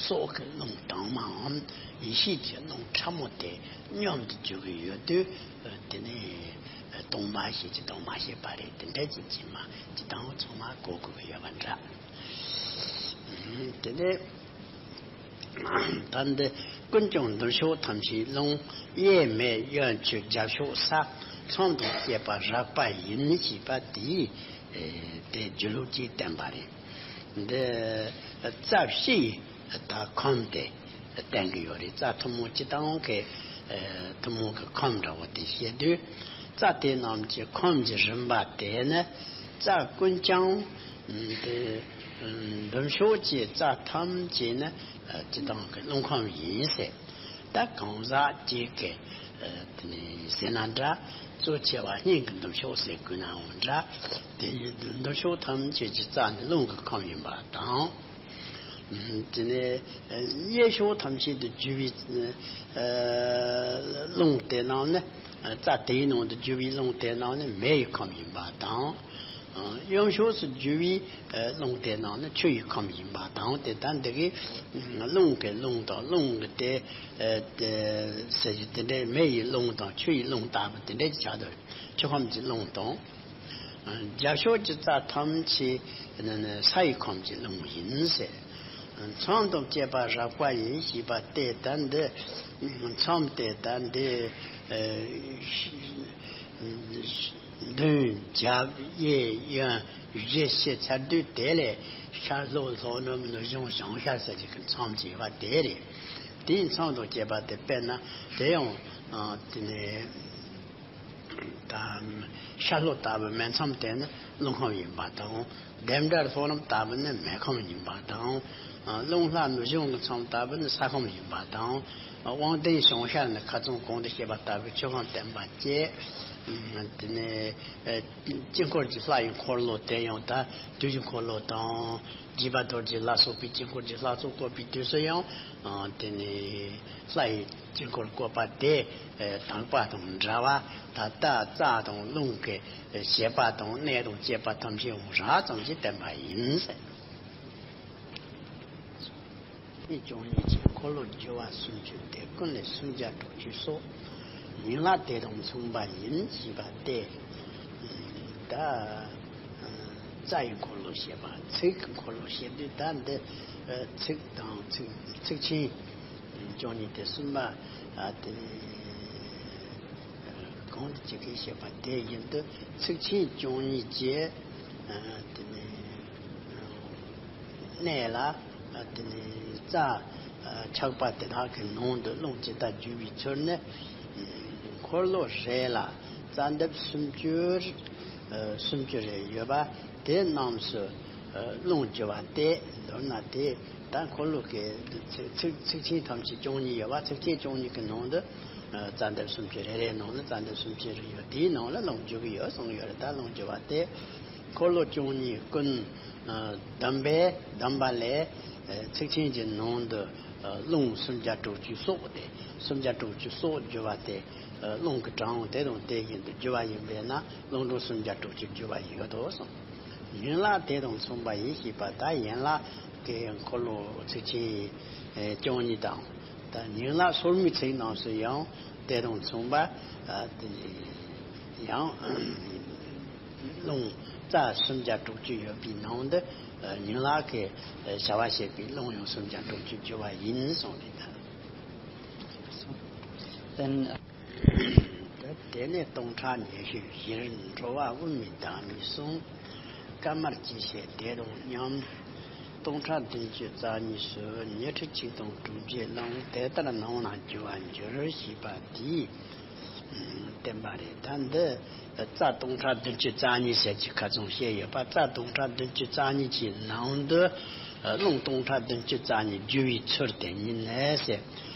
སྲོག་གི་རླུང་དྭངས་མའམ་ཡེ་ཤེས་ཀྱི་རླུང་ཕྲ་མོ་དེ་མཉམ་དུ་རྒྱུ་གི་ཡོད་དུས། དེ་ནི་སྟོང་པ་ཞེས་ཀྱི་དྭངས་མ་ཞེས་པ་རེད། དེ་འདྲ་ཅིག་ཅིག་མ་ཅིག་དང་ཚང་མ་གོ་དགོས་ཀྱི་ཡོད་པ་འདྲ། དེ་ནས། ད་འདི་ཀུན་ཀྱང་ནུབ་ཕྱོགས་ཐམས་ཅད་རླུང་། གཡས་མེ་གཡོན་ཆུ་རྒྱབ་ཕྱོགས་ས། མཚམས་དང་བཅས་པ་རགས་པ་ཡིན་ཞེས་པ་དེའི་དེ་རྒྱུ་ལུགས་ཀྱིས་བསྟན་པ་རེད། འདི་རྩ་བཞི་ཡི་ད་ཁམས་དེ་བསྟན་གྱི་ཡོད་རེད། རྩ་ཐུན་མོང་སྤྱིར་བཏང་གི་ཐུན་མོང་གི་ཁམས་འདྲ་བོ་དེ་བཤད་དུས། རྩ་དེ་རྣམས་ཀྱི་ཁམས་ཀྱི་རིམ་པ་དེ་ནི། རྩ་ཀུན་ཀྱང་དེ་ནུབ་ཕྱོགས་ཀྱི་རྩ་ཐམས་ཅད་ནི་སྤྱིར་བཏང་གི་རླུང་ཁམས་ཡིན་ཟེར། ད་གང་ཟག་གཅིག་གི་དེ་ནི་ཟེར་ན་འདྲ། གཙོ་ཆེ་བ་སྙིང་གི་ནུབ་ཕྱོགས་ཟེར་དགོས་ནའང་འདྲ། དེ་ཡི་ནུབ་ཕྱོགས་ཐམས་ཅད་ཀྱི་རྩ་ནི་རླུང་གི་ཁམས་ཡིན་པ་དང་། དེ་ནས་གཡས་ཕྱོགས་ཐམས་ཅད་དུ་རྒྱུ་བའི་རླུང་དེ་རྣམས་ནི། རྩ་དེའི་ནང་དུ་རྒྱུ་བའི་རླུང་དེ་རྣམས་ནི་མེ་ཡི་ཁམས་ཡིན་པ་དང་། གཡོན་ཕྱོགས་སུ་རྒྱུ་བའི་རླུང་དེ་རྣམས་ནི་ཆུ་ཡི་ཁམས་ཡིན་པ་དང་། དེ་ལྟར་འདི་གའི་རླུང་གི་རླུང་དང་རླུང་གི་དེ་ཟེར་རྒྱུ་དེ་འདྲའི་མེ་ཡི་རླུང་དང་ཆུ་ཡི་རླུང་ལྟ་བུ་དེ་འདྲའི་ཆ་དུ་ཆུ་ཁམས་ཀྱི་རླུང་དང་། རྒྱབ་ཕྱོགས་ཀྱི་རྩ་ཐམས་ཅད་ནི་ས་ཡི་ཁམས་ཀྱི་རླུང་ཡིན་ཟེར། མཚམས་དང་བཅས་པ་རགས་པ་ཡིན་ཞེས་པ་སྟེ། ད་འདི་མཚམས་དེ་ད་འདི་མདུན་རྒྱབ་གཡས་གཡོན་བཞི་ཞེས་ཚར་དུས། དེ་ལས་ཤར་ལྷོ་ལྷོ་ནུབ་ནུབ་བྱང་བྱང་ཤར་ཟེར་གྱི་མཚམས་ཀྱི་བ་དེ་རེད། དེའི་མཚམས་དང་བཅས་པ་དེ་དཔེར་ན་དེ་ཡང་དེ་ནས། ད་ཤར་ལྷོ་ལྟ་བུ་མེ་མཚམས་དེ་ནི་རླུང་ཁམས་ཡིན་པ་དང་། ལྡེམ་སྦྲེལ་ལྷོ་ནུབ་ལྟ་བུ་ནི་མེ་ཁམས་ཡིན་པ་དང་། རླུང་ལྷ་ནུབ་བྱང་གི་མཚམས་ལྟ་བུ་ནི་ས་ཁམས་ཡིན་པ་དང་། དབང་ལྡན་བྱང་ཤར་ནི་ཁ་ཚང་གོང་དུ་བཤད་པ་ལྟ་བུའི་ཆུ་ཁམས་བསྟན་པ་བཅས། དེ་ནས་དཀྱིལ་འཁོར་གྱི་ལྷ་ཡི་འཁོར་ལོ་དེ་ཡང་ད་དུས་ཀྱི་འཁོར་ལོ་དང་། དགྱེས་པ་རྡོ་རྗེ་ལ་སོགས་པའི་དཀྱིལ་འཁོར་གྱི་ལྷ་ཚོགས་བཀོད་པའི་དུས་སུ་ཡང་། དེ་ནས་ལྷ་ཡི་དཀྱིལ་འཁོར་བཀོད་པ་དེ་དག་པ་དང་འདྲ་བ། ད་ལྟ་རྩ་དང་རླུང་གི་བྱེད་པ་དང་གནས་དང་བཅས་པ་ཐམས་ཅད་འོང་རགས་ཙམ་གྱིས་བསྟན་པ་ཡིན། ནི་བཅུ་གཉིས་ཀྱི་འཁོར་ལོ་སྒྱུར་བ་སུམ་ཅུ་སྟེ། ཀུན་ལས་སུམ་བརྒྱ་དྲུག་ཅུ་སོགས། ཡན་ལག་དེ་དང་མཚུངས་པ་ཡིན་ཞེས་པ་སྟེ། ད་རྩ་ཡི་འཁོར་ལོ་བཤད་པ། ཚིགས་ཀྱི་འཁོར་ལོ་བཤད་དུས། ད་འདི་ཚིགས་དང་ཚིགས་ཚིགས་ཆེན་བཅུ་གཉིས་ཏེ་གསུམ་པ་དེ་གོང་དུ་ཇི་སྐད་བཤད་པ་དེ་བཞིན་དུ། ཚིགས་ཆེན་བཅུ་གཉིས་ཀྱི་དེ་ནས་གནས་ལ། དེ་ནས་རྩ་ཆགས་པ་དེ་དག་གི་ནང་དུ་རླུང་ཇི་ལྟར་རྒྱུ་བའི་ཚུལ་ནི། འཁོར་ལོ་རེ་ལ་རྩ་འདབ་སུམ་ཅུ། སུམ་ཅུ་རེ་ཡོད་པ་དེ་རྣམས་སུ་རླུང་རྒྱུ་བ་སྟེ། མདོར་ན་དེ་ད་འཁོར་ལོ་གི་ཚིགས་ཚིགས་ཚིགས་ཆེན་ཐམས་ཅད་བཅུ་གཉིས་ཡོད་པ། ཚིགས་ཆེན་བཅུ་གཉིས་ཀྱི་ནང་དུ་རྩ་འདབ་སུམ་ཅུ། རེ་རེའི་ནང་ལ་རྩ་འདབ་སུམ་ཅུ་རེ་ཡོད། དེའི་ནང་ལ་རླུང་རྒྱུ་གི་ཡོད་གསུངས་ཡོད་རེད། ད་རླུང་རྒྱུ་བ་སྟེ། འཁོར་ལོ་བཅུ་གཉིས་ཀུན་བསྡམས་པས། བསྡམས་པ་ལས་ཚིགས་ཆེན་གྱི་ནང་དུ་རླུང་སུམ་བརྒྱ་དྲུག་ཅུ་སོགས་ཏེ། སུམ་བརྒྱ་དྲུག་ཅུ་སོགས་རྒྱུ་བ་སྟེ། རླུང་གི་གྲངས་དེ་དང་དེ་བཞིན་དུ་རྒྱུ་བ་ཡིན་པས་ན། རླུང་གྲངས་སུམ་བརྒྱ་དྲུག་ཅུ་རྒྱུ་བ་ཡོད་དོ་གསུངས། ཡན་ལག་དེ་དང་མཚུངས་པ་ཡིན་ཞེས་པ། ད་ཡན་ལག་གི་འཁོར་ལོ་ཚིགས་ཆེན་བཅུ་གཉིས་དང་། ད་ཡན་ལག་སོར་མོའི་ཚིགས་རྣམས་སུ་ཡང་དེ་དང་མཚུངས་པ། ཨ། དེ་ཡང་རླུང་རྩ་སུམ་བརྒྱ་དྲུག་ཅུ་ཡོད་པའི་ནང་དུ། ཨ། ཡན་ལག་གི་བྱ་བ་བྱེད་པའི་རླུང་ཡང་སུམ་བརྒྱ་དྲུག་ཅུ་རྒྱུ་བ་ཡིན་གསུངས་ཏེ། ད་དེ་ནས་སྟོང་ཕྲག་ཉི་ཤུ་བཞིར་འགྲོ་བ་དབུ་མའི་བདག་མེད་གསུམ། དཀར་དམར་གྱི་ཤེས་དེ་དང་མཉམ། སྟོང་ཕྲག་བདུན་ཅུ་རྩ་གཉིས་སུ་ཉི་ཁྲི་གཅིག་དང་དྲུག་བརྒྱའི་རླུང་དེ་ལྟར་སྣང་ལ་རྒྱུ་བར་འགྱུར་ཞེས་པ་དེས་བསྟན་པ་རེད། ད་འདི་རྩ་སྟོང་ཕྲག་བདུན་ཅུ་རྩ་གཉིས་ཟེར་གྱི་ཁ་ཚོན་བཤད་ཡོད་པ། རྩ་སྟོང་ཕྲག་བདུན་ཅུ་རྩ་གཉིས་ཀྱི་ནང་དུ་རླུང་སྟོང་ཕྲག་བདུན་ཅུ་རྩ་གཉིས་རྒྱུ་བའི་ཚུལ་དེ་ཉིད་ནས་ཟེར།